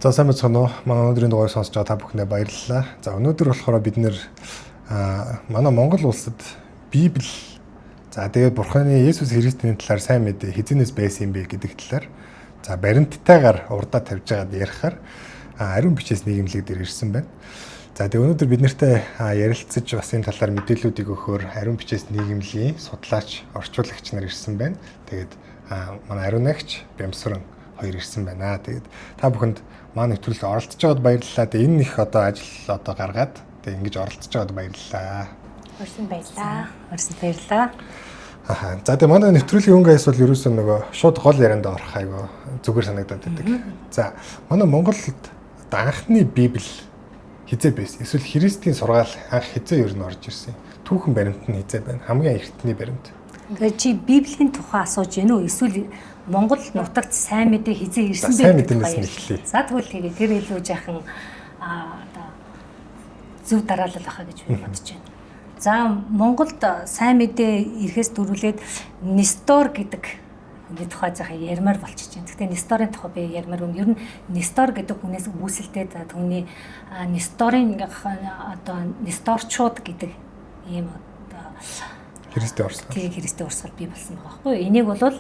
За сайн байцгаана уу? Манай өнөөдрийн дугаарыг сонсож байгаа та бүхэндээ баярлалаа. За өнөөдөр болохоор бид нэр манай Монгол улсад Библи за тэгээд Бурханы Есүс Христийн талаар сайн мэдээ хэзээнээс байсан юм бэ гэдэг талаар за баримттайгаар урдаа тавьж байгаад ярихаар ариун бичээс нийгэмлэг дээр ирсэн байна. За тэгээд өнөөдөр бид нартай ярилцаж бас энэ талаар мэдээллүүдийг өгөхөөр ариун бичээс нийгэмлэгийн судлаач, орчуулагч нар ирсэн байна. Тэгээд манай ариунагч Бямсран хоёр ирсэн байна. Тэгээд та бүхэнд манай нэвтрүүлэлд оролцож байгаад баярлалаа. Тэгээд энэ их одоо ажил одоо гаргаад тэгээд ингэж оролцож байгаад баярлалаа. Орсон баярлалаа. Орсон баярлалаа. Аа. За тэгээд манай нэвтрүүлгийн өнгө аяс бол ерөөсөө нөгөө шууд гол ярианд орох айгу зүгээр санагдаад байдаг. За манай Монголд одоо анхны Библи хизээ байсан. Эсвэл Христийн сургаал анх хизээ ер нь орж ирсэн. Түүхэн баримт нь хизээ байна. Хамгийн эртний баримт. Тэгэхээр чи Библийн тухай асууж гэнэ үү? Эсвэл Монгол нутагт сайн мэдээ хизээ ирсэн бэ? Сайн гэдэг мэдэнээс тухай нь эхлэе. За тэгвэл тэгээ тэр илүү жаахан одоо зөв дараалал байхаа гэж би бодож байна. За Монголд сайн мэдээ ирэхээс дөрвөлээд Нестор гэдэг хүний тухай жаахан ярмаар болчихж байна. Гэхдээ Несторын тухай би ярмаар юм. Ер нь Нестор гэдэг хүнээс үүсэлтэй за түүний Несторын одоо Несторчууд гэдэг ийм одоо Христийн урсгал. Тэгээ Христийн урсгал бий болсон байгаа байхгүй юу? Энийг бол одоо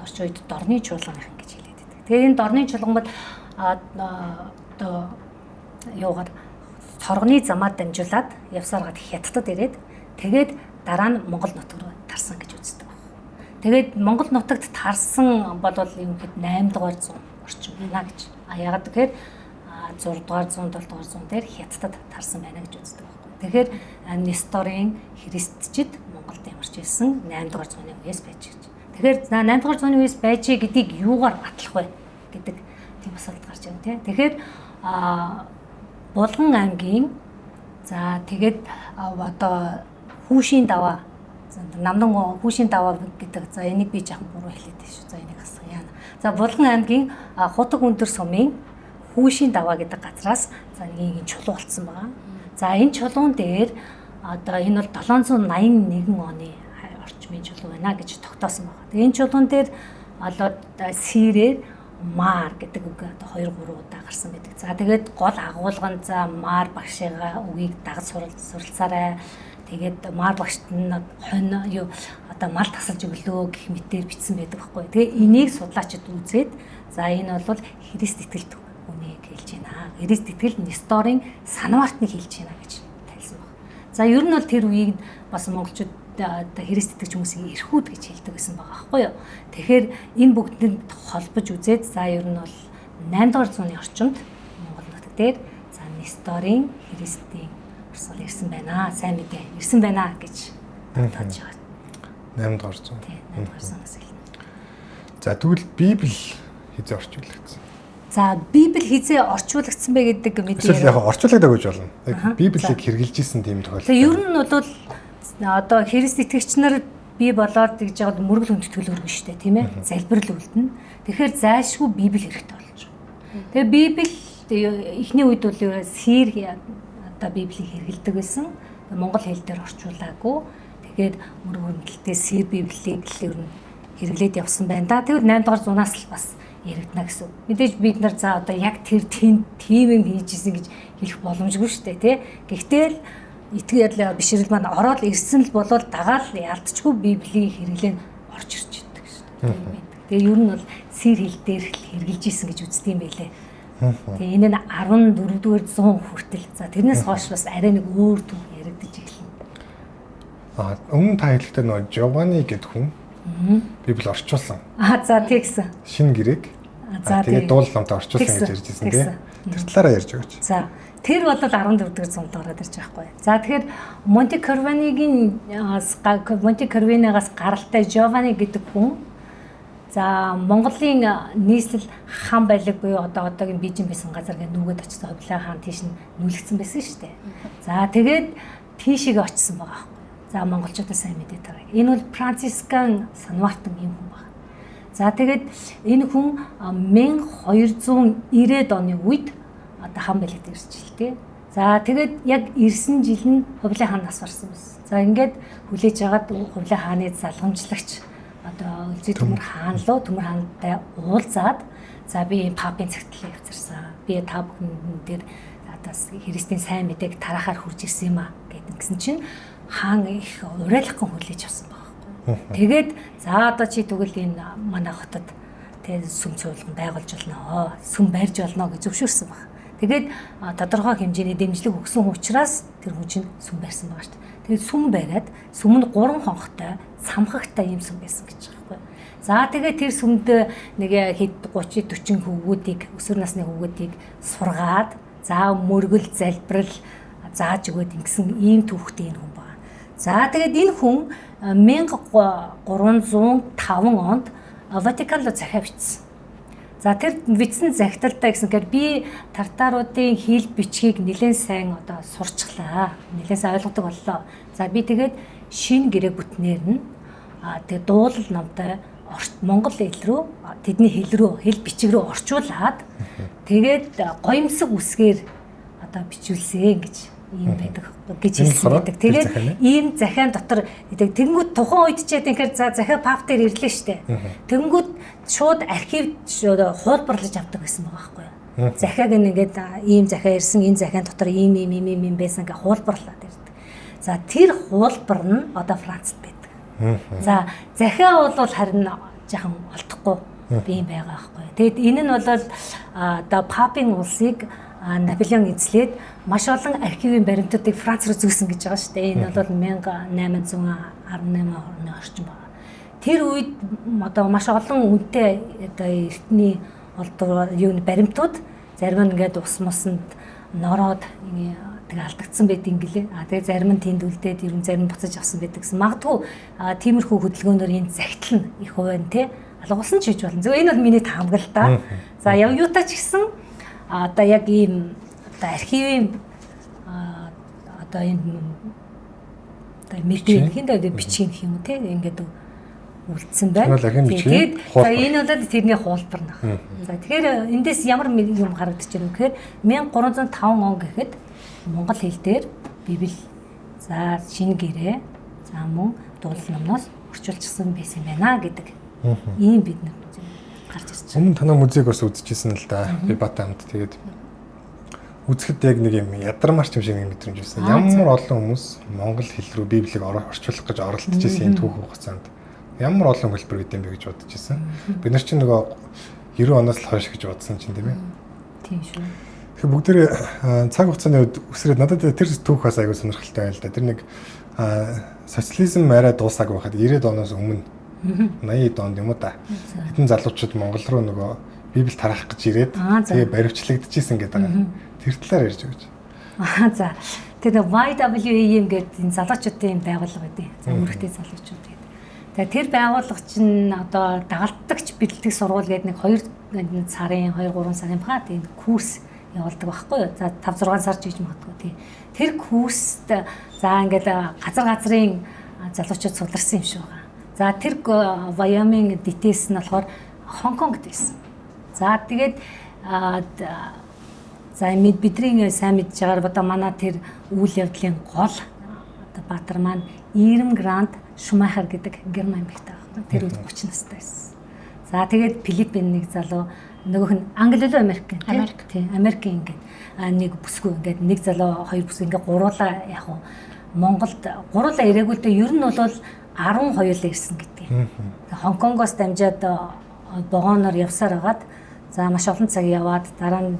орчин үед дорны чуулганыхан гэж хэлээд байдаг. Тэгээ энэ дорны чуулган бол одоо юугаар торгоны замаар дамжуулаад явсаар гад хятадд ирээд тэгээд дараа нь Монгол нутаг руу тарсан гэж үздэг. Тэгээд Монгол нутагт тарсан бол ерөнхийд 8 дугаар зуун орчим байна гэж. А ягаад гэхээр 6 дугаар зуун, 7 дугаар зуун дээр хятадд тарсан байна гэж үздэг байхгүй. Тэгэхээр Несторын христчид Монголд ямарч ирсэн 8 дугаар зууны үеэс байж гэж. Тэгэхээр 8 дугаар зууны үеэс байж гэдгийг юугаар батлах вэ гэдэг тийм асуулт гарч байна тий. Тэгэхээр Булган аймгийн за тэгээд одоо хүүшийн даваа намдан хүүшийн даваа гэдэг за энийг би жаахан буруу хэлээд байна шүү. За энийг хасгая. За Булган аймгийн Хутаг өндөр сумын хүүшийн даваа гэдэг газраас за нэг юм чулуу олцсон байгаа. За энэ чулуун дээр одоо энэ бол 781 оны орчмын чулуу байна гэж тогтоосон байгаа. Тэгээ энэ чулуун дээр одоо сэрээр маар гэдэг үг одоо 2 3 удаа гарсан байдаг. За тэгээд гол агуулга нь за маар багшигаа үгийг дагаж суралцаарай. Тэгээд маар багшд нь хонь юу одоо мал тасалж өглөө гэх мэтээр бичсэн байдаг байхгүй. Тэгээ энийг судлаачид үзээд за энэ бол Христ итгэлт үнийг хэлж байна. Христ итгэл Несторын санваартныг хэлж байна гэж тайлсан баг. За ер нь бол тэр үеийг бас монголчууд одоо Христ итгэж хүмүүсийг эрхүүд гэж хэлдэг байсан байгаа байхгүй юу. Тэгэхээр энэ бүгдэнд холбож үзээд за ер нь бол 8 дугаар зууны орчимд Монгол нутаг дээр за Несторын Христийн урсгал ирсэн байна. Сайн мэдээ ирсэн байна гэж бодож байгаа. 8 дугаар зуун. Тийм 8 дугаар зуунаас эхэлнэ. За тэгвэл Библи хизээ орчуулагдсан. За Библи хизээ орчуулагдсан бэ гэдэг мэдээ. Эсвэл яг орчуулагдаагүй гэж болно. Яг Библийг хэрэгжилж исэн тийм тохиолдол. Тэгээ ер нь бол одоо Христ итгэгч нар бий болоод гэж яагаад мөргөл хүндэтгэл өргөн штэ тийм ээ. Залбирал үлдэнэ. Тэгэхээр зайлшгүй Библи хэрэгтэй болж байгаа. Тэгээ Библи эхний үед бол сир одоо Библийг хэрэгэлдэг байсан. Монгол хэл дээр орчуулаагүй. Тэгээд мөргөл хүндэтгэлтэй сир Библийг л ер нь хэрэглээд явсан байна да. Тэгэхээр 8 дугаар зуунаас л бас яригдана гэсэн. Мэдээж бид нар за одоо яг тэр тийм юм хийж исэн гэж хэлэх боломжгүй шүү дээ тий. Гэхдээ л итгэл бишрэл маань ороод ирсэн л болол дагаал ялдчгүй Библийн хэрэглээ нь орж ирж идэг шүү дээ. Тэгээ ер нь бол сэр хэл дээр л хэрэгжилж исэн гэж үздэг юм байлээ. Тэгээ энэ нь 14 дугаар зуун хүртэл за тэрнээс хойш бас арай нэг өөр түүх яригдаж эхэлнэ. Өмнө та хэлэхдээ нөгөө Жовани гэдэг хүн Библи орчуулсан. За тэгсэн. Шинэ гэрээг. За тэгээд дуул номтой орчуулсан гэж ярьж ирсэн тий. Тэр талаараа ярьж өгөөч. За тэр бол 14 дугаар зуунд ороод ирж байгаа байхгүй. За тэгэхээр Монте Карвинигийн Монте Карвинигаас гаралтай Жовани гэдэг хүн за Монголын нийслэл хан байлаг буюу одоо одоогийн Бижин байсан газар гэх нүгэд очсон Ховлаа хаан тийш нь нүлэгдсэн байсан шүү дээ. За тэгээд тийшээгээ очсон байгаа байхгүй. За монголчуудаа сайн мэдээ тараа. Энэ бол Францискан Санвартан ийм хүн байна. За тэгээд энэ хүн 1290-ад оны үед одоо хан байлагт ирж ил тээ. За тэгээд яг ирсэн жил нь Ховлын хаан нас барсан байсан. За ингээд хүлээж агаад Ховлын хааны залгамжлагч одоо Өлзий Төмөр хаан руу Төмөр хаантай уулзаад За би папын цагтлыг авчирсан. Би та бүхэн дээр одоо Христийн сайн мэдээг тараахаар хурж ирсэн юм а гэдгсэн чинь хаан их уриалгахан хүлээж авсан байгаа байхгүй. Тэгээд за одоо чи тэгвэл энэ манай хотод тэг сүм цуулган байгуулж болно. Сүм барьж болно гэж зөвшөөрсөн баг. Тэгээд тодорхой хэмжээний дэмжлэг өгсөн учраас тэр хүн чинь сүм барьсан байгаа шүү дээ. Тэгээд сүм бариад сүм нь 3 хонхтой, самхагтай ийм сүм байсан гэж байгаа байхгүй. За тэгээд тэр сүмд нэг хэд 30 40 хөвгүүдийг өсвөр насны хөвгүүдийг сургаад за мөргөл залбирал зааж өгөөд ингэсэн ийм түүхтэй энэ хүн байна. За тэгээд энэ хүн 1305 онд Ватикан руу захиа бичсэн. За тэр бичсэн захидалдаа гэсэн гэхээр би тартаруудын хэл бичгийг нэлээд сайн одоо сурчглаа. Нэлээд сайн ойлгодог боллоо. За би тэгээд шинэ гэрээ бүтнээр нь тэгээд дуулал номтой монгол хэл рүү тэдний хэл рүү хэл бичиг рүү орчуулад тэгээд гоёмсог үсгээр одоо бичүүлсэн гэж ийм байдаг гэж хэлсэн байдаг. Тэгээд ийм захиан дотор тэгэнгүүт тухайн үед ч яа тэгэхээр за захиа пап дээр ирлээ штэ. Тэгэнгүүт шууд архив хуулбарлаж авдаг гэсэн байгаа байхгүй юу. Захиаг ингээд ийм захиа ирсэн, энэ захиан дотор ийм ийм ийм ийм байсан гэж хуулбарлаад ирдэг. За тэр хуулбар нь одоо Францад байдаг. За захиа бол харин жаахан олдохгүй би юм байгаа байхгүй. Тэгэд энэ нь бол одоо папын улсыг Наполеон эзлээд маш олон архивын баримтуудыг Франц руу зүүсэн гэж байгаа шүү дээ. Энэ бол 1818 оны орчим байна. Тэр үед одоо маш олон үнэтэй одоо эртний олдвор юу баримтууд зарим нь ингээд ус мусанд нороод тэгээ алдагдсан байт юм гэлээ. А тэгээ зарим нь тэнд үлдээд ер нь зарим нь буцаж авсан байдаг гэсэн. Магадгүй тиймэрхүү хөдөлгөөнөөр энэ захидал нь их хувийн те алгуулсан ч гэж болно. Зөв энэ бол миний таамаг л да. За яв юутай ч гэсэн одоо яг ийм одоо архивын одоо энэ одоо мэдээ хин бичиг гэх юм уу те ингээд үлдсэн байна. Тэгээд за энэ бол тэрний хуулбар нах. За тэгэхээр эндээс ямар юм харагдаж байна вэ гэхээр 1305 он гэхэд монгол хэл дээр Библи за шинэ гэрээ за мөн дуулал номноос орчуулчихсан байсан байна гэдэг ийм бид нар гарч ирж байна. Өмнө танаа музейг бас үзчихсэн л да. Би бата хамт тэгээд үзэхэд яг нэг юм ядармарч юм шиг нэг мэдрэмж байсан. Ямар олон хүмүүс монгол хэл рүү Библийг орчуулах гэж оролдож байсан энэ түүх хугацаанд ямар олон хөлбөр гэдэм бэ гэж бодож байсан. Бид нар чинь нөгөө 90 оноос л хойш гэж бодсон чинь тийм ээ. Тийм шүү. Тэгэхээр бүгдээрээ цаг хугацааны үед үсрээд надад тэр түүх бас аягүй сонирхолтой байл да. Тэр нэг социализм арай дуусаагүй байхад 90-ад оноос өмнө 80-ад онд юм уу да. Хэдэн залуучууд Монгол руу нөгөө Библи тараах гэж ирээд тэгээ баривчлагдчихсэн гэдэг байгаа. Тэр талаар ярьж өгөөч. Аа за. Тэр YWAM гэдэг энэ залуучуудын юм байгууллага гэдэг. За мөрөгтэй залуучууд гэдэг. Тэгээ тэр байгууллага чинь одоо дагалдагч бэлтгэх сургууль гэдэг нэг 2 сарын 2 3 сарын баха тийм курс явуулдаг байхгүй юу. За 5 6 сар ч гэж магадгүй тий. Тэр курст за ингээд газар газрын залуучууд суларсан юм шиг байгаа. За тэр Wyoming DTS нь болохоор Хонконгт байсан. За тэгээд за бидний сайн мэдж байгаагаар одоо манай тэр үйл явдлын гол одоо баатар маань Ирм Грант Шумахер гэдэг Герман эмэгтэй байхгүй. Тэр үед 30 настай байсан. За тэгээд Филиппин нэг залуу нөгөөх нь Англи лөө Америк Америк. Тийм Америкийн ингээд нэг бүсгүй ингээд нэг залуу хоёр бүсгүй ингээд гуруулаа яг уу Монголд гуруулаа ирээгүй л дээ ер нь бол 12 л ирсэн гэдэг. Хонконгоос дамжаад вагоноор явсаар хагаад за маш олон цаг яваад дараа нь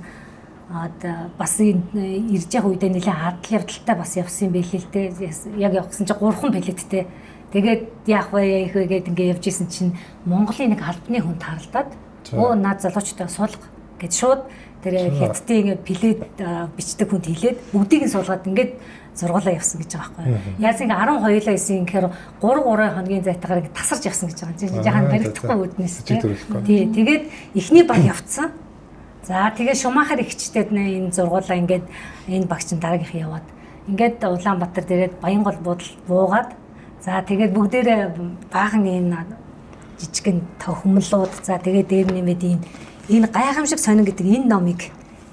бас ирж явах үедээ нэлээд адал явдалтай бас явсан юм байл л дээ. Яг явсан чинь 3 билеттэй. Тэгээд яах вэ яах вэ гэд ингээ явж исэн чинь Монголын нэг албаны хүн тааралдаад өө наад залуучтай суулга гэж шууд тэр хятадын билет бичдэг хүнд хэлээд бүгдийг нь суулгаад ингээд зургуулаа явсан гэж байгаа байхгүй. Яаж ингээ 12-лаа исэн гэхээр 3 3 хоногийн зайтайгаар ингээ тасарч явсан гэж байгаа. Чинь жаахан баригдахгүй үүднээс тий. Тэгээд эхний баг явцсан. За тэгээд Шумахер ихчтэй энэ зургуулаа ингээд энэ багч нь дараагийнх яваад ингээд Улаанбаатар дээрээ Баянгол буудал буугаад за тэгээд бүгдээрээ баахан энэ жижигэн тохимлууд за тэгээд дээр нэмээд энэ гайхамшиг сонин гэдэг энэ номыг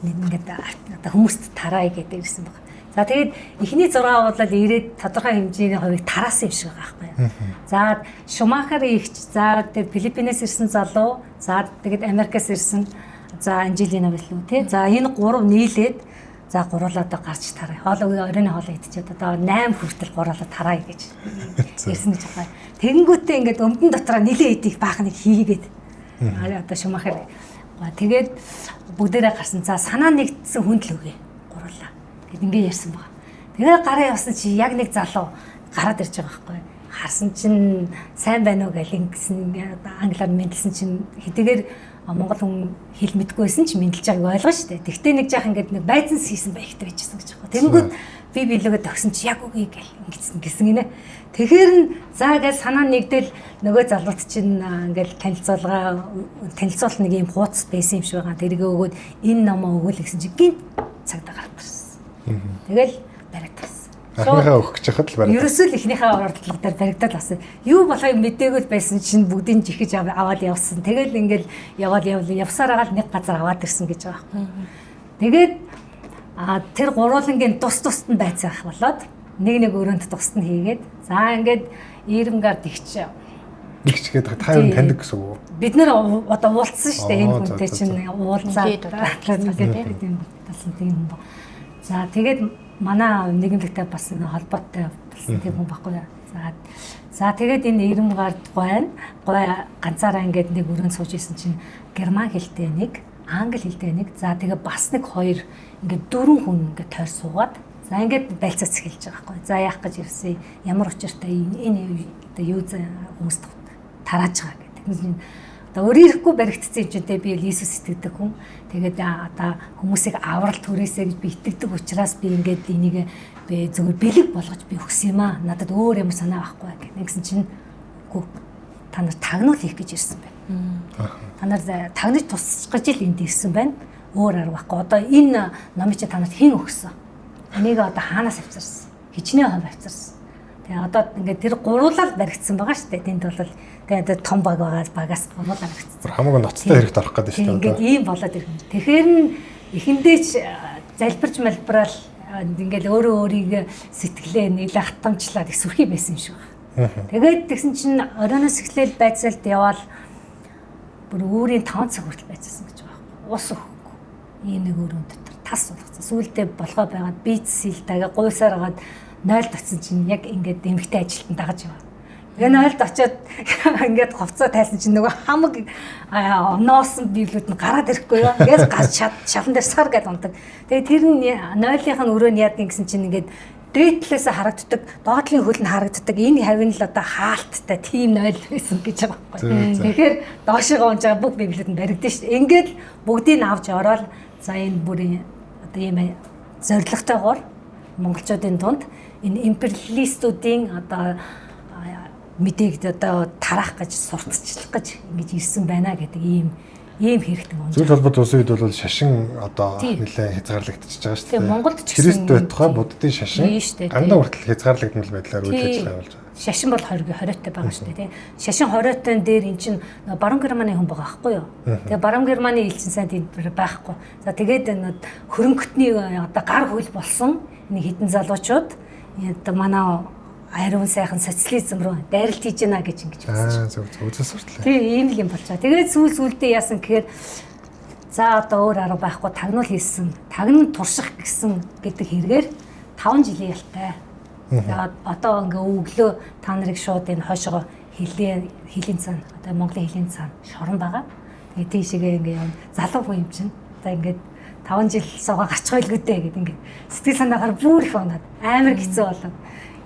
ингээд одоо хүмүүст тараая гэдэг ирсэн баг. За тэгээд эхний 6 болол ирээд тодорхой хэмжээний хувийг тараасан юм шиг байгаа байхгүй юу. За Шумахер ихч за тэр Филиппинээс ирсэн залуу За тэгээд Америкаас ирсэн за Анжелина байлуу тий. За энэ гурав нийлээд за гуруулаа одоо гарч тараа. Хоол оройн хоол идчихэд одоо 8 хүртэл гуруулаа тараа гэж ирсэн гэж байгаа. Тэгэнгүүтээ ингээд өмдөн дотроо нилээ идэх баах нэг хийгээд одоо Шумахер тэгээд бүгдээрээ гарсан. За санаа нэгдсэн хүнд л өгье гуруулаа гэд ингээд ярьсан байгаа. Тэгээд гараа явсан чи яг нэг залуу гараад ирж байгаа байхгүй. Харсан чинь сайн байна уу гэл ингэсэн англиар мэдлсэн чинь хэдийгээр монгол хүн хэл мэдгүй байсан ч мэдлж байгааг ойлгоно шүү дээ. Тэгтээ нэг жаах ингээд нэг байзан хийсэн баяртай байжсэн гэж байгаа. Тэнгүүд би билүүгээ төгсөн чи яг үгүй гэл ингэсэн гэсэн гинэ. Тэгэхээр нь за гэл санаа нэгдэл нөгөө залуут чинь ингээл танилцуулт нэг юм хууц байсан юм шиг байгаа. Тэргээ өгөөд энэ номоо өгөөл гэсэн чи гинт цагдаа гараад ирсэн. Тэгэл баригдсан. Анхныхаа өгөх гэж хахад л баригдаад. Ерөөсөө л эхнийхээ оролдлого дээр баригдаад болсон. Юу болохыг мдээгүй л байсан чинь бүгдийг жихэж аваад явсан. Тэгэл ингээл яваад явсаар агаал нэг газар аваад ирсэн гэж байгаа юм. Тэгээд тэр гуруулангийн тус тусад нь байцаах болоод нэг нэг өрөөнд тусад нь хийгээд за ингээд Ирэмгаар тэгч Нэгч гэдэг та юу таньдаг гэсэн үг үү? Бид нэр одоо уулзсан шүү дээ. Энэ хүнтэй чинь уулзаад тийм болсон тийм хүн ба. За тэгээд манай нийгэмлэгтэй бас нэг холбоотой болсон тийм хүн баггүй. За тэгээд энэ Ирэмгаар гойн гой ганцаараа ингээд нэг өрөөнд сууж исэн чинь герман хэлтэй нэг, англи хэлтэй нэг, за тэгээ бас нэг хоёр ингээд дөрвөн хүн ингээд тойр суугаад за ингээд байлцаац эхэлж байгаа байхгүй. За яах гэж ирсэн, ямар учиртай энэ одоо юу хүмүүст тарааж байгаа гэдэг. Одоо өөрөө ирэхгүй баригдсан юм чинь те би Иесус итгэдэг хүн. Тэгээд одоо хүмүүсийг аврал түрээсэ гэж би итгэдэг учраас би ингээд энийг би зөвхөн бэлэг болгож би өгсөн юм аа. Надад өөр юм санаа байхгүй гэх. Нэгсэн чинь үгүй та нар тагнуул хийх гэж ирсэн байна. Та нар тагнаж тусах гэж л энд ирсэн байна. Өөр арга байхгүй. Одоо энэ номыг чи та нарт хэн өгсөн? Энийг одоо хаанаас авчирсан? Хичнээн хувь авчирсан? Тэгээ одоо ингээд тэр гуруулаад баригдсан байгаа шүү дээ. Тэнд бол тэгээ одоо том баг байгаа багаас гуруулаа баригдсан. Хамаагүй ноцтой хэрэгт орох гэдэг шүү дээ. Ингээд ийм болоод ирэх. Тэгэхээр нь эхэндээ ч залбирч малбраал ингээд өөрөө өөрийгөө сэтгэлээ нийлээ хатамжлаад их сүрхий байсан юм шиг байна. Тэгээд тэгсэн чинь оройноос эхлээл байцаалд яваал бүр өөрийн 5 цаг хүртэл байцаасан гэж байгаа байхгүй. Ус өгөхгүй. Ийм нэг өрөөнд дотор тас болгоцсон. Сүүлдээ болохоо байгаад бийцсэлтэйгээ гуйсаар хагаад 0-д очсон чинь яг ингээд эмэгтэй ажилтан дагаж яваа. Тэгээ 0-д очиод ингээд хувцаа тайлсан чинь нөгөө хамаг ноосон библиуд нь гараад ирэхгүй юу. Ингээд гарч шалан дээр сар гэдээ унтаг. Тэгээ тэр нь 0-ийнх нь өрөө нь яадаг гэсэн чинь ингээд дээд талаас харагддаг, доотлын хөл нь харагддаг. Энэ хавь нь л одоо хаалттай тийм 0 байсан гэж байгаа байхгүй. Тэгэхээр доошогоо унж байгаа бүх библиуд нь баригдана шүү дээ. Ингээд бүгдийг нь авч ороод за энэ бүрийн одоо ийм зоригтойгоор монголчуудын дунд энэ империалистуудын одоо мэдээг одоо тараах гэж сурталчлах гэж ингэж ирсэн байна гэдэг ийм хэрэгтэн онц. Зүйл холбоот улсын үед бол шашин одоо нэлээд хязгаарлагдчихж байгаа шүү дээ. Монголд ч гэсэн Христ байтугай буддын шашин гандаа хүртэл хязгаарлагдмал байдлаар үйл ажиллагаа явуулж байгаа. Шашин бол 20-тай байгаа шүү дээ, тийм. Шашин 20-тай дээр эн чинь баруун Германы хүн байгаа байхгүй юу? Тэгээ баруун Германы элчин сайн тэнд байхгүй. За тэгээд энэ хөрөнгөтний одоо гар хөл болсон нэг хитэн залуучууд одоо манай ариун сайхан социализм руу дайралт хийж гинэ гэж ингэж үзсэн. Зөв зөв үзэл суртлаа. Тийм ийм л юм болчаа. Тэгээд сүүлдээ яасан гэхээр за одоо өөр арга байхгүй тагнуул хийсэн. Тагнан турших гэсэн гэдэг хэрэгээр 5 жилийн ялтай. За одоо ингээ өглөө та нарыг шууд энэ хойшоо хөлийн цаана одоо Монголын хөлийн цаана шорон байгаа. Тэгээд тийшээгээ ингээ явна. Залуу хүн юм чинь. За ингээд 5 жил суугаа гарч байлгүй дээ гэд ингээд сэтгэл санаагаар бүр их унаад амар хэцүү болоод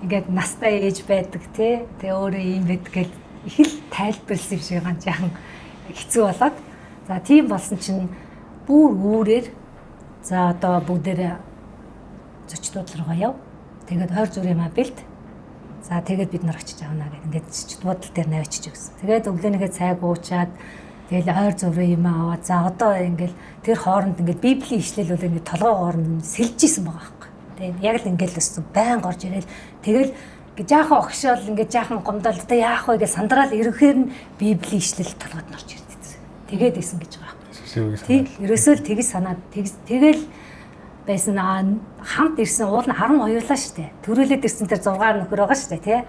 ингээд настай ээж байдаг тий. Тэгээ өөрөө ийм байдаг гэл их л тайлбарласан юм шиг ган жаахан хэцүү болоод за тийм болсон чинь бүр үүрээр за одоо бүгдээрээ зочдууд руугаа яв. Тэгээд ойр зүрийн маа бэлт. За тэгээд бид нар очиж авна гэд ингээд зочдууд дээр навчиж өгсөн. Тэгээд өглөөнийхөө цайг уучаад тэгэл ойр зүрийн юм аваад за одоо ингээл тэр хооронд ингээд библийн ишлэл бол ингээд толгой хооронд сэлж исэн байгаа байхгүй. Тэгээд яг л ингээл өссөн байн горж ирээл тэгэл ингээд жаахан огшоол ингээд жаахан гомдол одоо яах вэ гэж сандраал ирэхээр нь библийн ишлэл толгойд нь орж ирдэг. Тэгээд исэн гэж байгаа байхгүй. Тийм ерөөсөө л тэгж санаад тэгэл байсан хамт ирсэн уул нь 12 лаа штэ. Төрүүлээд ирсэн тэр 6 нөхөр байгаа штэ тий.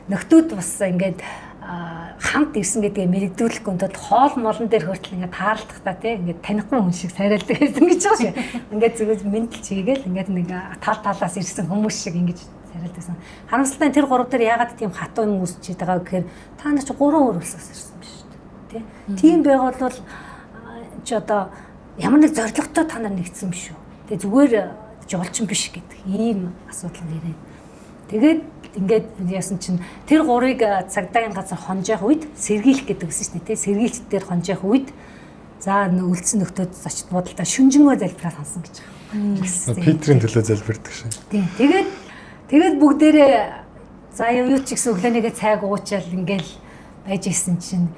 Нөхдүүд бас ингээд хамт ирсэн гэдгээ мэрэгдүүлэхгүй тул хоол молон дээр хүртэл ингээд таарлахдаа тий ингээд танихгүй хүн шиг сайралдаг байсан гэж байгаа шүү. Ингээд зүгээр мэдлж хийгээл ингээд нэг тал талаас ирсэн хүмүүс шиг ингэж сайралдагсан. Харамсалтай нь тэр гурав дээр яагаад тийм хатуу юм үүсчихэд байгаа гэхээр та нар чи гурван өөр улсаас ирсэн биш үү тий. Тийм байгаад бол чи одоо ямар нэг зорилготой та нар нэгдсэн биш үү. Тэгээ зүгээр жолчин биш гэдэг ийм асуудал нэрээ. Тэгээд ингээд яасан чинь тэр гурыг цагдаагийн газар хонжих үед сэргийлэх гэдэг гэсэн шүү дээ тий. Сэргийлт дээр хонжих үед за үлдсэн нөхдөөд зочд буудалдаа шүнжэнгөө залбираад хансан гэж байгаа. Питерийн төлөө залбирдаг шиг. Тий. Тэгээд бүгдээрээ за юу ч гэсэн өглөөнийгээ цайг уучаал ингээл байж исэн чинь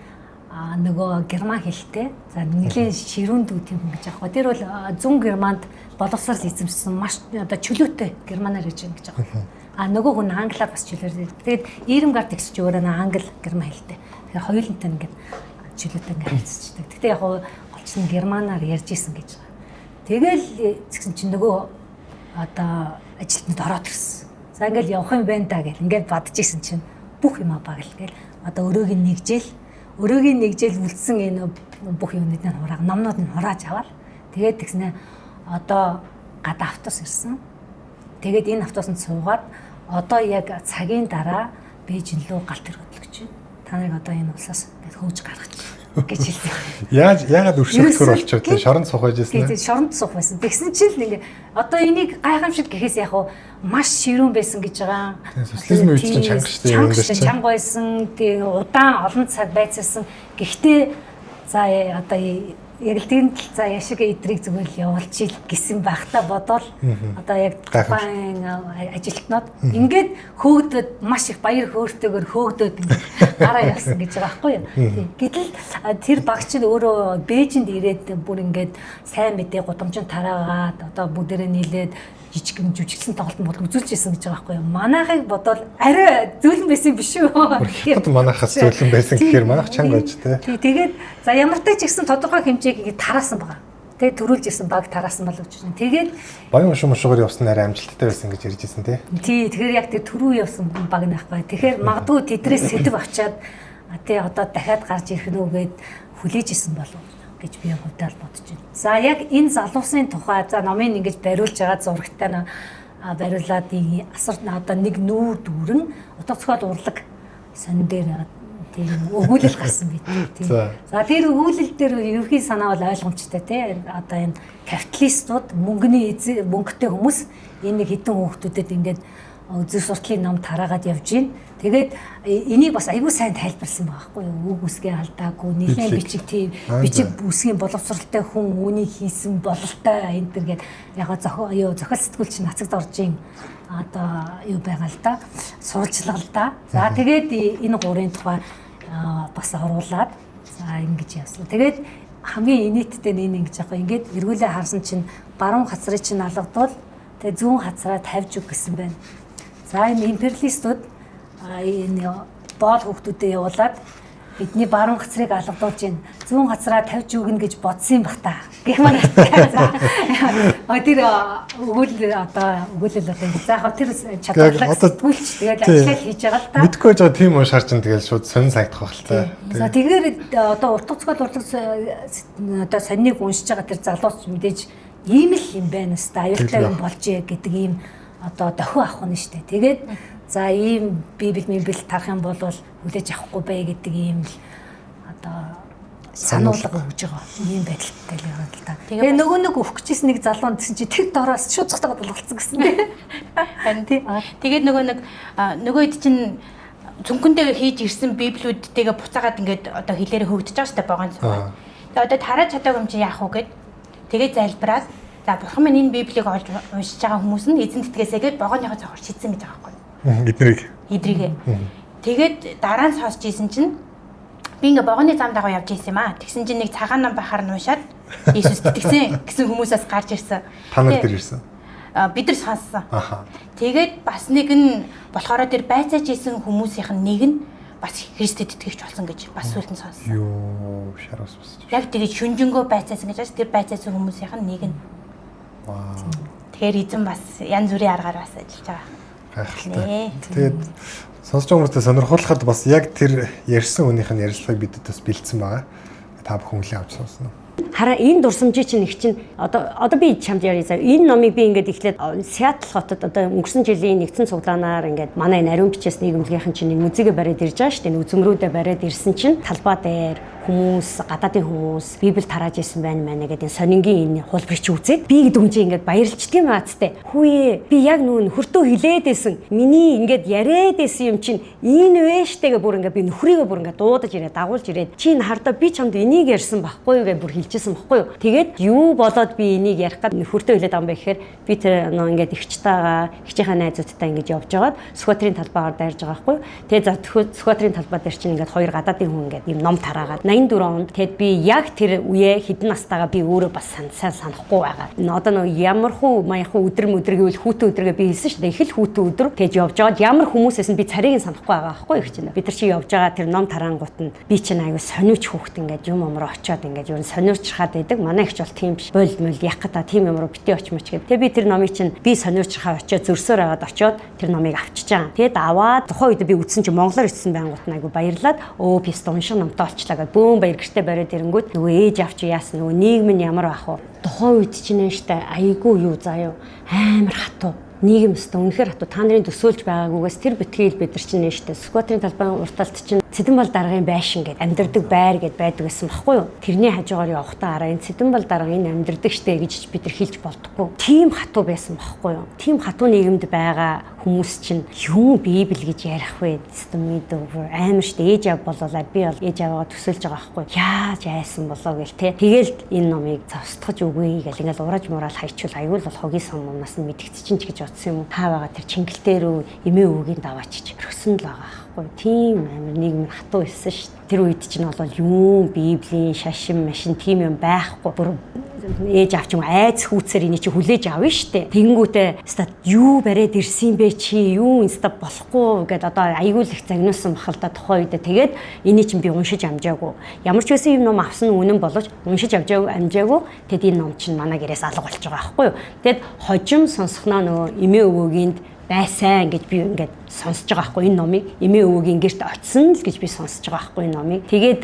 нөгөө герман хэлтэй. За нэлээд ширүүн дүү тийм хүн гэж аахгүй. Тэр бол зүүн германд боловсрал эзэмшсэн маш одоо чөлөөтэй германаар гэж ингэж байгаа. А нөгөө хүн англиар бас чөлөөр. Тэгээд Иремгард тэгсч өөрөө англи герман хэлтэй. Тэгэхээр хоёулантай ингээд чөлөөтэй ингээд харьцдаг. Гэтэ яг голч нь германаар ярьж исэн гэж байгаа. Тэгэл тэгсэн чинь нөгөө одоо ажилтнууд ороод ирсэн. За ингээл явах юм байна да гэл ингээд бодож исэн чинь бүх юм багл гэл одоо өрөөг нь нэгжээл өрөөгийн нэгжээл үлдсэн энэ бүх юмнууд нь хурааг номнууд нь хурааж аваад тэгээд тэгснэ одоо гадаа автобус ирсэн. Тэгээд энэ автобусанд суугаад одоо яг цагийн дараа Бээжин лүү галт тэргүүлэх гэж байна. Та нарыг одоо энэ улсаас ингээд хөөж гаргах гэж хэлсэн. Яагаад өршөөхөр болчиход те шоронд суух байж байсан ээ? Шоронд суух байсан. Тэгсэн чинь л ингээ одоо энийг гайхамшиг гэхээс яг уу маш ширүүн байсан гэж байгаа. Социализм үед чинь чанга шүү дээ. Чанга байсан. Тэгээ удаан олон цаг байцаасан. Гэхдээ за одоо яг л тийм л за яшиг эдрийг зүгээр л явуулчих гэсэн багта бодоол одоо яг тухайн ажилтнууд ингээд хөөгдөд маш их баяр хөөртэйгээр хөөгдөд ингээд гараа явсан гэж байгаа байхгүй юу. Гэтэл тэр багч нь өөрөө Бээжинд ирээд бүр ингээд сайн мэдээ гудамжинд тараагаад одоо бүгдээрээ нийлээд жижигхэн жүжиглсэн тоглолт бол үзүүлж исэн гэж байгаа байхгүй юу. Манайхыг бодвол арай зөөлөн байсан биш үү? Хятад манайхаас зөөлөн байсан гэхээр манайх чанга байж тээ. Тэгээд за ямар ч ч гэсэн тодорхой хэмжээг ингэ тараасан байгаа. Тэгээд төрүүлж исэн баг тараасан боловч. Тэгээд баян уншин мушуугаар явсан арай амжилттай байсан гэж ярьж исэн тий. Тий, тэгэхээр яг тэр түрүү явсан баг нахгүй. Тэгэхээр магадгүй тэдрээс сэдв авчаад тий одоо дахиад гарч ирэх нь үгээд хүлээж исэн болов гэж би хувьдаа л бодож байна. За яг энэ залуусын тухай за номыг ингэж бариулж байгаа зурагтай нь бариулаад асар одоо нэг нүүр дүүрэн утга зохиол урлаг сонин дээр тийм өгүүлэл гарсан байт. Тийм. За тэр өгүүлэл дээр ерөнхий санаа бол ойлгомжтой тий. Одоо энэ капиталистууд мөнгөний мөнгөтэй хүмүүс энэ нэг хэдэн хүүхдүүдэд ингээд үзэг суртлын ном тараагаад явж гин. Тэгээд энийг бас аягүй сайн тайлбарласан байгаа байхгүй юу? Үг үсгээ алдаагүй, нэлээд бичиг тийм бичиг үсгийн боловсралтай хүн үүнийг хийсэн бололтой энэ төр гээд яг зохиол сэтгүүл чинь нацагд орж ин одоо юу байгаа л да. Сурвалжлага л да. За тэгээд энэ гурийн тухай бас оруулаад за ингэж явсан. Тэгээд хамгийн инээдтэй нь энэ ингэж яах вэ? Ингээд эргүүлээ харсан чинь баруун хацрыг чинь алгадвал тэгээд зүүн хацраа тавьж өг гэсэн байна. За энэ империалистууд энэ боол хүүхдүүдэд явуулаад бидний баруун хацрыг алгадуулж гин зүүн хацраа тавьж өгнө гэж бодсон юм бах та гэх манайтай. За тэр өгөөл одоо өгөөлөл одоо за яг тэр чадварлаг сэтгүүлч тэгээд ажиллаа хийж байгаа л та. Мэдгүй байж байгаа тийм уншаар чинь тэгэл шууд сонин санагдах байх л та. За тэгэхээр одоо утга зохиол урлаг одоо сониныг уншиж байгаа тэр залууч мэдээж ийм л юм байна өстой аюултай юм болжээ гэдэг ийм одоо дохио авах нь шүү дээ. Тэгээд за ийм библ мибл тарах юм бол хүлээж авахгүй бай гэдэг ийм л одоо сануулга өгж байгаа. Ийм байдалтай л байгаа л та. Тэгээ нөгөө нэг өгөх гэжсэн нэг залуу гэсэн чи тэр дороос шууд цогтойгоо болгоцсон гэсэн тий. Харин тий. Тэгээд нөгөө нэг нөгөө хэд чинь цүнхэндээ хийж ирсэн библүүдтэйгээ буцаагаад ингээд одоо хэлээрээ хөгдөж байгаа шүү дээ богоон цугаа. Тэгээ одоо тарааж чадаагүй юм чи яах вэ гэд тэгээд залбираад за бурхан минь энэ библийг олж уншиж байгаа хүмүүс нь эзэн тэтгэсээ гээд богооныхоо цогоор шийдсэн гэж байгаа байхгүй. Эднэрийг. Тэгээд дараа нь сонсч ийсэн чинь би ингээ богооны зам дагуу явж ийсэн юм аа. Тэгсэн чинь нэг цагаан ном байхаар нь уншаад Иесус тэтгэсэн гэсэн хүмүүсээс гарч ирсэн. Та нар дээр ирсэн. Бид нар сонссон. Тэгээд бас нэг нь болохоор тэр байцааж ийсэн хүмүүсийнх нь нэг нь бас Христэд итгэгч болсон гэж бас сүлд нь сонссон. Йоо, шараас босч. Яг тэгээд шүнжэнгөө байцаасан гэж бас тэр байцаасан хүмүүсийнх нь нэг нь. Вау. Тэгэхээр эзэн бас янз бүрийн аргаар бас ажиллаж байгаа. Гайхалтай. Тэгээд Сонсож байгаа хүмүүстээ сонирхуулахад бас яг тэр ярьсан хүнийх нь ярилцлагыг бидэд бас бэлдсэн байгаа. Та бүхэн хүлээн авч сонсно. Хараа энэ дурсамжийг чинь их чинь одоо би чамд ярья заа. Энэ номыг би ингээд эхлээд Сиэтл хотод одоо өнгөрсөн жилийн нэгдсэн цуглаанаар ингээд манай энэ ариун бичээс нийгэмлэгийнхэн чинь энэ музейгээ бариад ирж байгаа шүү дээ. Үзмрүүдээ бариад ирсэн чинь талбай дээр хүмүүс, гадаадын хүмүүс Библи тарааж исэн байна мэнэ гэдэг энэ сонингийн энэ хулбарч үзээд би гэдэг хүн чинь ингээд баярлцдаг юм аа цтэй. Хүүе би яг нүүн нөхөртөө хилээд исэн. Миний ингээд яриад исэн юм чинь энэ вэ штэ гэ бүр ингээд би нөхрийгөө бүр ингээд дуудаж ирээд дагуулж ирээд чи энэ хардаа би чамд энийг ярьсан байхгүй юу гэж бүр хэлжсэн байхгүй юу. Тэгээд юу болоод би энийг ярих гад нөхөртөө хилээд байгаа юм бэ гэхээр би тэр нөө ингээд эгчтэйгаа эгчийнхаа найзуудтай ингээд явж байгаад Сүхбаатарын талбайгаар дайрж байгаа байхгүй юу. Тэгээд за Сүхбаатарын талбай дээр чинь ингээд хоёр гадаадын хүн ингээд юм ном тараагаад 84 онд тэгэд би яг тэр үеэ хэдэн настайгаа би өөрөө бас сайн санахгүй байгаа. Одоо нөө ямар хуу маяхан өдөр мөдөр гэвэл хүүтэн өдргээ би хэлсэн шүү дээ. Их л хүүтэн өдөр тэгж явж байгаад ямар хүмүүсээс нь би царийг нь санахгүй байгаа байхгүй юу чинь. Бид нар чи явж байгаа тэр ном тараангууд нь би чинь аюу сониуч хүүхд ингээд юм умруу очиод ингээд ер нь сониучрахад байдаг. Манай ихч бол тийм биш. Бойл мөл яг та тийм юм руу битээ очимч гэв. Тэгээ би тэр номыг чинь би сониучрахаа очиод зөрсөөр аваад очиод тэр номыг авчиж байгаа. Тэгэд аваад тухайн үед би үтсэн чинь монголоор бичсэн байнгут нь аюу баярлаад өө пист унших номтой олчлаа гэд бөөн баяр гэртээ бариад ирэнгүүт нөгөө ээж авч яасан нөгөө нийгэм нь ямар байх вэ? Тухайн үед чинь штэ айгүй юу заа юу амар хатуу нийгэм өстө үнэхээр хатуу та нарын төсөөлж байгаагүйгээс тэр битгий ил бид нар чинь штэ Сүхбаатарын талбайн урт талд чинь Цэдэнбал даргын байшин гэд амьдардаг байр гэд байдаг гэсэн баггүй юу? Тэрний хажуугаар явахдаа араа энэ Цэдэнбал дарга энэ амьдардаг штэ гэж бид нар хэлж болдоггүй. Тийм хатуу байсан баггүй юу? Тийм хатуу нийгэмд байгаа хүмүүс чинь юм Библи гэж ярих вэ? Мэдээ амар штэ ээж аав болоолаа би бол ээж аваагаа төсөөлж байгаа байхгүй. Яаж айсан болоо гэл те. Тэгэл энэ номыг зовсдохож үгүй гэл ингээл ураж мураал хайчвал аюул бол хогийн сан номнаас нь мэдгдчихин ч гэж бодсон юм уу? Хаа байгаа тэр чингэлтэй рүү эмээ өвгийн даваачиж орхисон л байгаа байхгүй. Тийм амар нийгэм хатуу байсан шүү дээ. Тэр үед чинь бол юм Библийн шашин машин тийм юм байхгүй. Бүр ээж авч юм айц хүүцээр энийг чи хүлээж авна штэ. Тэгэнгүүтээ ста юу бариад ирсэн бэ чи юу инста болохгүй гэд одоо аюул их загнуулсан бахал та тухайн үедээ тэгээд энийг чинь би уншиж амжаагүй. Ямар ч байсан юм ном авсан үнэн боловч уншиж амжаагүй. Тэгэд энэ ном чинь манай гэрээс алга болж байгаа байхгүй юу. Тэгэд хожим сонсохноо нөгөө эмээ өвөөгийн байсан гэж би ингээд сонсож байгаа байхгүй энэ номыг эмээ өвөөгийн гэрт очсон л гэж би сонсож байгаа байхгүй энэ номыг. Тэгээд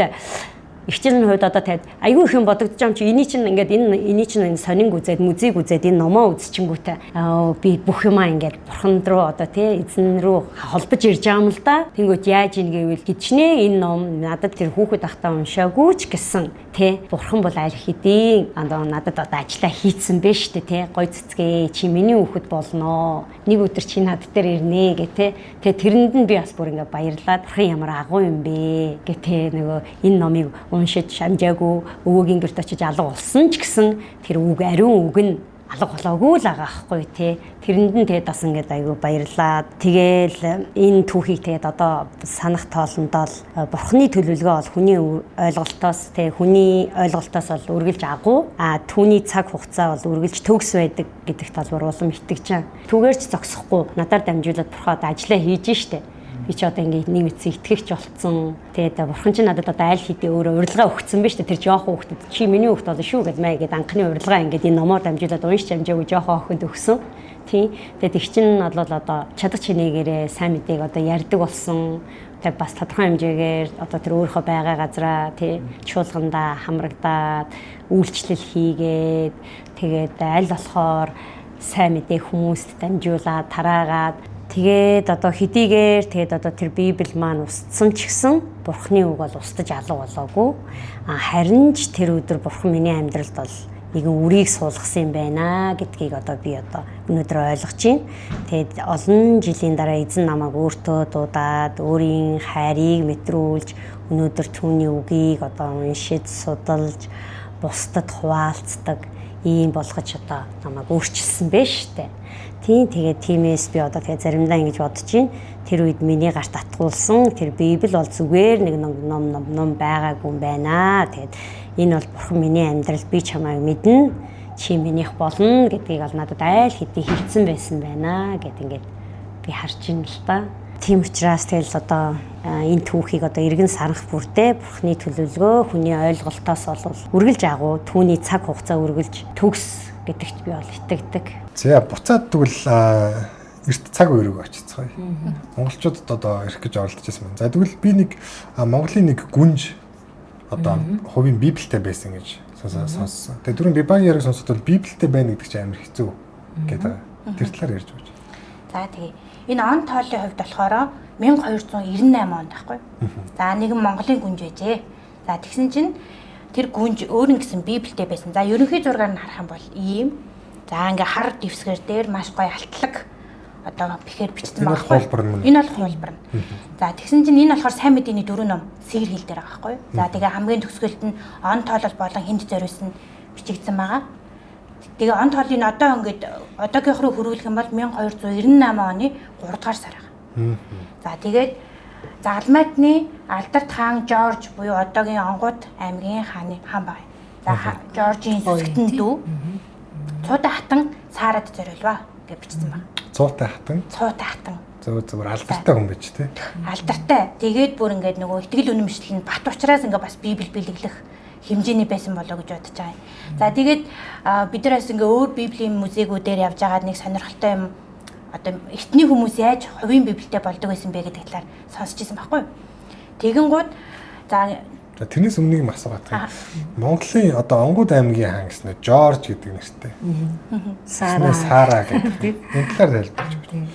Ихчийн хувьд одоо таад айгүй их юм бодогдож байгаа юм чи эний чинь ингээд энэ эний чинь энэ сонин үзээд музейг үзээд энэ номоо үзчихэнгүүтээ би бүх юмаа ингээд бурхан руу одоо тий эзэн рүү холбож ирж байгаа юм л да. Тэнгүүт яаж ийн гэвэл гिचнээ энэ ном надад тэр хүүхэд ахтаа уншаагүй ч гэсэн тий бурхан бол аль хэдийн одоо надад одоо ажиллаа хийцэн бэ штэ тий гой цэцгээ чи миний хүүхэд болноо нэг өдөр чи над дээр ирнэ гэ тий тэгээ тэрэнд нь би бас бүр ингээд баярлаад бурхан ямар агуу юм бэ гэ тий нөгөө энэ номыг уншиж амжаагүй өвөөгийн гэрт очиж алга болсон ч гэсэн тэр үг ариун үг нь алга болоогүй л байгаа байхгүй тий. Тэрэнд нь тэгээд бас ингээд айгүй баярлаад тэгээл энэ түүхийг тэгээд одоо санах тоолондоо л бурхны төлөвлөгөө бол хүний ойлголтоос тий хүний ойлголтоос бол үргэлж агуу а түүний цаг хугацаа бол үргэлж төгс байдаг гэдэгт бол улам итгэж байгаа. Түүгээр ч зогсохгүй надаар дамжуулаад бурхан одоо ажиллаа хийж штэ. Би ч одоо ингээд нэг мэдсэн итгэгч болцсон. Тэгээд бурхан чинь надад одоо аль хэдийн өөрөө урилга өгсөн биз дээ. Тэр жоохон хүүхдэд чи миний хүүхд болно шүү гэд маа гээд анхны урилга ингээд энэ номоор дамжуулаад уншиж амжаагүй жоохон охинд өгсөн. Тийм. Тэгээд их чинь бол одоо чадах чинээгээрээ сайн мэдээг одоо ярьдаг болсон. Тэгээд бас тодорхой хэмжээгээр одоо тэр өөрийнхөө байгаа газараа тий чуулгандаа хамрагдаад үйлчлэл хийгээд тэгээд аль болохоор сайн мэдээг хүмүүст дамжуулаад тараагаад тэгээд одоо хэдийгээр тэгээд одоо тэр Библи маань устсан ч гэсэн Бурхны үг бол устж алга болоогүй. Харин ч тэр өдөр Бурхан миний амьдралд бол нэгэн үрийг суулгасан юм байна гэдгийг одоо би одоо өнөөдөр ойлгож байна. Тэгээд олон жилийн дараа эзэн намайг өөртөө дуудаад өөрийн хайрыг мэдрүүлж өнөөдөр түүний үгийг одоо уншиж судалж бусдад хуваалцдаг ийм болгож одоо намайг өөрчилсөн бэ штэ. Тийм тэгээд тиймээс би одоо тэгээд заримдаа ингэж бодож байна. Тэр үед миний гарт атгуулсан тэр Библи бол зүгээр нэг ном байгаагүй юм байна. Тэгээд энэ бол бурхан миний амьдрал би чамайг мэднэ. Чи минийх болно гэдгийг бол надад айл хэдий хэлсэн байсан байна гэд ингээд би харж байна л та. Тийм учраас тэгэл одоо энэ түүхийг одоо эргэн сарнах бүртээ бурхны төлөвлөгөө хүний ойлголтоос бол үргэлж агуу түүний цаг хугацаа үргэлж төгс гэдэгт би бол итгэдэг. За буцаад тэгвэл Эрт цаг үе рүү очицгаая. Монголчуудад одоо ирэх гэж оролдож байсан байна. За тэгвэл би нэг Монголын нэг гүнж одоо хувийн библиэтэй байсан гэж сонссон. Тэгээ түрүүн Бибагийн яриг сонсоход бол библиэтэй байна гэдэг чинь амар хэцүү гэдэг. Тэр талаар ярьж өгч. За тэгээ. Энэ он тоолын хувьд болохоор 1298 онд байхгүй. За нэгэн Монголын гүнж байжээ. За тэгсэн чинь тэр гүнж өөр нь гэсэн библиэтэй байсан. За ерөнхий зургаар нь харах юм бол ийм. За ингээ хар дэвсгэр дээр маш гоё алтлаг одоо бэхээр бичсэн байгаа байхгүй. Энэ бол хуулбар нь. За тэгсэн чинь энэ болохоор сайн мэдээний дөрвөн ном сэгэр хэл дээр байгаа байхгүй. За тэгээ хамгийн төгсгөлд нь он тоолол болон хүнд зориулсан бичигдсэн байгаа. Тэгээ он тоолыг одоо ингээд одоогийнх руу хөрвүүлэх юм бол 1298 оны 3 дугаар сар байгаа. За тэгээд Загалмайтны Алдарт хаан Жорж буюу одоогийн Онгууд аймгийн хааны хаан байна. За Жоржийн сүсгтэн дүү Цуутай хатан Сарад зориулва гэж бичсэн байна. Цуутай хатан. Цуутай хатан. Зөв зөв алдартай хүн байж тээ. Алдартай. Тэгээд бүр ингээд нөгөө итгэл үнэмшил нь бат учраас ингээд бас Библи бэлэглэх хэмжээний байсан болоо гэж бодож байгаа юм. За тэгээд бид нар бас ингээ өөр библийн музейгүүдээр явж байгаад нэг сонирхолтой юм одоо эртний хүмүүс яаж хувийн библиэтэй болдог байсан бэ гэдэг талаар сонсч ирсэн байхгүй юу. Тэгэнгүүт за тэрнээс өмнө нэг юм асуугаад байна. Монголын одоо Онгууд аймгийн хаан гэсэн нь Жорж гэдэг нэртэй. Сара. Сара гэдэг. Энэ талаар тайлбарлаж өгч.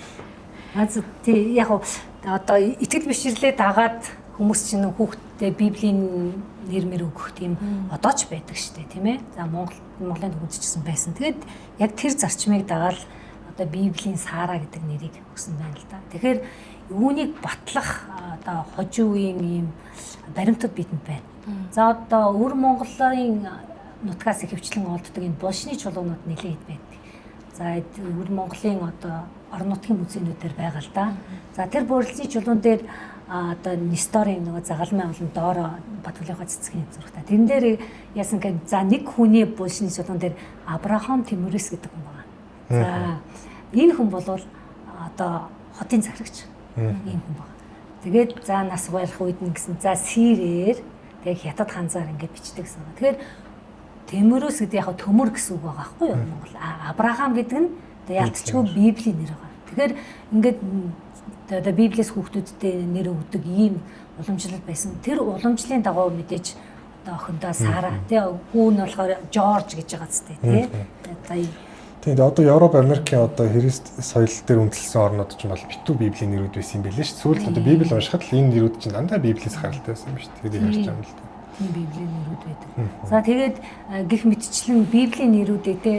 Аа тий яг одоо итгэл бишрлээ дагаад хүмүүс чинь хүүхдтэй библийн нэр мэр өгөх тийм одоо ч байдаг штэ тийм ээ. За Монголын хүмүүс ч гэсэн байсан. Тэгээд яг тэр зарчмыг дагаад одоо библийн Сара гэдэг нэрийг өгсөн байна л да. Тэгэхээр үүнийг батлах одоо хожим үеийн ийм баримтууд бидэнд байна. За одоо өвөр Монголын нутгаас ихэвчлэн олддог энэ булшны чулуунууд нэлээд байдаг. За өвөр Монголын одоо орон нутгийн музейнүүдээр байгаа л да. За тэр булшны чулуун дээр одоо Несторийн нөгөө загалмай болон доороо Батбулийнхаа цэцгийн зурагтай. Тэрэн дээр яасан гэхээр за нэг хүний булшны чулуун дээр Авраам Тэмүрэс гэдэг хүн байгаа. За энэ хүн бол одоо хотын захирагч ийм хүн байна. Тэгээд за нас барих үед нь гэсэн за Сирээр тэг Хятад ханзаар ингээд бичдэг гэсэн. Тэгэхээр Тэмүрөөс гэдэг яг төмөр гэсэн үг байгаа байхгүй юу Монгол. Авраам гэдэг нь одоо ялцчгүй Библийн нэр байгаа. Тэгэхээр ингээд одоо Библиэс хүүхдүүдтэй нэр өгдөг ийм уламжлал байсан. Тэр уламжлалын дагуу мэдээж одоо охиндоо Сара тий хүү нь болохоор Жорж гэж байгаа ч тий. Одоо Тийм одоо Европ, Америкийн одоо Христ соёл дээр үндэслэсэн орнууд ч бол битүү Библийн нэрүүд байсан юм билээ шүү. Сүүлд одоо Библи уншихад л энэ нэрүүд чинь дандаа Библиэс харалтай байсан юм шүү. Тэгээд ярьж байгаа юм л да. Тийм Библийн нэрүүд байдаг. За тэгээд гих мэтчлэн Библийн нэрүүдээ те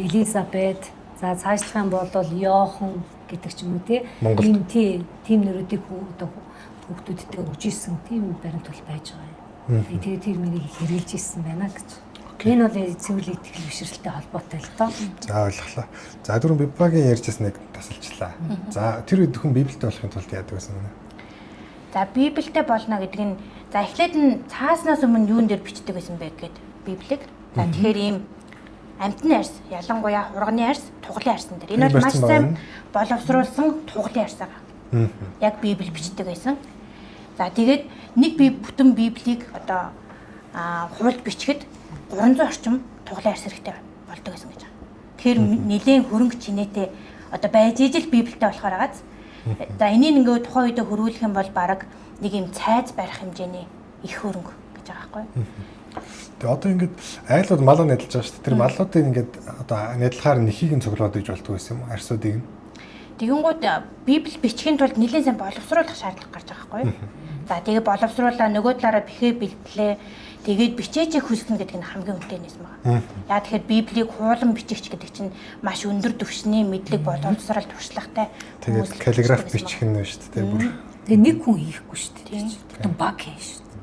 Элизабет, за цаашлах юм бол Йохан гэдэг ч юм уу те. Ийм тийм нэрүүдийг одоо хүүхдүүдтэй өгж исэн тийм баримт бол байж байгаа юм. Тэгээд тэр мэрийг хэрэгжилж исэн байна гэж. Энэ бол цэвэрлэг итгэл бишрэлтэй холбоотой л доо. За ойлголоо. За түрүүн Бибагийн ярьжсэн нэг тасалчлаа. За тэр үед хүн Библиэтэй болохын тулд яадаг байсан бэ? За Библиэтэй болно гэдэг нь за эхлээд нь цааснаас өмнө юун дээр бичдэг байсан бэ гэхэд Библийг. За тэгэхээр ийм амьтны арьс, ялангуяа хурганы арьс, туглын арьсан дээр. Энэ бол маш сайн боловсруулсан туглын арьс байгаа. Яг Библи бичдэг байсан. За тэгээд нэг би бүтэн Библийг одоо хуульд бичихэд 300 орчим туглын арьс хэрэгтэй болдог гэсэн гэж байгаа. Тэгэхээр нэлээд хөрөнгө чинээтэй одоо байж ижил Библиэтэй болохоор байгааз. За энийг ингээ тухайн үедээ хөрвүүлэх юм бол бараг нэг юм цайз барих хэмжээний их хөрөнгө гэж байгаа байхгүй юу? Тэгээ одоо ингээд айлууд малаа нэдэлж байгаа шүү дээ. Тэр малуудыг ингээд одоо нэдлахаар нэхийг нь цуглаад иж болдгоо байсан юм уу? Арьсуудыг нь. Тэгэнгүүт Библи бичихин тулд нэлээд сайн боловсруулах шаардлага гарч байгаа байхгүй юу? За тэгээ боловсруулаа нөгөө талаараа бэхээ бэлтлээ. Тэгээд бичээчийг хүснэ гэдэг нь хамгийн үнэтэй нэсэн байна. Яа тэгэхээр Библийг хуулан бичихч гэдэг чинь маш өндөр түвшний мэдлэг боловсрал туршлагатай. Тэгээд каллиграф бичих нь шүү дээ бүр. Тэгээд нэг хүн хийхгүй шүү дээ. Бүтэн баг хийн шүү дээ.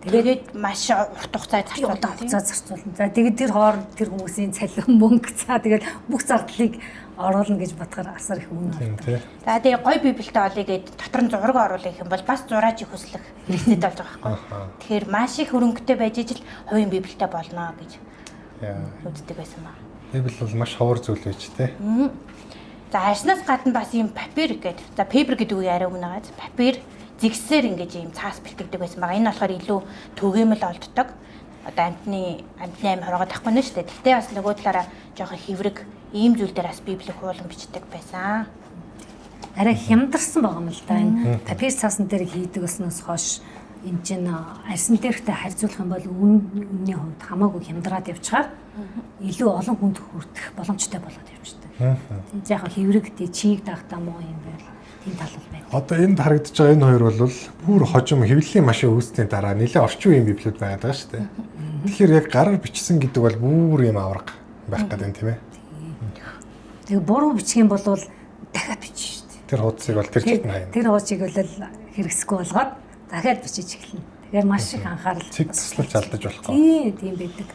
Тэгээд маш урт хугацаа зарцуулна. Хугацаа зарцуулна. За тэгээд тэр хооронд тэр хүмүүсийн цалин мөнгө за тэгээд бүх зардлыг оруулна гэж бодохоор асар их үнэ болдог. За тэгээ гой библиэтэй олъё гэд дотор нь зураг оруулах юм бол бас зураач их хүслэх хэрэгцээтэй болж байгаа байхгүй. Тэгэхээр маш их хөрөнгөтэй байж ижил хувийн библиэтэй болно гэж үздэг байсан ба. Библи бол маш ховор зүйл байж тээ. За арьснаас гадна бас ийм папир гэдэг. За пепер гэдэг үг арай өмнө байгаа. Папир зэгсээр ингэж ийм цаас бэлтгэдэг байсан байгаа. Энэ болохоор илүү түгээмэл олддог. Одоо амтны амтны ам хорогоод авахгүй нэ шүү дээ. Тэгтээ бас нөгөө талаараа жоохон хэврэг ийм зүйл дээр бас Библийг хуулан бичдэг байсан. Арай хямдарсан байгаа юм л да. Энэ папир цаасан дээр хийдэг болсноос хойш энэ чинь арьсан дээрхтэй харьцуулах юм бол үнний хувьд хамаагүй хямдраад явчихаар илүү олон хүнд хүртэх боломжтой болоод явчихдаг. Тийм яг хэврэг тий чийг дагтаа муу юм байл тийм тал бол байдаг. Одоо энд харагдаж байгаа энэ хоёр бол бүр хожим хэвлэлийн машин үүснийн дараа нэлээд орчин үеийн библиуд байгаад байгаа шүү дээ. Тэгэхээр яг гараар бичсэн гэдэг бол бүр юм авраг байх гэдэг юм тийм ээ. Тэгээ буруу бичих юм бол дахиад бичнэ шүү дээ. Тэр хуудсыг бол тэр чигт нь хайна. Тэр хуудсыг бол хэрэгсэхгүй болгоод дахиад бичиж эхэлнэ. Тэгэхээр маш их анхаарал цэг туслаж алдаж болохгүй. Тийм байдаг.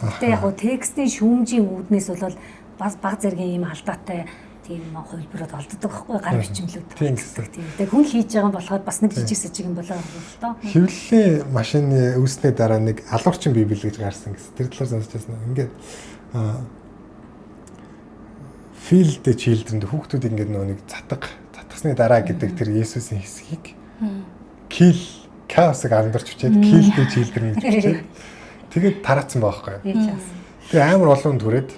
Гэтэ яг хуу текстийн шүүмжийн үүднээс бол бас баг зэргийн ийм алдаатай тийм хувилбарууд олддог байхгүй гар бичмлүүд. Тийм гэсэн. Тийм. Тэгээ хүн хийж байгаа юм болохоор бас нэг жижиг сажиг юм болоо л доо. Хэвлэлийн машины үүснээ дараа нэг алуурчин библи гэж гарсан гэсэн. Тэр талаар сонсч байсан. Ингээд Field the Children хүүхдүүд ингээд нөгөө нэг затгасны дараа гэдэг тэр Есүсийн хэсгийг kill chaos-ыг андуурч бичээд kill the children гэж бичээд тэгээд тараацсан байгаа байхгүй. Тэгээ амар олон түрээд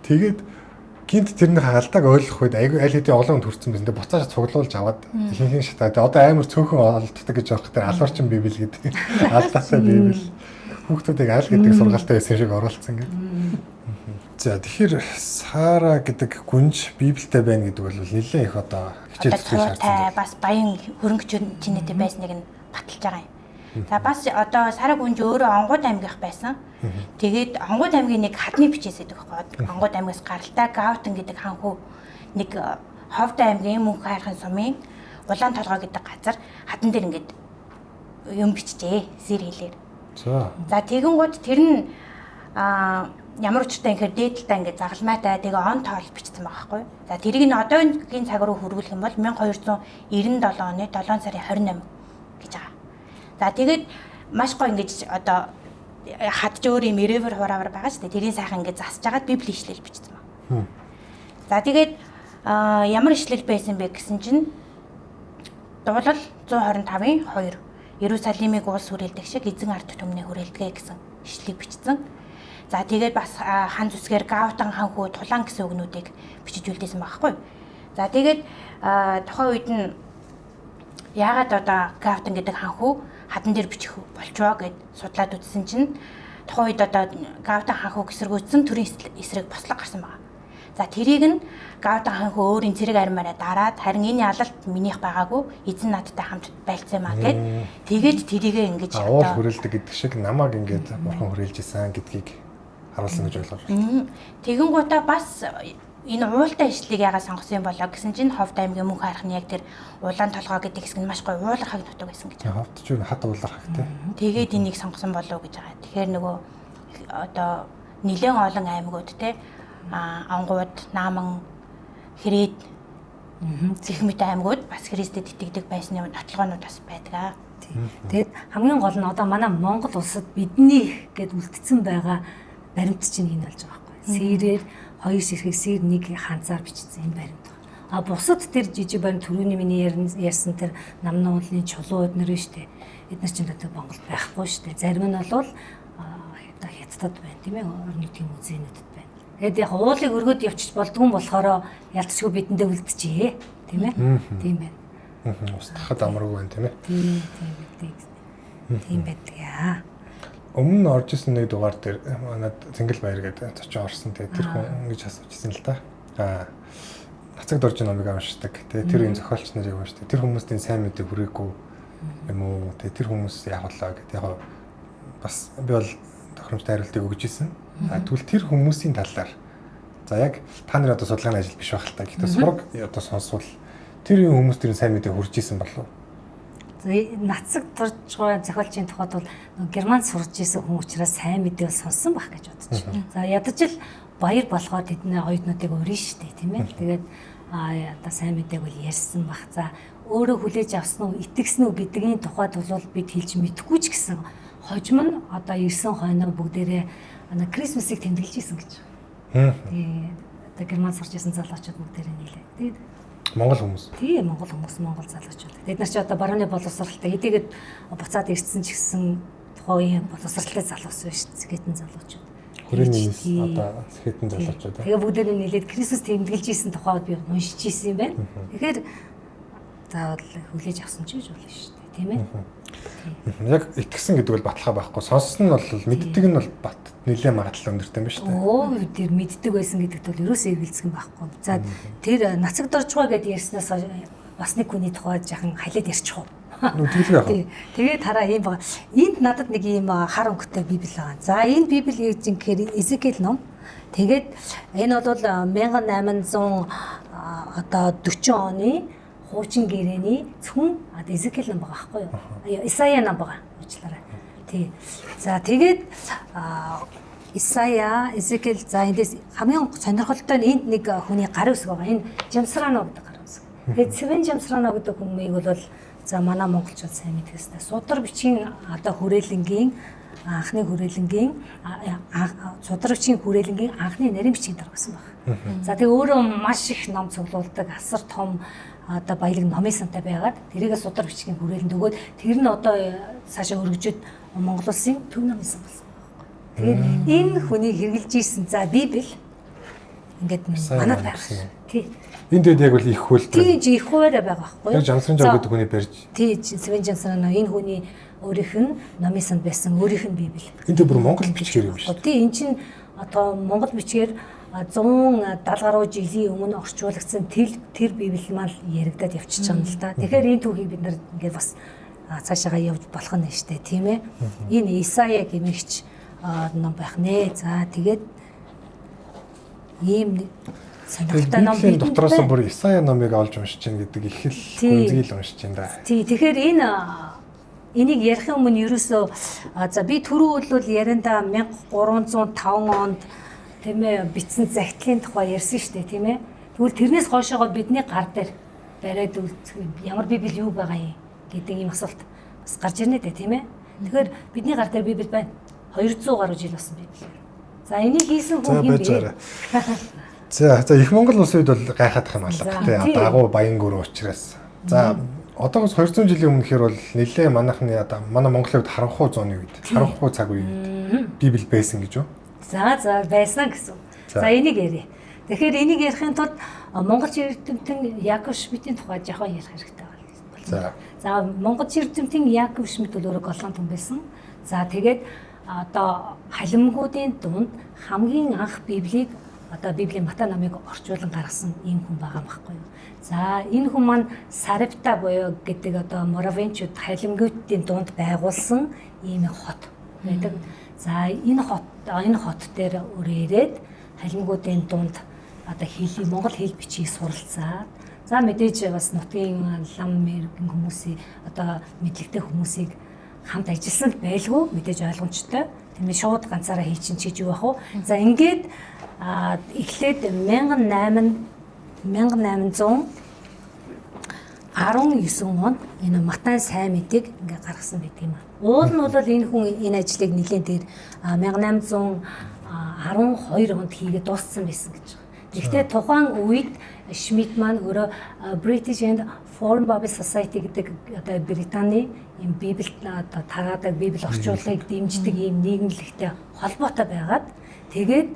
тэгээд гинт тэрний алдааг ойлгох үед айгүй аль хэдийн олон төрсэн байсан. Тэгээ буцааж цуглуулж аваад ихэнх шатаа. Тэгээ одоо амар цөөхөн олддог гэж байгаа тэр алуурчин библ гэдэг алдаатай библ хүүхдүүдийг аль гэдэг сургаалтай байсан шиг оруулсан гэдэг. За тэгэхээр Сара гэдэг гүнж Библиэд байна гэдэг бол нэлээд их одоо хичээл зүтгэх шаардсан. Бас баян хөрөнгө чинээтэй байсныг нь баталж байгаа юм. За бас одоо Сара гүнж өөрөө Онгууд аймгийнх байсан. Тэгээд Онгууд аймгийн нэг хадны бичээс гэдэг байхгүй. Онгууд аймгаас гаралтай Гаутан гэдэг хан хүү нэг Ховд аймгийн Мөнх хайрхан сумын Улаан толгой гэдэг газар хадан дээр ингээд юм бичжээ. Сэр хэлээр. За тэгэнгүүт тэр нь ямар учиртай гэхээр дээд талдаа ингээд загалмайтай тэгээ он тоол бичсэн байгаа байхгүй. За тэрийг нь одоогийн цаг руу хөрвүүлэх юм бол 1297 оны 7 сарын 28 гэж байгаа. За тэгээд маш гоё ингэж одоо хадж өөр юм эревэр хураавар байгаа шүү дээ. Тэрийн сайхан ингэж засаж агаад библи ишлэл бичсэн байна. За тэгээд ямар ишлэл байсан бэ гэсэн чинь дуулал 125-ын 2 Иерусалимыг улс хүрээлдэг шиг эзэн ард түмнээ хүрээлдэг гэсэн ишлэлийг бичсэн. За тэгээд бас хан зүсгээр Гаутан хан хүү Тулаан гэсэн үгнүүдийг бичиж үлдээсэн байхгүй. За тэгээд тухайн үед нь яагаад одоо Гаутан гэдэг хан хүү хадан дээр бичих болчвоо гэд судлаад үзсэн чинь тухайн үед одоо Гаутан хан хүү эсэргүүцсэн төрийн эсрэг бослого гарсан байгаа. За тэрийг нь Гаутан хан хүү өөрийн цэрэг армаараа дараад харин энэ ялалт минийх байгаагүй эзэн надтай хамт байлцсан юм а гэд тэгээд тэрийгээ ингэж одоо уул хүрээлдэг гэдэг шиг намайг ингээд бурхан хүрээлж исэн гэдгийг харуулсан гэж ойлгож байна. Тэгэн гутаа бас энэ уултай ишлэгийг яагаад сонгосон юм болоо гэсэн чинь Ховд аймгийн мөнх хайрхан яг тэр улаан толгой гэдэг хэсэг нь маш гоё уулархаг нутаг байсан гэж. Ховд ч юу хад уулархаг тий. Тэгээд энийг сонгосон болов гэж байгаа. Тэгэхээр нөгөө одоо нэлээд олон аймагуд те Онгууд, Нааман, Хрээд гэх мэт аймагуд бас Христэд итгэдэг байсны нотлогоонууд бас байдаг. Тэгээд хамгийн гол нь одоо манай Монгол улсад бидний гэд үлдсэн байгаа баримт чинь энэ болж байгаа байхгүй. Сэрээр хоёр ширхэг сэр нэг ханцаар бичсэн энэ баримт байна. А бусад тэр жижиг баримт түрүүний миний ярьсан тэр намнан уулын чулуу эднэр нь штэ. Эднэр чинь одоо Монголд байхгүй штэ. Зарим нь бол одоо Хятадд байна тийм ээ. Орон нутгийн музейнүүдэд байна. Тэгээд яг уулыг өргөд явчих болдгүй юм болохоор ялцчгүй бидэндээ үлдчихээ тийм ээ. Тийм байна. Устгахад амаргүй байна тийм ээ. Тийм тийм тийм байдаг яа. Өмнө нь орж исэн нэг дугаар дээр манад Цэнгэл баяр гэдэг зочин орсон. Тэгээд тэр хүн ингэж асууж исэн л да. Нацаг дорж номыг уншдаг. Тэгээд тэр энэ зохиолч нарыг уншдаг. Тэр хүмүүстийн сайн мэдээ хүрээгүй юм уу? Тэгээд тэр хүмүүс яг болоо гэдэг. Яг бас би бол тохиромжтой хариултыг өгч исэн. Тэгвэл тэр хүмүүсийн талаар за яг та нар одоо судалгааны ажил биш байх л та. Гэхдээ сураг одоо сонсвол тэр юм хүмүүс тэр сайн мэдээ хүрч исэн болов уу? Нацаг дурж байгаа зохиолчийн тухайд бол германд сурж исэн хүн учраас сайн мэдээ сонссон байх гэж бодож байна. За ядаж л баяр болгоод тэдний оюутнуудыг урина штэ тийм ээ. Тэгээд одоо сайн мэдээг бол ярьсан бах. За өөрөө хүлээж авсан уу, итгэсэн үү гэдгийн тухайд бол бид хэлж мэдэхгүй ч гэсэн хожим нь одоо ирсэн хойноо бүгдээрээ Крисмсыг тэмдэглэж исэн гэж байна. Тийм. Одоо германд сурж исэн залуучууд бүгдээрээ нийлээ. Тэгээд Монгол хүмүүс. Тийм, Монгол хүмүүс, Монгол залуучууд. Тэд нар чи одоо барууны боловсралтай хэдийгээд буцаад ирсэн ч гэсэн Тухайн үеийн боловсралтай залуус биш Сэхэтэн залуучууд. Хүрээний одоо Сэхэтэн залуучууд. Тэгээ бүгдээр нь нэлээд Христос тэмдэглэж исэн тухайд би уншиж исэн юм байна. Тэгэхээр заавал хүлээж авсан ч гэж болно шүү дээ, тийм ээ. Яг итгэсэн гэдэг бол баталгаа байхгүй. Сонссон нь бол мэддэг нь бол бат нэлээд магадлал өндөртэй юм байна шүү дээ. Өө тэр мэддэг байсан гэдэгт бол ерөөсөө эргэлзэх юм байхгүй. За тэр нацаг доржгой гэдээ ярьснаас бас нэг хүний тухай жаахан халиад ярьчих уу. Тэгэлгүй яах вэ? Тэгээд хараа ийм байгаа. Энд надад нэг ийм хар өнгөтэй библи байгаа. За энэ библи гэж юм гэхээр Эзекиэл ном. Тэгээд энэ бол 1800 одоо 40 оны хуучин гэрээний зөвхөн Эзекиэл ном байгаа байхгүй юу? Исая ном байгаа. Уучлаарай. Тий. За тэгээд Исая, Эзекиэл за эндээс хамгийн сонирхолтой нь энд нэг хүний гар үсэг байгаа. Энэ Жамсрано гэдэг гар үсэг. Тэгээд Цэвэн Жамсрано гэдэг хүмүүийг бол за манай монголчууд сайн мэддэг хэвээр. Судар бичгийн одоо хүрээлэнгийн анхны хүрээлэнгийн судар бичгийн хүрээлэнгийн анхны нарийн бичгийн дарга байсан баг. За тэгээ өөрөө маш их ном цуглуулдаг, асар том одоо баялаг номын сантай байгаад тэрийгэ судар бичгийн хүрээлэнд өгөөд тэр нь одоо цаашаа өргөжөөд Монгол улсын төв номын сан болсон байхгүй. Тэгээд энэ хүний хэрэгжилж исэн за Библи ингээд манад байх. Тий. Энэ дэд яг бол их хөл. Тий, их хуваараа байгаа байхгүй юу? Яг Жамсран жав гэдэг хүний барьж. Тий, Свен Жамсран энэ хүний өөрийнх нь номын санд байсан өөрийнх нь Библи. Энэ дэ бүр монгол бичгээр юм шүү дээ. Тий, энэ чинь одоо монгол бичгээр 170 гаруй жилийн өмнө орчуулагдсан тэр Библи маань яригадад явчихж байгаа юм л да. Тэгэхээр энэ түүхийг бид нар ингээд бас цаашаагаа явж болох нь шүү дээ, тийм ээ. Энэ Исая гэмэгч ном байх нэ. За тэгээд ийм сонирхолтой ном бидэнд дотроос бүр Исая номыг олж уншиж гин гэдэг их л гүнзгий л уншиж гин да. Тий, тэгэхээр энэ энийг ярихын өмнө ерөөсөө за би түрүү бол яриандаа 1305 онд тийм ээ бичсэн загтлын тухай ярьсан шүү дээ, тийм ээ. Тэгвэл тэрнээс хойшоогоо бидний гар дээр бариад үлдэх ямар библи юу байгаа юм гэдэг ийм асуулт бас гарч ирнэ дээ, тийм ээ. Тэгэхээр бидний гар дээр библи байна. 200 гаруй жил болсон библи. За энийг хийсэн хүн хэн бэ? За за их Монгол улсын үед бол гайхаадах юм алга тий. Дагуу баян гүрэн учраас. За одоогоос 200 жилийн өмнөхөр бол нэлээ манайхны одоо манай Монголын үед харанхуй зууны үед, харанхуй цаг үеийн библи байсан гэж юу? За за байсан гэсэн. За энийг ярив. Тэгэхээр энийг ярихын тулд монголч эрдэмтэн Яков Шмидтийн тухай жоохон ярих хэрэгтэй байна. За монголч эрдэмтэн Яков Шмидт бол өөрөө голланд хүн байсан. За тэгээд одоо халимгуудын дунд хамгийн анх Библийг одоо Библийн Матай номыг орчуулан гаргасан ийм хүн байгаа байхгүй юу. За энэ хүн маань Сарепта буюу гэдэг одоо Моравенчууд халимгуудын дунд байгуулсан ийм хот байдаг. За энэ хот дээр өөрөө ирээд халимгуудын дунд одоо хэл монгол хэл бичгийг суралцаад за мэдээж бас нутгийн лам мэрэгэн хүмүүсийг одоо мэдлэгтэй хүмүүсийг хамт ажилласан байлгүй мэдээж ойлгомжтой. Тийм ээ шууд ганцаараа хийчин ч гэж юу ах вэ? За ингээд эхлээд 1819 онд энэ Матай сайн мэдээг ингээ гаргасан байдаг юм аа. Уул нь бол энэ хүн энэ ажлыг нэлээд дээр 1812 онд хийгээд дууссан байсан гэж байна. Гэхдээ тухайн үед Шмидт маань өөрөө British and Foreign Bible Society гэдэг одоо Британий ийм Библи одоо тараадаг Библи орчуулгыг дэмждэг ийм нийгэмлэгтэй холбоотой байгаад тэгээд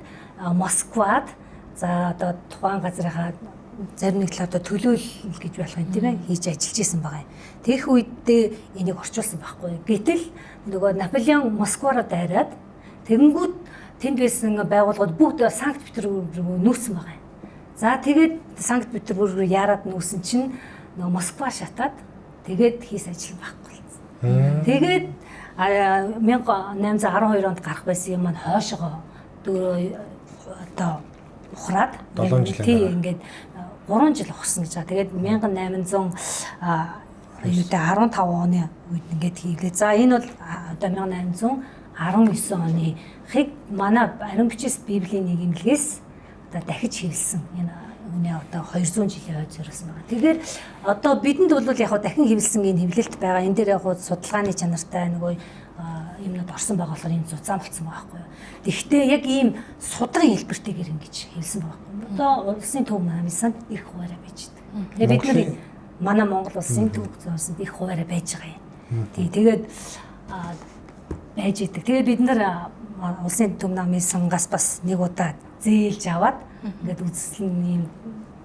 Москвад за одоо тухайн газрынхаа зарим нэг талаар одоо төлөөлөл гэж болох юм тийм ээ хийж ажиллаж исэн байгаа юм. Тэгэх үедээ энийг орчуулсан байхгүй. Гэтэл нөгөө Наполеон Москваараа дайраад тэгэнгүүт тэнд байсан байгууллагууд бүгд Санкт Петербург руу нүүсэн байгаа юм. За тэгээд Санкт Петербург руу яарад нүүсэн чинь нөгөө Москва шатаад тэгээд хийс ажил байхгүй болсон. Тэгээд 1812 онд гарах байсан юм маань хойшоогоо одоо ухраад 7 жилийн дараа ингээд 3 жил ухсан гэж байгаа. Тэгээд 1815 оны үед ингээд хийлээ. За энэ бол одоо 1819 оны хэг манай ариун бичээс Библийн нийгэмлэгээс одоо дахиж хэвлсэн энэ үнэ одоо 200 жилийн хойд зориулсан байгаа. Тэгэхээр одоо бидэнд бол яг дахин хэвлсэн энэ хэвлэлт байгаа. Энэ дээр яг судалгааны чанартай нөгөө юмнууд орсон байгаа болохоор энэ зузаан болсон байгаа байхгүй юу. Тэгэхдээ яг ийм судрын хэлбэртэйгээр ингэж хэвлсэн байгаа байхгүй юу. Одоо улсын төв намын санд их хуваараа байж байгаа. Тэгээ бид нар манай Монгол улсын төв зоосонд их хуваараа байж байгаа юм. Тий, тэгээд байж идэг. Тэгээ бид нар улсын төв намын сангаас бас нэг удаа зээлж аваад ингээд үзэсгэлэн ийм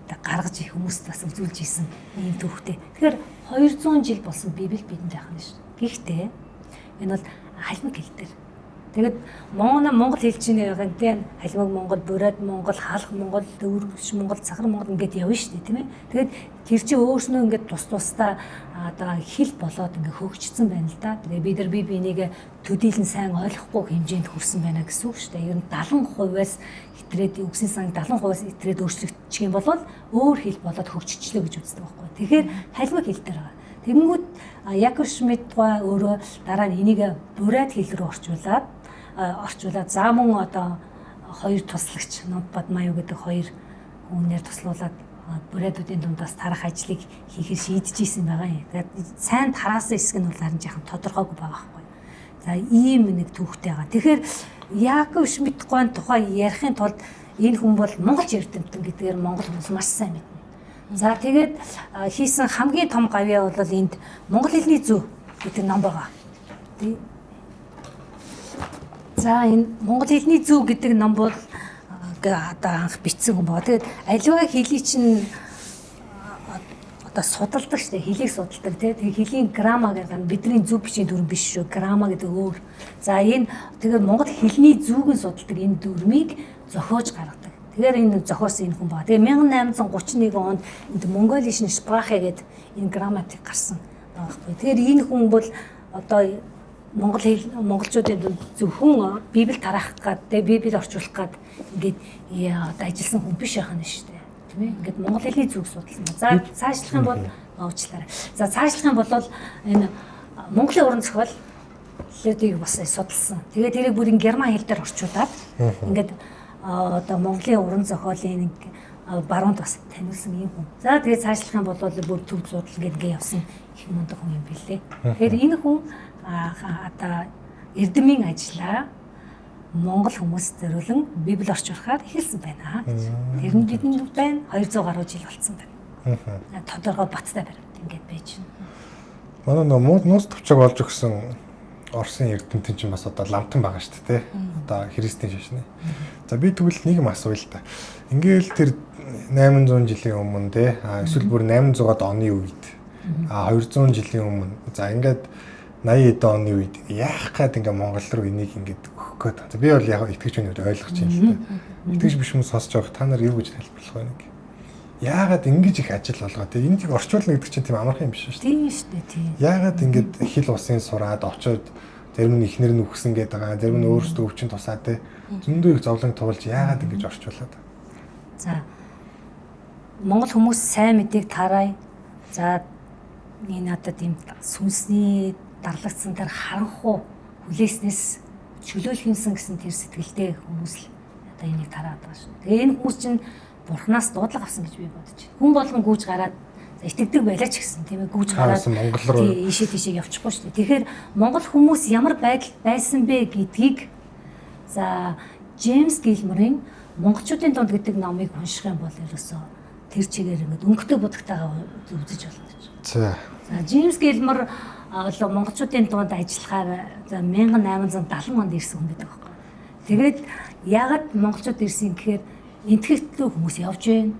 гаргаж их хүмүүст бас үзүүлж исэн ийм түүхтэй. Тэгэхээр 200 жил болсон Библи бидэнд байх нь шүү. Гэхдээ энэ бол халимаг хэл дээр. Тэгээд Монгол хэл чинь яг тийм халимаг Монгол, бурайд Монгол, халах Монгол, дөрвөш Монгол, цахар Монгол ингээд явна шүү дээ, тийм ээ. Тэгээд тэр чинь өөрснөө ингээд тус тусдаа одоо хэл болоод ингээд хөгжсөн байна л да. Тэгээд бид нар бие биенийг төдийлөн сайн ойлгохгүй хэмжээнд хүрсэн байна гэсэн үг шүү дээ. Ер нь 70%-аас итрээд үгсийн сан 70%-аас итрээд өөрчлөгдчих юм бол өөр хэл болоод хөгжчихлөө гэж үздэг байхгүй. Тэгэхээр халимаг хэл дээр байгаа. Тэгэнгүүт Яков Шмидт өөрөө дараа нь энийг бурайд хэл рүү орчуулад за мөн одоо хоёр туслагч Ноббад Маю гэдэг хоёр хүнээр туслуулад бурайдуудын дундаас тарах ажлыг хийхээр шийдэж исэн байгаа юм. Тэгээд сайн тараасан хэсэг нь бол харин жаахан тодорхойгүй байгаа байхгүй. За ийм нэг түүхтэй байгаа. Тэгэхээр Яков Шмидт гойн тухай ярихын тулд энэ хүн бол монголч эрдэмтэн гэдгээр монгол хүмүүс маш сайн мэднэ. За тэгээд хийсэн хамгийн том гавьяа бол энд монгол хэлний зүй гэдэг ном байгаа. За энэ монгол хэлний зүй гэдэг ном бол одоо анх бичсэн хүн байгаа. Тэгээд аливаа хэлийг чинь одоо судалдаг шүү дээ. Хэлийг судалдаг тий. Тэгээд хэлийн грамма гэдэг нь бидний зөв бичгийн дүрм биш шүү. Грамма гэдэг өөр. За энэ тэгээд монгол хэлний зүйг нь судалдаг энэ дүрмийг зохиож гаргадаг. Тэгэхээр энэ зохиосон энэ хүн байгаа. Тэгээ 1831 онд энд Mongolischen Sprache гэдэг энэ грамматик гарсан байгаа байхгүй. Тэгэхээр энэ хүн бол одоо монгол хэл монголчуудын дунд зөвхөн Библи тараах гад тэ Библи орчуулах гад ингээд одоо ажилласан хүн биш байх нь шүү дээ. Тийм ээ. Ингээд монгол хэлний зүг судалсан. За цаашлах юм бол уучлаарай. За цаашлах юм бол энэ Монголын уран зохиол лүүдийг бас судалсан. Тэгээд тэрийг бүр герман хэл дээр орчуулад ингээд одоо Монголын уран зохиолын баруунд бас таниулсан юм хүн. За тэгээд цаашлах юм бол бүр төв зуудал ингээд ингээд явсан их мундаг хүн юм билээ. Тэгэхээр энэ хүн одоо эрдэмийн ажлаа Монгол хүмүүст зориулан Библи орчуулахаар эхэлсэн байна гэж. Тэр нь бидэнд байна 200 гаруй жил болцсон байна. Тодорхой баттай баримт ингээд байж байна. Манай нөө нуус төвчөг олж өгсөн Оросын эрдэмтэн чинь бас одоо ламтан байгаа шүү дээ, тий. Одоо христийн шашны. За би тэгвэл нэг юм асууя л та. Ингээл тэр 800 жилийн өмнө тий, эсвэл бүр 800-аад оны үед 200 жилийн өмнө за ингээд 80 эдэн оны үед яах гээд ингээ Монгол руу энийг ингээд өгөх гээд. За би бол яг итгэж байна гэж ойлгож байна л та. Итгэж биш хүмүүс сонсож байгаа та нар юу гэж тайлбарлах вэ нэг? Яагаад ингэж их ажил болгоо те энийг орчуулна гэдэг чинь тийм амархан юм биш шүү дээ. Тийм шүү дээ, тийм. Яагаад ингэж хил усын сураад очоод зарим нь ихнэр нь үхсэн гэдэг байгаа, зарим нь өөрсдөө өвчин тусаа те зөндөө их зовлон туулж яагаад ингэж орчуулад? За Монгол хүмүүс сайн мэдээг тарай. За энэ одоо тийм сүнсний дарлагдсан тэр харанхуу хүлээснээс чөлөөлөх юмсан гэсэн тэр сэтгэлтэй хүмүүс л одоо энийг тараад байгаа шүү. Тэгээ энэ хүмүүс чинь Бурханаас дуудлага авсан гэж би бодож байна. Хүн болгон гүйж гараад итгэдэг байлаа ч гэсэн тийм ээ гүйж гараад Монгол руу ийшээ тийшээ явчихгүй шүү дээ. Тэгэхээр Монгол хүмүүс ямар байдал байсан бэ гэдгийг за Джеймс Гилморын Монголчуудын дунд гэдэг номыг унших юм бол ерөөсөө тэр чигээр ингээд өнгөтэй будагтайгаа үзэж болно гэж. За. За Джеймс Гилмор бол монголчуудын дунд ажиллахаар за 1870 онд ирсэн хүн гэдэг байхгүй. Тэгээд яагаад монголчууд ирсэн гэхээр энтгэхтлөө хүмүүс явж гин,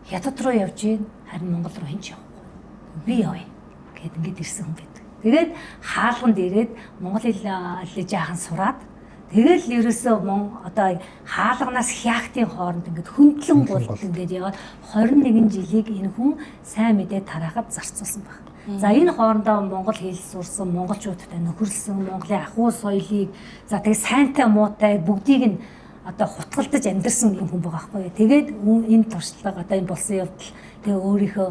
хятад руу явж гин, харин Монгол руу хэн ч явахгүй. Би явъя гэд ингээд ирсэн хүн байдаг. Тэгээд хаалганд ирээд монгол хэл жаахан сураад тэгэл ерөөсөө одоо хаалганаас хяактын хооронд ингээд хөндлөн гулт ингээд яваад 21 жилийг энэ хүн сайн мэдээ тараахад зарцуулсан баг. За энэ хоорондоо монгол хэл сурсан, монголчуудтай нөхөрлсөн, Монголын ахуй соёлыг за тэгээ сайнтай муутай бүгдийг нь одоо хутгалдаж амьдарсан юм хүн байгаа байхгүй. Тэгээд энэ туршлага одоо энэ болсон явдал тэгээ өөрийнхөө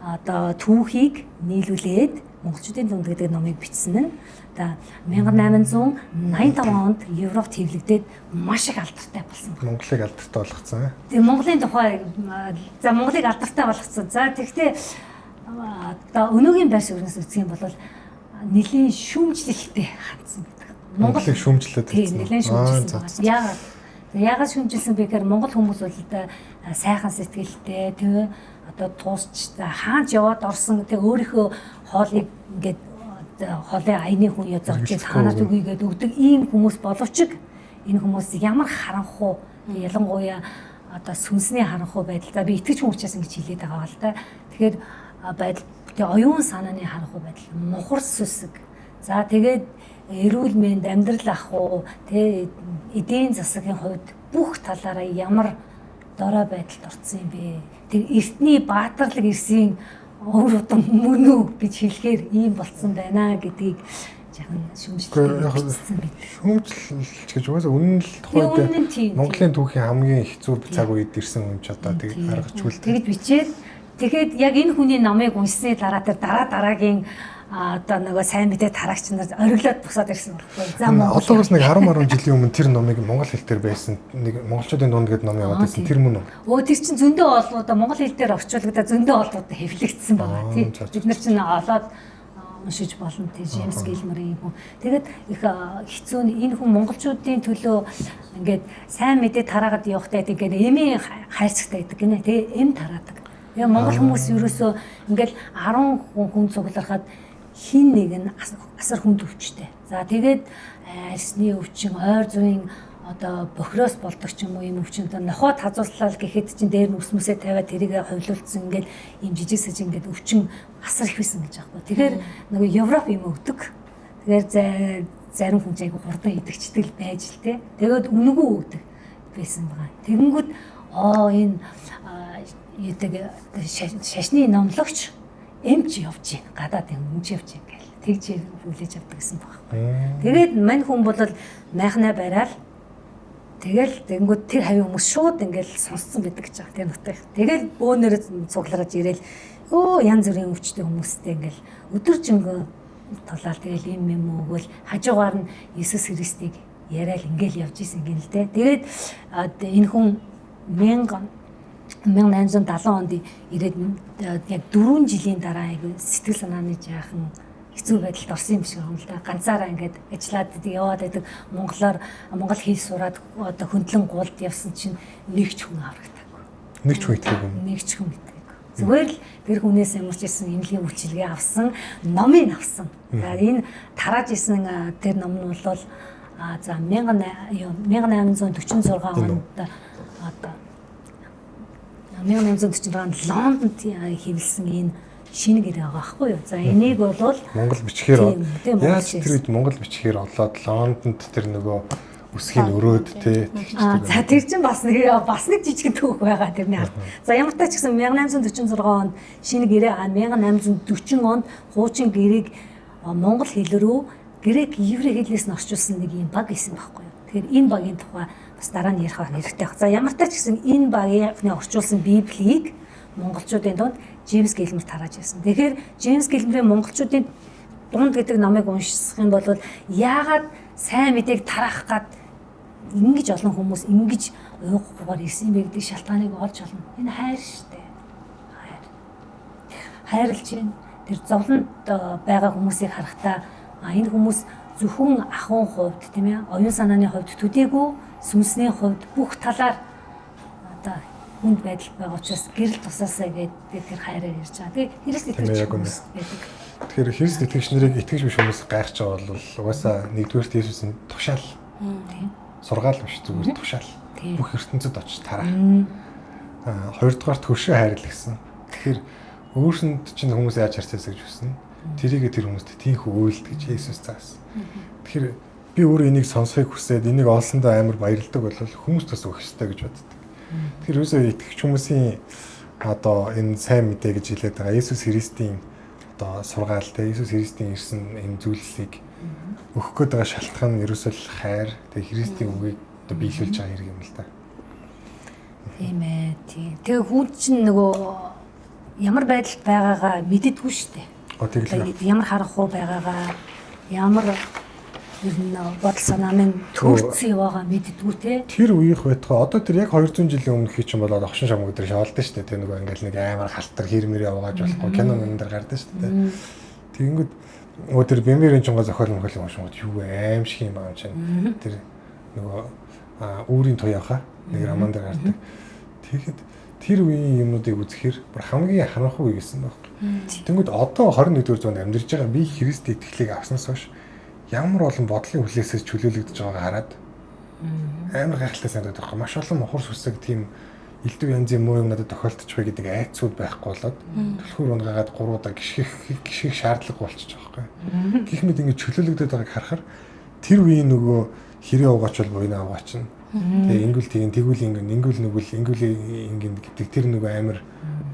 одоо түүхийг нийлүүлээд монголчуудын дунд гэдэг номыг бичсэн нь одоо 1885 онд Европт хэвлэгдээд маш их алдартай болсон байна. Монголыг алдартай болгоцсон. Тэгээ Монголын тухай за Монголыг алдартай болгоцсон. За тэгвэл одоо өнөөгийн байр сууринаас үзэх юм бол нэлийн шүүмжлэлтэй хандсан гэдэг. Монголыг шүүмжлээд байсан. Нэлийн шүүмжилсэн байна. Яагаад? Яагаад шүүмжилсэн бэ гэхээр Монгол хүмүүс бол одоо сайхан сэтгэлтэй тийм одоо туусч хаач яваад орсон тэг өөрийнхөө хоолыг ингээд Холын аяны хүн я зовж танаас үгүй гэдээ өгдөг ийм хүмүүс боловч энэ хүмүүс ямар харанхуу, ялангуяа одоо сүнсний харанхуу байдал. За би итгэж хүн учраас ингэж хэлээд байгаа л да. Тэгэхээр байдал, тэгээ оюун санааны харанхуу байдал, мухар сүсэг. За тэгээд эрүүл мэнд, амьдрал ах уу, тэ эдийн засгийн хувьд бүх талаараа ямар дорой байдалд орсон юм бэ? Тэр эртний баатарлаг ирсэн өвөр удам мөн үү гэж хэлэхээр ийм болцсон байна гэдгийг жаахан шүүмжлэлсэн байт. Шүүмжлэлч гэж угаасаа үнэн л тухайд Монголын түүхийн хамгийн хэцүү цаг үед ирсэн юм ч одоо тэг аргачгүй л. Тэгж бичээд тэгэхэд яг энэ хүний номыг уншсны дараа тэр дараа дараагийн одоо нөгөө сайн мэдээ тараагч нар ориглоод бусаад ирсэн байхгүй. За Монгол одоогоос нэг 10 10 жилийн өмнө тэр номыг монгол хэл дээр байсан. Нэг монголчуудын дунд гэдэг ном яваад байсан. Тэр мөн үү? Өө тэр чинь зөндөө олнуудаа монгол хэл дээр орчуулгадаа зөндөө олнуудаа хэвлэгдсэн байгаа тий. Бид нар чинь олоод уншиж болно тий. Джеймс Гилморын хүн. Тэгээд их хэцүү нь энэ хүн монголчуудын төлөө ингээд сайн мэдээ тараагаад явахтай ингээд эмийн хайрцагтай байдаг гинэ. Тэгээ эм тараадаг. Тэгээ монгол хүмүүс ерөөсөө ингээд 10 хүн цугларахад хин нэг нь асар хүнд өвчтэй. За тэгээд арсны өвчин, ойр зүйн одоо бохироос болдог ч юм уу юм өвчин, одоо нохоо тазууслал гэхэд чинь дээр нь ус мүсээ тавиад тэрийг хувилуулсан ингээд ийм жижиг сажиг ингээд өвчин асар их байсан гэж аахгүй. Тэгэхээр нөгөө Европ юм өгдөг. Тэгэхээр зарим хүн ч айгу хурдан идэгчдэг байж л те. Тэгээд үнэгүй өгдөг байсан байгаа. Тэгэнгүүт энэ юудаг шашны номлогч эмч явж гин гадаад эмч явж гин гэл тэгж хүлээж авдаг гэсэн баг. Тэгээд мань хүн бол майхнаа бараал тэгэл тэгэнгүүт тэр хавийн хүмүүс шууд ингээл сонсцсон байдаг гэж байгаа тэр нутаг. Тэгэл бөөнөрөө цуглараж ирээл өө янз бүрийн өвчтэй хүмүүстэй ингээл өдөржингөө тулаал тэгэл юм юм өгөөл хажуугаар нь Иесус Христийг яриад ингээл явж исэн гин л дээ. Тэгээд энэ хүн 1870 онд ирээд яг 4 жилийн дараа айгу сэтгэл санааны жаахан хэцүү байдалд орсон юм шиг байна л да. Ганцаараа ингээд ажиллаад яваад байдаг монголоор монгол хэл сураад одоо хөндлөн гулд явсан чинь нэг ч хүн аврагдаагүй. Нэг ч хүн итгээгүй. Нэг ч хүн итгээгүй. Зүгээр л тэр хүнээс ямарч исэн эмнэлгийн үйлчилгээ авсан, номыг авсан. За энэ тарааж исэн тэр ном нь бол за 1846 онд одоо 1846 онд Лондонд хэвлсэн энэ шинэ гэрээ байгаа байхгүй юу. За энийг бол монгол бичгээр яаж тэр үед монгол бичгээр олоод Лондонд тэр нөгөө үсгийг өрөөд те тэгчдэг. За тэр чинь бас нэг жижиг түүх байгаа тэрний ард. За ямар ч гэсэн 1846 онд шинэ гэрээ 1840 онд хуучин гэрээг монгол хэл рүү грек еврей хэлнээс нь орчуулсан нэг юм баг исэн байхгүй юу. Тэгэхээр энэ багийн тухай бас дараа нь ярих хэрэгтэй байх. За ямар ч гэсэн энэ багийн орчуулсан Библийг монголчуудын дунд Джеймс Гилмор тарааж ирсэн. Тэгэхээр Джеймс Гилморийн монголчуудын дунд гэдэг номыг унших юм бол яагаад сайн мэдээг тараах гад ингэж олон хүмүүс ингэж уйгахгүйгээр ирсэн юм бэ гэдэг шалтгааныг олж олно. Энэ хайр шүү дээ. Хайр. Хайрлж байна. Тэр зовлонд байгаа хүмүүсийг харахтаа энэ хүмүүс зөвхөн ахуйн хувьд тийм ээ оюун санааны хувьд төдийгүй сүнсний хувьд бүх талаар одоо хүнд байдал байгаа учраас гэрэл тусаасаа гэдэг тэр хайраар ирж байгаа. Тэгээ Христ итгэгч хүмүүс байдаг. Тэгэхээр Христ итгэгч нарыг итгэж биш хүмүүс гайхаж байгаа бол угаасаа нэгдүгээрт Есүсийн тушаал. Тийм. Сургаал биш зүгээр тушаал. Бүх ертөнцид очиж тараа. Хоёрдугаарт хөршөө хайрлал гэсэн. Тэгэхээр өөрсөнд чинь хүмүүс яаж харьцаасаа гэж хүснэ. Тэрийгэ тэр хүмүүст тийхүү үйлд гэж Есүс заасан. Тэгэхээр би өөрөө энийг сонсохыг хүсээд энийг олсондоо амар баярлдаг бол хүмүүст бас өгөх ёстой гэж боддог. Тэгэхээр юусоо итгэгч хүмүүсийн одоо энэ сайн мэдээ гэж хэлээд байгаа Есүс Христийн одоо сургаал те Есүс Христийн ирсэн энэ зүйлсийг өгөх гээд байгаа шалтгаан нь ерөөсөө л хайр тэгээ Христийн үгийг одоо биелүүлж байгаа хэрэг юм л да. Тийм ээ тийм. Тэгээ хүн чинь нөгөө ямар байдалд байгаагаа мэддэггүй шүү дээ. Ямар харанхуй байгаагаа ямар ер нь бодол санаа минь төрсөн яваагаа мэддэггүй те. Тэр үеийнх байтугай одоо тэр яг 200 жилийн өмнө хий чинь болоод огшин шамг өдр шоолдсон шүү дээ. Тэр нөгөө ингээл нэг амар халтар хэрмэр яваагааж болохгүй кино мөн дээр гардаг шүү дээ. Тэгэнгүүт нөгөө тэр Бэмбэрийн чунгаа зохиол мөхөл юм шууд юу аим шиг юм аа чинь. Тэр нөгөө үүрийн туяа хаа нэг роман дээр гардаг. Тэгэхэд Тэр үеийн юмнуудыг үзэхээр бүр хамгийн харанхуй үе гэсэн байхгүй. Тэнгүүд одоо 21-р зуунд амьдарч байгаа би Христ итгэлийг авснаас хойш ямар олон бодлын хүлээсээс чөлөөлөгдөж байгааг хараад амар гайхалтай санагдаад байгаа. Маш олон мухар сүсэг тийм элдв янзын муу юм надад тохиолдчих вэ гэдэг айцуд байхгүй болоод түлхүүр унгаагаад 3 удаа гიშгэх шаардлага болчих жоох байхгүй. Гэх мэт ингэ чөлөөлөгдөд байгааг харахаар тэр үеийн нөгөө хэрэг угаач бол буйна угаач нь. Тэгээ ингүүл тийм тэгвэл ингэн ингүүл нүгэл ингүүл ингэн гэдэг тэр нөгөө амар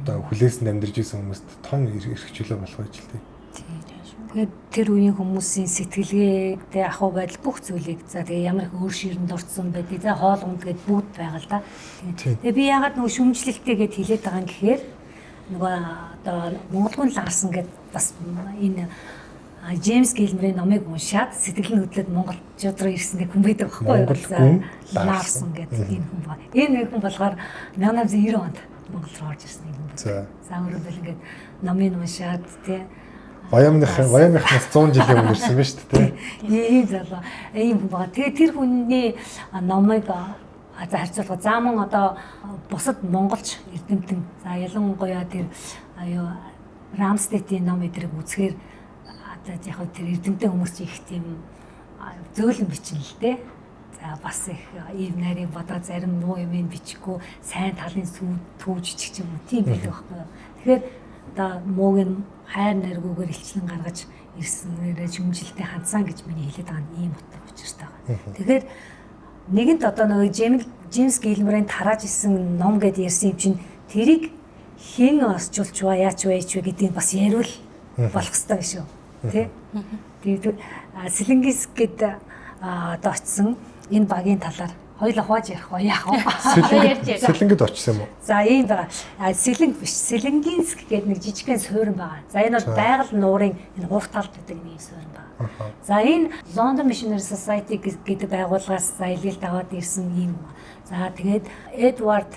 одоо хүлээсэнд амьдарч исэн хүмүүст том эрх чөлөө болох байж л дээ. Тэгээд тэр үеийн хүмүүсийн сэтгэлгээ, тэ ахуй байдал бүх зүйлийг за тэгээ ямар их өөр ширэнд дурдсан байдгийг за хоол унд гээд бүгд байгаа л да. Тэгээ би яагаад нөгөө шүмжлэлтэй гээд хэлээд байгаа юм гэхээр нөгөө одоо Монголгүн Ларсон гээд бас энэ Джеймс Гилмерийн номыг уншаад сэтгэл нь хөдлөөд монголчууд руу ирсэн нэг хүн байдаг байхгүй юу? Монголгүн Ларсон гэдэг энэ хүн ба. Энэ нэг хүн болохоор 1890 онд Монгол руу орж ирсэн нэг хүн. За өөрөөр хэлбэл ингээд номыг уншаад тэ Баямынхнаас 100 жилийн өмнө ирсэн байна шүү дээ. Ийм залуу, ийм хүн байгаа. Тэгээ тэр хүний номыг за харьцуулга за мөн одоо бусад монголч эрдэмтэн за ялангуяа тэр юу Рамстедийн ном эдрийг үзэхээр одоо яг тэр эрдэмтэн хүмүүс их тийм зөөлөн бичнэ л дээ. За бас их ийм нарийн бодоо зарим муу юм бичихгүй сайн талын сүү түүж бичих юм уу тийм байдаг байхгүй юу. Тэгэхээр одоо мууг нь хайр найргүйгээр илчлэн гаргаж ирснээрээ шүмжилтэй хандсан гэж миний хэлээд байгаа нь ийм утга учиртай байгаа. Тэгэхээр нэгэнт одоо нөгөө Джеймс Гилмерийн тарааж исэн ном гэд ярьсан юм чинь тэрийг хэн орчуулч вэ, яач вэ, яач вэ гэдгийг бас яриул болох ёстой гэж шүү. Тэ? Тэгээд Сэлэнгис гэд одоо очисон энэ багийн талаар хоёулаа хувааж ярих уу яах вэ? Сэлэнгэд очсон юм уу? За ийм байгаа. Сэлэнг биш, Сэлэнгинск гэдэг нэг жижигхэн суурин байгаа. За энэ бол байгаль нуурын энэ хурх талд байдаг нэг суурин байгаа. За энэ London Missionary Society гэдэг байгууллагаас за илгээлт аваад ирсэн ийм. За тэгээд Эдвард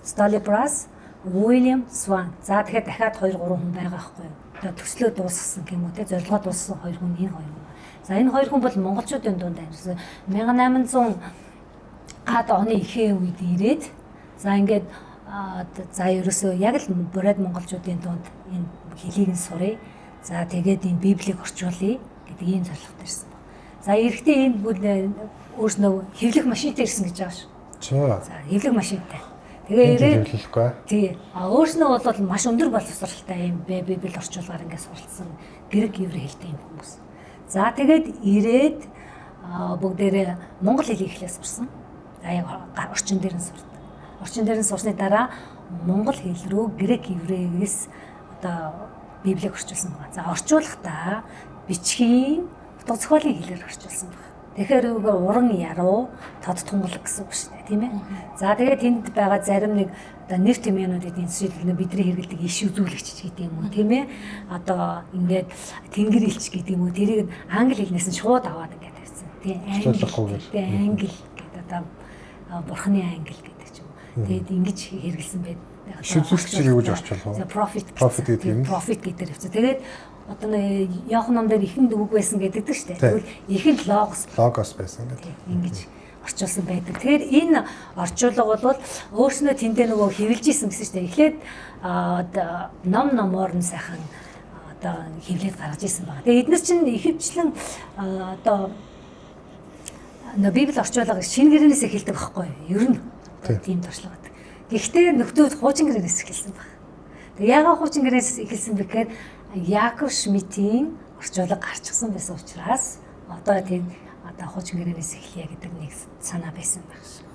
Столибрас, Уильям Сван. За тэгэхээр дахиад 2 3 хүн байгаа байхгүй юу? Одоо төслөө дуусгасан гэх юм уу те, зорилгоо дуусгасан хоёр хүн энэ хоёр хүн. За энэ хоёр хүн бол монголчуудын дунд амьдарсан. 1800 гад оны ихэнх үед ирээд за ингээд за ерөөсөө яг л бурайд монголчуудын дунд энэ хэлийг нь сурыг. За тэгээд энэ библийг орчуулъя гэдэг ийм зорилготой ирсэн баг. За эрэхтэй энэ бүр өөрснөө хэвлэх машинтай ирсэн гэж байгаа шүү. За хэвлэх машинтай. Тэгээ ирээд тий. А өөрснөө бол маш өндөр боловсралтай юм библи орчуулгаар ингээд суралцсан грек еврей хэлтэй юм хүмүүс. За тэгээд ирээд бүгдээрээ монгол хэлийг эхлээ сурсан. За яг орчин дээр нь сурдаг. Орчин дээр нь сурсны дараа монгол хэл рүү грек еврейгээс одоо библийг орчуулсан байна. За орчуулахдаа бичгийн утга зохиолын хэлээр орчуулсан байна. Тэгэхээр үгээр уран яруу тод тунгалаг гэсэн үг шүү дээ, тийм ээ. За тэгээд тэнд байгаа зарим нэг одоо нэр тэмээнүүдийн жишээлбэл бидний хэрэглэдэг иш үзүүлэгч гэдэг юм уу, тийм ээ. Одоо ингээд тэнгэр элч гэдэг юм уу, тэрийг англи хэлнээс нь шууд аваад ингээд тавьсан. Тийм англи. Тийм англи гэдэг одоо бурхны англи гэдэг ч юм уу. Тэгээд ингэж хэрэглэсэн байд. Иш үзүүлэгчийг юу гэж орчуулах вэ? Prophet гэдэг юм. Prophet гэдэг хэвчээ. Тэгээд одоо нэг Иохан ном дээр ихэнд үг байсан гэдэг шүү дээ. Тэгвэл ихэнд логос байсан гэдэг. Ингэж орчуулсан байдаг. Тэгэхээр энэ орчуулга бол өөрснөө тэндээ нөгөө хэвлэж исэн гэсэн шүү дээ. Эхлээд ном номоор нь сайхан одоо хэвлээд гаргаж исэн байна. Тэгээд эднэр чинь ихэвчлэн одоо нөгөө библи орчуулга шинэ гэрээнээс эхэлдэг байхгүй юу? Ер нь тийм туршлага байдаг. Гэхдээ нөхдүүд хуучин гэрээнээс эхэлсэн байна. Тэгээ яагаад хуучин гэрээнээс эхэлсэн бэ гэхээр Яков Шмидтийн орчуулга гарчихсан байсан учраас одоо тийм одоо хуучин гэрээнээс эхлэе гэдэг нэг санаа байсан байх шиг.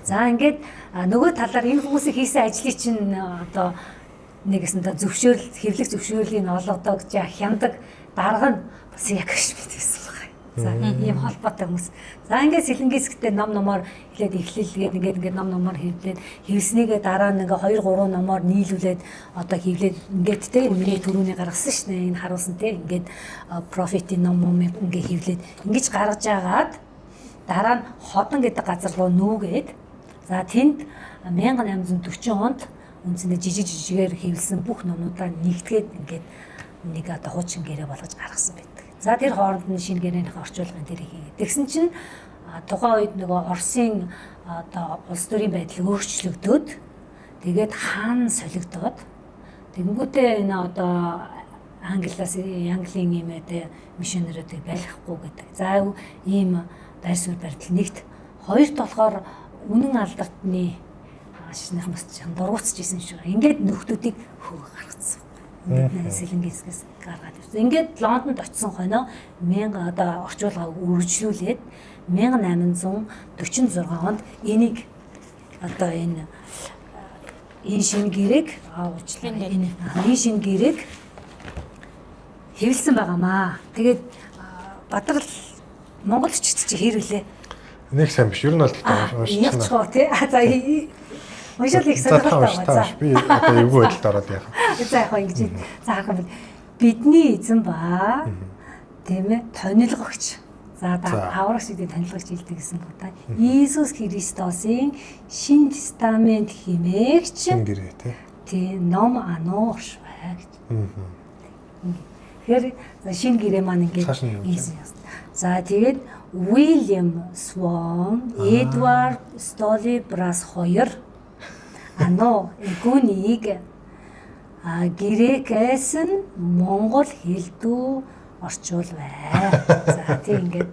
За ингээд нөгөө талаар энэ хүмүүсийн хийсэн ажлыг чинь одоо нэгэсэндээ зөвшөөрөл хэвлэх зөвшөөрлийг олгодог, хяндаг дарга нь бас Яков Шмидт байсан байна. За ийм холбоотой хүмүүс. За ингээд Сэлэнгисгтээ ном номоор хэлээд эхлэлгээд ингээд ном номоор хэвлээд хэвлснийгээ дараа нь ингээ 2 3 номоор нийлүүлээд одоо хэвлээд ингээд те миний түрүүний гаргасан шнэ энэ харуулсан те ингээд профитийн ном момыг ингээ хэвлээд ингэж гаргаж агаад дараа нь Ходон гэдэг газар руу нүүгээд за тэнд 1840 онд үндсэндээ жижиг жижигээр хэвлсэн бүх номнуудаа нэгтгээд ингээд нэг одоо хуучин гэрээ болгож гаргасан байдаг. За тэр хооронд нь шинэ гэрээнийхээ орчуулгын тэрийг хийгээд. Тэгсэн чинь тухайн үед нөгөө Оросын одоо улс төрийн байдал өөрчлөгдөөд Тэгээд хаан солигдоод тэгэнгүүтээ энэ одоо Англиас Английн юм ээ миссионеруудыг байлгахгүй гэдэг. За ийм байр суурь баримтал нэгт, хоёрт болохоор үнэн алдартны шинийхэн бас дургуутсаж исэн шүү. Ингээд нөхдүүдийг хөөгө гаргацсан. Ингээд Сэлэнгээсгээс гаргаад ирсэн. Ингээд Лондонд очисон хойноо 1000 одоо орчуулгаа үргэлжлүүлээд 1846 онд энийг одоо энэ шинэ гэрээг уучлаа. Энэ шинэ гэрээг хэвлсэн байгаамаа. Тэгээд Бадрал Монгол өчт чи хэр вүлээ? Нэг сайн биш. Ер нь бол тэгтээ уншиж байна. Тий. За уншаал их сонирхолтой байгаа. За би одоо эвгүй байдалд ороод яах вэ? За яг ингэж за харах юм бол бидний эзэн ба тийм ээ тонилгогч. За аврагч гэдэг танилгагч хэлдэг гэсэн үг та. Иесус Христосын Шинэ Тестамент химээгч шинэ гэрээ тий. Тий ном ануу оршвай гэж. Тэгэхээр шинэ гэрээ маань ингээд за тэгээд Уильям Свон, Эдвард Столибрас хоёр ануу эгүнийг грекээс нь монгол хэлдүү орчуулвэ. За тийм ингээд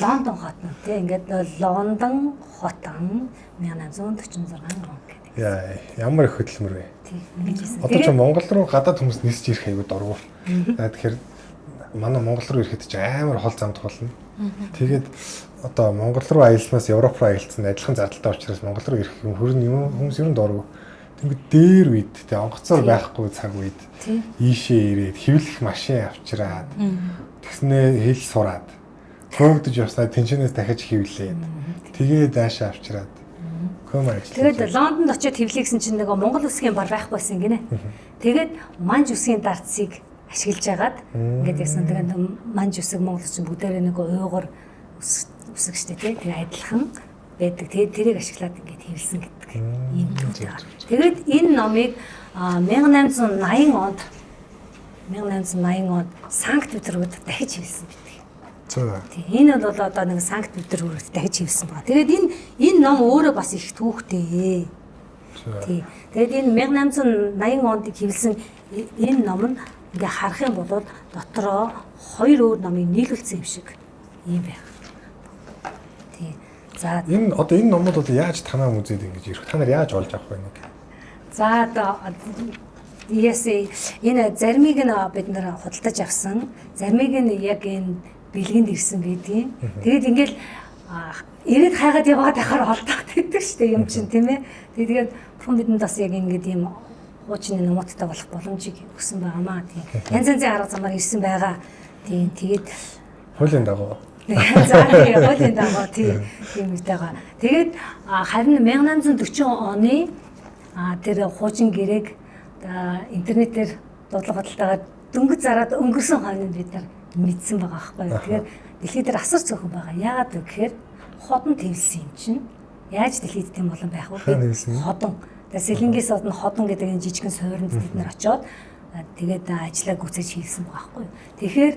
Лондон хот нь тийм ингээд Лондон хотон 1846 он гэдэг. Яа, ямар их хөдөлмөр вэ? Тийм ингэж хэлсэн. Одоо чи Монгол руу гадаад хүмүүс нисэж ирэх айгуу дургу. За тэгэхээр манай Монгол руу ирэхэд чи амар хол замд болно. Тэгээд одоо Монгол руу аялснаас Европ руу аялсан адилхан зардалтай учраас Монгол руу ирэх юм хөрн юм хүмүүс ер нь дургу. Тэнгүүд дээр үед тэ онгоцоор байхгүй цаг үед ийшээ ирээд хэвлэх машин авчираад тэгснээ хэл сураад хөөгдөж явснаа тэнчэнээс дахиж хэвлээд тэгээд даашаа авчираад кома ажиллаж. Тэгээд Лондонд очиод хэвлэе гэсэн чинь нөгөө Монгол үсгийн бар байхгүйсэн гинэ. Тэгээд манж үсгийн дарцыг ашиглаж агаад ингээд ясан. Тэгээд манж үсэг Монгол үсэг бүгдээрээ нөгөө уйгур үсэг штэ тий. Тэгээд адилхан байдаг. Тэгээд тэрийг ашиглаад ингээд хэвлсэн гэдэг ийм түүх. Тэгээд энэ номыг 1880 онд Санкт Петербургт дахиж хэвлсэн байдаг. За. Тийм энэ бол одоо нэг Санкт Петербургт дахиж хэвлсэн байна. Тэгээд энэ ном өөрөө бас их түүхтэй. Тийм. Тэгээд энэ 1880 онд хэвлсэн энэ ном нь ингээ харах юм бол дотроо хоёр өөр номыг нийлүүлсэн юм шиг ийм байх. Тийм. За энэ одоо энэ номууд бол яаж танаа музейд ингэж ирэх? Та нар яаж олж авах вэ нэг? За одоо энэ заримыг нь бид нар худалдаж авсан, заримыг нь яг энэ бэлгэнд ирсэн байдгийн. Тэгээд ингээл ирээд хайгаад яваад байхаар олдоод байдаг шүү дээ юм чинь тийм ээ. Тэгээд бурхан бидэнд бас яг ингэж ийм хуучны номуудтай болох боломжийг өгсөн байгаамаа. Тийм. Янз янзын арга замаар ирсэн байгаа. Тийм. Тэгээд хуулийн дагуу. За тийм хуулийн дагуу тийм тийм үйл байгаа. Тэгээд харин 1840 оны тэр хуучин гэрээг интернетээр дуудлага худалдаагаар дөнгөж зараад өнгөрсөн хойно бид нар мэдсэн байгаа байхгүй юу. Тэгэхээр дэлхий дээр асар цөөхөн байгаа. Яагаад вэ гэхээр ходон твлсэн юм чинь яаж дэлхийд тийм олон байх вэ? Ходон. Тэгээ Сэлэнгээс одно ходон гэдэг энэ жижигхэн суурьнд бид нар очиод тэгээд ажиллаа гүйцэж хийсэн байгаа байхгүй юу. Тэгэхээр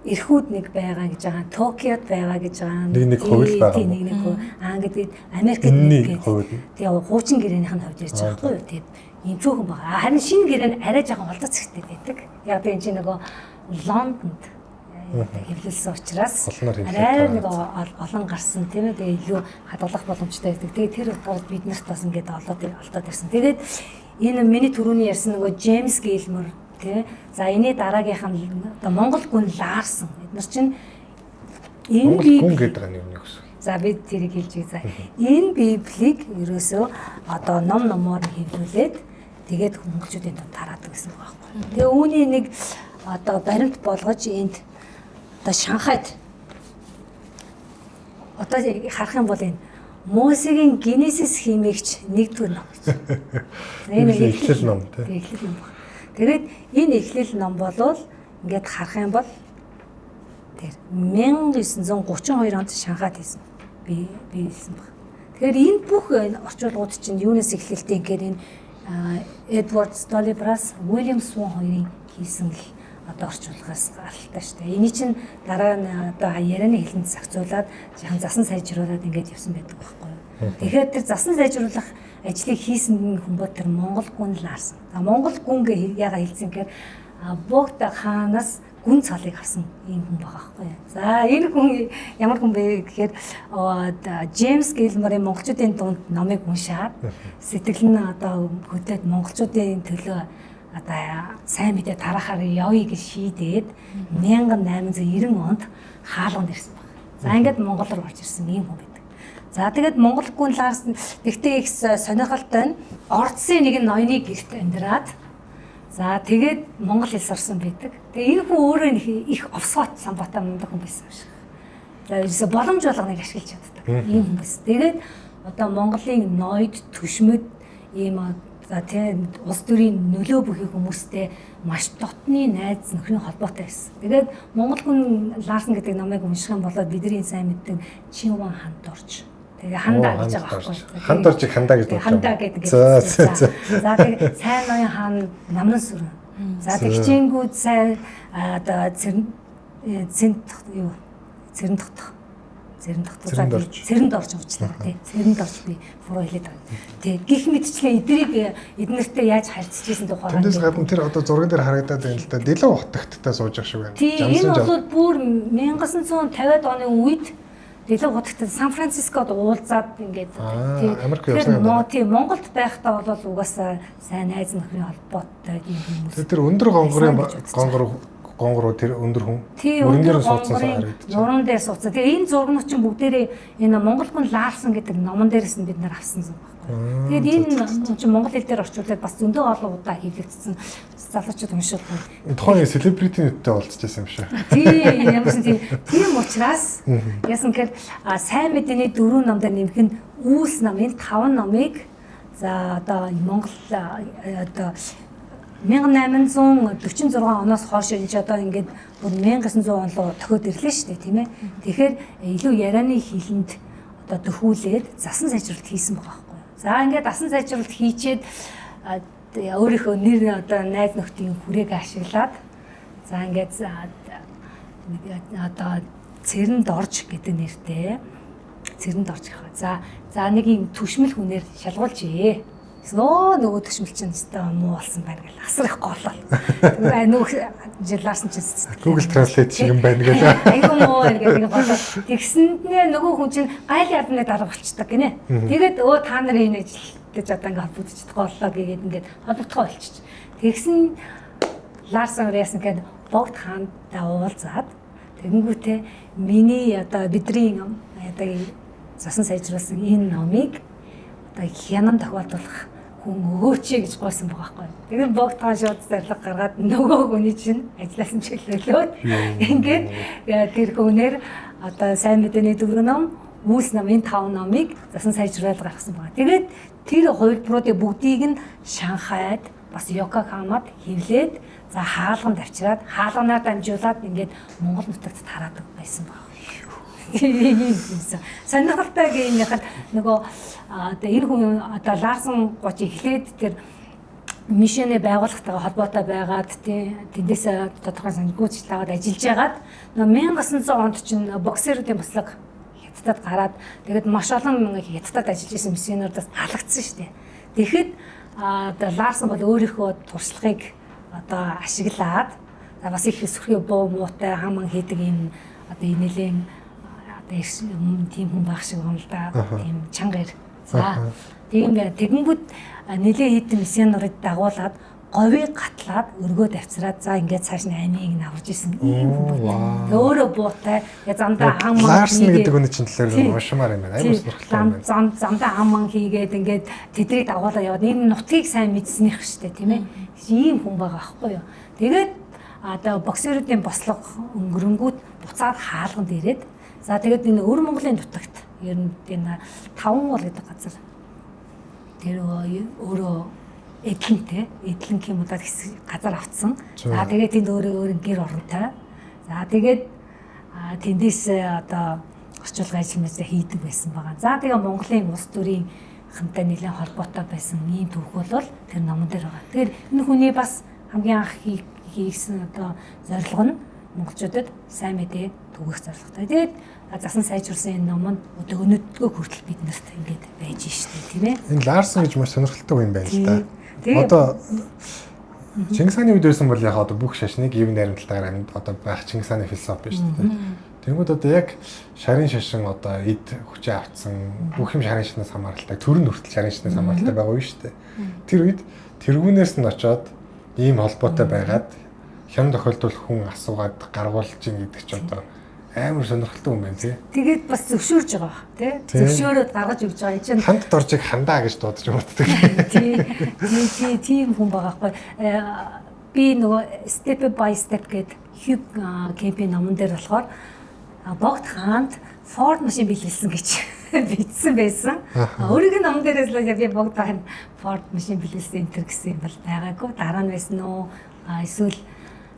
эрхүүд нэг байгаа гэж байгаа, Токиод байгаа гэж байгаа. Нэг хувь л байгаа. Тийм нэг хувь. Аа гэдэг Америкт нэг хувь. Тэгээ хуучин гэрээнийх нь хувьд ярьж байгаа байхгүй юу. Тийм ийм цөөхөн байгаа. Харин шинэ гэрээ нь арай жоохон холдоц хэрэгтэй байдаг. Яг тийм чинь нөгөө Лондонд хэвлэлсэн учраас арай нэг олон гарсан тийм ээ. Тэгээ илүү хадгалах боломжтой байдаг. Тэгээ тэр утгаар бид нарт бас ингээд олоод ирсэн. Тэгээд энэ миний түрүүний ярьсан нөгөө Джеймс Гилмор тий. За энэний дараагийнх нь одоо Монгол гүн Ларсон. Бид нар чинь энэ Монгол гүн гэдэг нь юу гэсэн? За би тэрийг хэлж өгье. За энэ Библийг ерөөсөө одоо ном номоор хэвлүүлээд тэгээд монголчуудын дунд тараадаг гэсэн үг байхгүй. Тэгээ үүний нэг одоо баримт болгож энд одоо Шанхайд одоо харах юм бол энэ Мосегийн Генесис химээгч нэгдүгээр ном гэж. Энэ эхлэл ном тий. Эхлэл ном. Тэгээд энэ эхлэл ном болвол ингээд харах юм бол тэр 1932 онд Шанхайд хийсэн. Би хэлсэн баг. Тэгэхээр энэ бүх орчуулгууд чинь юунаас эхлэлтэй гэхээр энэ Эдвард Столибрас, Уильям Свон хоёрын хийсэн л одоо орчуулгаас гаралтай шүү дээ. Эний чинь дараа нь одоо ярианы хэлэнд зохицуулаад жаахан засан сайжруулад ингээд явсан байдаг байхгүй юу. Тэгэхээр тэр засан сайжруулах ажлыг хийсэн хүн бол тэр Монгол гүн Ларсан. За Монгол гүн гэж яагаад хэлсэн гэхээр Богд хаанаас гүн цолыг авсан ийм хүн байгаа байхгүй юу. За энэ хүн ямар хүн бэ гэхээр Джеймс Гилморын монголчуудын дунд номыг уншаад сэтгэл нь одоо хөдлөөд монголчуудын төлөө одоо сайн мэдээ тараахаар явъя гэж шийдээд 1890 онд хаалганд ирсэн баг. За ингээд Монгол руу орж ирсэн ийм хүн байдаг. За тэгээд Монгол гүн Ларсан тэгтээ их сонирхолтой нь Ордсын нэгэн ноёны гэрт амьдраад за тэгээд монгол хэл сурсан байдаг. Тэгээ энэ хүн өөрөө их овсгот самбаатай мундаг хүн байсан юм шиг. За ерөөсө боломж болгоныг ашиглаж чаддаг ийм хүн байсан. Тэгээд одоо Монголын ноёд, түшмэд ийм за тийм улс төрийн нөлөө бүхий хүмүүстэй маш дотны найз нөхрийн холбоотой байсан. Тэгээд Монгол хүн Ларсан гэдэг номыг унших юм бол бидний сайн мэддэг Чинван ханд орж. Тэгээ хандаа гэж байгаа байхгүй. Ханд оржиг хандаа гэж дуудаж. Хандаа гэдэг. За тэгээ сайн ноён хаан намран сүрэн. За тэг хичээнгүүд сайн одоо цэнт юу цэрэн тогтох. Цэрэн тогтох. Цэрэнд орж уучлаа тий. Цэрэнд орж би буруу хэлээд байгаа. Тий. Гэх мэтчлэн эдрийг эднэртэй яаж харьцаж исэн тухай. Тэндээс гадна тэр одоо зурган дээр харагдаад байна л да. Дэлэн утагттай сууж ах шиг байна. Тий. Энэ бол бүр 1950-ад оны үед Дэлэн хутагт Сан Францискод уулзаад ингээд тий Америк явсан юм байна. Тий Монголд байхдаа бол угаасаа сайн найз нөхрийн холбоотой ийм хүмүүс. Тэр өндөр гонгорын гонгор тэр өндөр хүн мөрөн дээр суудсан харагдаж байна. Нуруунд дээр суудсан. Тэгээ энэ зургнууд чинь бүгдээрээ энэ Монгол хүн Ларсан гэдэг номон дээрээс нь бид нар авсан юм байхгүй. Тэгээд энэ чинь монгол хэл дээр орчуулаад бас зөндөө олон удаа хэвлэгдсэн. Залуучууд уншуулсан. Тухайн селебрити нэттэй уулзчихсан юм шиг. Тий, ямарсан тийм. Тийм учраас яасан гэхээр сайн мэдээний 4 ном дээр нэмэх нь Үйлс ном, энэ 5 номыг за одоо Монгол одоо 1846 оноос хойш энэ ч одоо ингээд бүр 1900 он руу тохиод ирлээ шүү дээ, тийм ээ. Тэгэхээр илүү ярианы хилэнд одоо дөхүүлээд засан сайжруулалт хийсэн байгаа байхгүй юу. За ингээд дасан сайжруулалт хийчээд өөрийнхөө нэр одоо найз нөхдийн хүрээг ашиглаад за ингээд одоо Цэрэнд орж гэдэг нэртэй Цэрэнд орж гэх. За нэг юм түшмэл хүнээр шалгуулжээ. Нөгөө төшмөл чинь өстой муу болсон байна гэл асар их голол. Нөгөө жилаасан чинь Google Translate шиг юм байна гэл. Айгу муу гэдэг нэг болоо. Тэгсэндээ нөгөө хүн чинь гайл ядны дарга болчдөг гинэ. Тэгээд өө та нар энэ ажилтаж одоо ингээ холбогдчихдаг боллоо гэгээд ингээд холбогдохоо болчих. Тэгсэн Ларсан яасан гэхэд Богд хаантай уулзаад тэгэнгүүтээ миний одоо бидний одоо засан сайжруулсан энэ номыг одоо хянан тохиолдуулах хүн өгөөч гэж гуйсан байгаа байхгүй. Тэгээд Богд хаан шууд зарлага гаргаад нөгөө хүний чинь ажилласан чиглэлөөд ингээд тэр хүнээр одоо сайн мэдээний дөрвөн ном, Үйлс ном энэ 5 номыг засан сайжруулаад гаргасан байгаа. Тэгээд тэр хувилбаруудыг бүгдийг нь Шанхайд бас Йокогамад хэвлээд за хаалганд авчираад хаалганаар дамжуулаад ингээд Монгол нутагт тараадаг байсан байгаа. Сонирхолтой гэнийхэл нөгөө одоо энэ хүн одоо Ларсан гоч эхлээд тэр мишэний байгууллагатайгаа холбоотой байгаад тий тэндээс тодорхой санхүүжилт аваад ажиллаж байгаад нөгөө 1900 онд чинь боксеруудын бослог хятадд гараад тэгээд маш олон хятадд ажиллаж исэн миссионерудаас алагдсан шүү дээ. Тэгэхэд одоо Ларсан бол өөрийнхөө туршлагыг одоо ашиглаад бас их сүрхий буу муутай хаман хийдэг юм одоо инээлийн одоо тийм хүн байх шиг юм л да. Тийм чанга ир. За тийм байна. Тэгэнгүүт нэлээ хэдэн миссионерыг дагуулад говийг гатлаад өргөөд авчираад за ингээд цааш нь амийг нь аварж исэн ийм хүн байна. Тэгээ өөрөө буутай. Тэгээ замдаа ам ман Ларсан гэдэг хүний чинь талаар уншмаар юм байна. Аймар сонирхолтой юм байна. Замдаа ам ман хийгээд ингээд тэдрийг дагуулаад яваад энэ нутгийг сайн мэдснийх штэ тийм ээ. Ийм хүн байгаа байхгүй юу. Тэгээд одоо боксеруудын бослого өнгөрөнгүүд буцаад хаалганд ирээд за тэгээд энэ өвөр Монголын нутагт ер нь энэ Таван уул гэдэг газар тэр өөрөө эдлэнтэй эдлэн гэх юм уу хэсэг газар автсан. За тэгээд тэнд өөрөө өөр гэр оронтой. За тэгээд тэндээс одоо орчуулгын ажил мэт хийдэг байсан байгаа. За тэгээ Монголын улс төрийн хантай нэлээд холбоотой байсан ийм түүх бол тэр номон дээр байгаа. Тэгэхээр энэ хүний бас хамгийн анх хийсэн одоо зорилго нь Монголчуудад сайн мэдээ түгээх зорилготой. Тэгээд засан сайжруулсан энэ ном нь одоо өнөөдгөө хүртэл бид нарт ингээд байж штэ, тийм ээ. Энэ Ларсон гэж маш сонирхолтой хүн байна л да. Одоо Чингис хааны үед байсан бол яг одоо бүх шашныг ив найрамдалтайгаар амьд одоо байх Чингис хааны философи шүү дээ. Тэнгүүд одоо яг шарын шашин одоо эд хүчээ авцсан бүх юм шарын шашнаас хамааралтай, төр нь хүртэл шарын шашнаас хамааралтай байгаа үе шүү дээ. Тэр үед тэргүүнээс нь очоод ийм холбоотой байгаад хям тохиолдвол хүн асуугаад гаргуулж ин гэдэг чи одоо амар сонирхолтой юм байна тий. Тэгээд бас зөвшөөрж байгаа бах тий. Зөвшөөрөөд гаргаж өгч байгаа. Чинь ханд доржиг хандаа гэж дуудаж мууддаг. Тий. Тий, тийм хүн байгаа хгүй. Би нөгөө Step by Step гээд Хью Кемпийн номон дээр болохоор Богд хаанд Ford машин бэлгэлсэн гэж бичсэн байсан. Өөрийнх нь номон дээрээс л би Богд хаанд Ford машин бэлгэлсэн энэ төр гэсэн юм бол байгаагүй. Дараа нь байсан уу? Эсвэл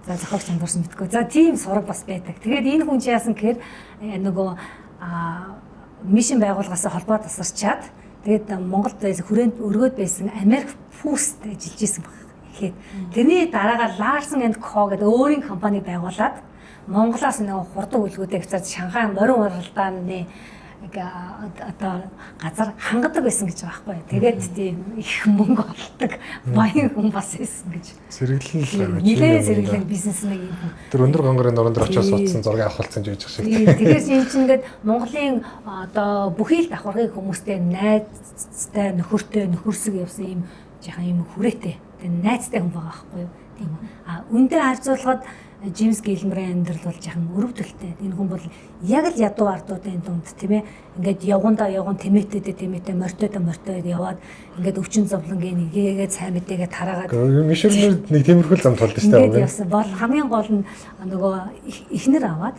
за зохиогч андуурсан мэдгүй. За тийм сураг бас байдаг. Тэгээд энэ хүн чи яасан гэхээр нөгөө мишн байгууллагаас холбоо тасарчаад тэгээд Монголд байсан хүрээнд өргөөд байсан Америк Фүүст ажиллаж исэн баг. Тэгэхэд тэрний дараагаар Larson and Co гэдэг өөрийн компани байгуулад Монголоос нөгөө хурдан үлгүүдээ авчирч Шанхай морин уралдааны одоо газар хангадаг байсан гэж байгаа байхгүй. Тэгээд тийм их мөнгө олдог баян хүн бас байсан гэж. Сэргэлэн л байгаа. Нилээ сэргэлэн бизнесмен юм хүн. Тэр өндөр гонгорын нуруунд дээр очиж суудсан зургийг авахулсан гэж шиг. Тэгэхээр энэ чинь ингээд Монголын одоо бүхий л давхаргын хүмүүстэй найзтай, нөхөртэй, нөхөрсөг явсан юм жаахан юм хүрээтэй. Тэгээд найзтай хүн байгаа байхгүй юу? Тийм. А үндэ харьцуулахад Джеймс Гилморын амьдрал бол жаахан өрөвдөлтэй. Энэ хүн бол яг л ядуу ардуудын дунд тийм ээ. Ингээд явгандаа явган тэмээтэйдээ тэмээтэй, морьтойдоо морьтой яваад ингээд өвчин зовлонгийн нэгээгээд сайн мэдээгээ тараагаад. Мишнэр нэг тиймэрхүү зам тулд шүү дээ. Ингээд явсан. Бол хамгийн гол нь нөгөө эхнэр аваад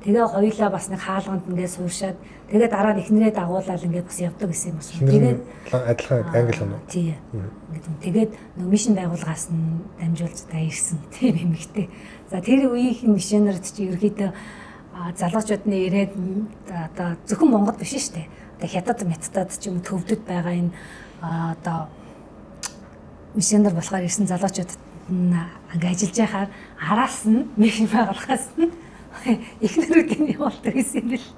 тэгээ хоёулаа бас нэг хаалганд ингээд сууршаад тэгээ дараа нь эхнэрээ дагуулаад ингээд бас явдаг гэсэн юм байна. Тэгээд адилхан англи хүн үү? Тий. Ингээд тэгээд нөгөө мишн байгууллагаас нь дамжуулж та ирсэн тийм эмэгтэй. За тэр үеийнхэн мишнерд чи ерөөхдөө залуучууд нь ирээд одоо зөвхөн Монгол биш шүү дээ. Одоо хятад методод ч юм төвдөд байгаа энэ одоо мишнер болохоор ирсэн залуучууд нь ингээд ажиллаж байхаар араас нь мишн байгууллагаас нь эхнэрүүдийн явуулдаг гэсэн юм бэл.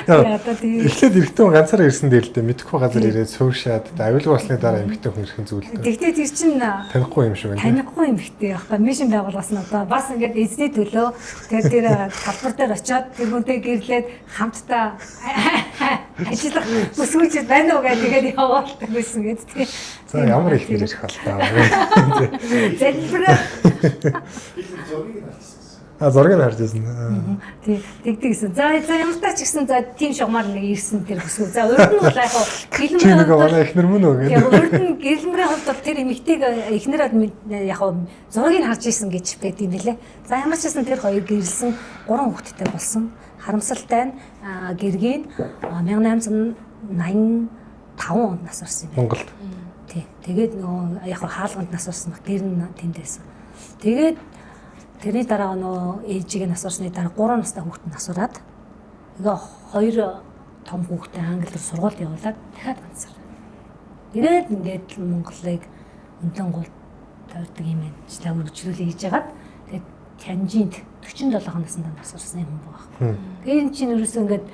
Тэгээ одоо тийм. Эхлээд эрэгтэй хүн ганцаараа ирсэн дээр л дээ мэдэхгүй газар ирээд сууршаад авилга болсны дараа эмэгтэй хүн ирэх нь зүйл л дээ. Тэгтээ тэр чинь танихгүй юм шиг байна. Танихгүй эмэгтэй байхгүй. Мишн байгууллагаас нь одоо бас ингээд эзний төлөө тэр тэр талбар дээр очиод тэр хүнтэй гэрлээд хамтдаа ажиллах бүсгүйчд байна уу гэж тэгээд явуулдаг байсан гэдэг тийм. За ямар их нэр ирэх бол таа. Залбираа. Зургийг нь харчихсан. А зургийг харж байсан. Тий, тэгдэг гэсэн. За ямар тач гэсэн за тийм шугамар нэг ирсэн тэр бүсгүй. За урд нь бол яг гэлмрийн хувьд манай эхнэр мөн үү гэдэг. Яг урд нь гэлмрийн хувьд бол тэр эмэгтэйг эхнэрээ яг зургийг харж исэн гэж байд юм билэ. За ямар ч гэсэн тэр хоёр гэрэлсэн 3 хүүхэдтэй болсон. Харамсалтай нь гэргийн 1885 онд нас орсон юм байна. Монголд. Тий. Тэгээд нөгөө яг хаалганд нас орсон баг. Тэр нь тэнд байсан. Тэгээд тэрний дараа нөгөө ээжигээ нас орсны дараа 3 настай хүүхэд нас ороод тэгээ 2 том хүүхдээ англи руу сургуульд явуулаад дахиад ганцаар. Тэгээд ингээд Монголыг өнтөн гол тойрдог юм ажлаа үргэлжлүүлээ хийж хагаад тэгээд Тянжинд 47 наснд нас орсон юм байгаа. Тэгээд энэ чинь ерөөсөө ингээд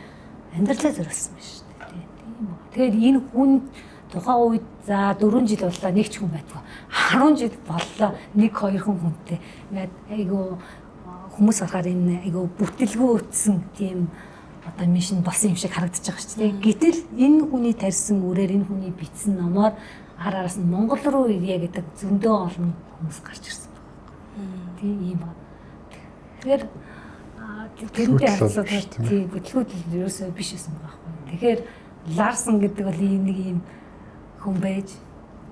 амьдралаа зориулсан байна шүү дээ. Тийм үү. Тэгээд энэ хүн тухайн үед за 4 жил боллоо нэг ч хүн байдгүй. 10 жил боллоо 1 2 хүн хүнтэй. Ингээд айгу хүмүүс харахаар энэ айгу бүтэлгүй өтсөн тийм одоо мишн болсон юм шиг харагдаж байгаа шүү дээ. Гэтэл энэ хүний тарьсан үрээр энэ хүний бичсэн номоор ар араас нь Монгол руу ирье гэдэг зөндөө олон хүмүүс гарч ирсэн байна. Тийм ийм ба. Тэгэхээр тэрнтэй харьцуулбал тийм бүтлгүүд ерөөсөө биш байсан байгаа байхгүй. Тэгэхээр Ларсон гэдэг бол ийм нэг ийм хүн байж,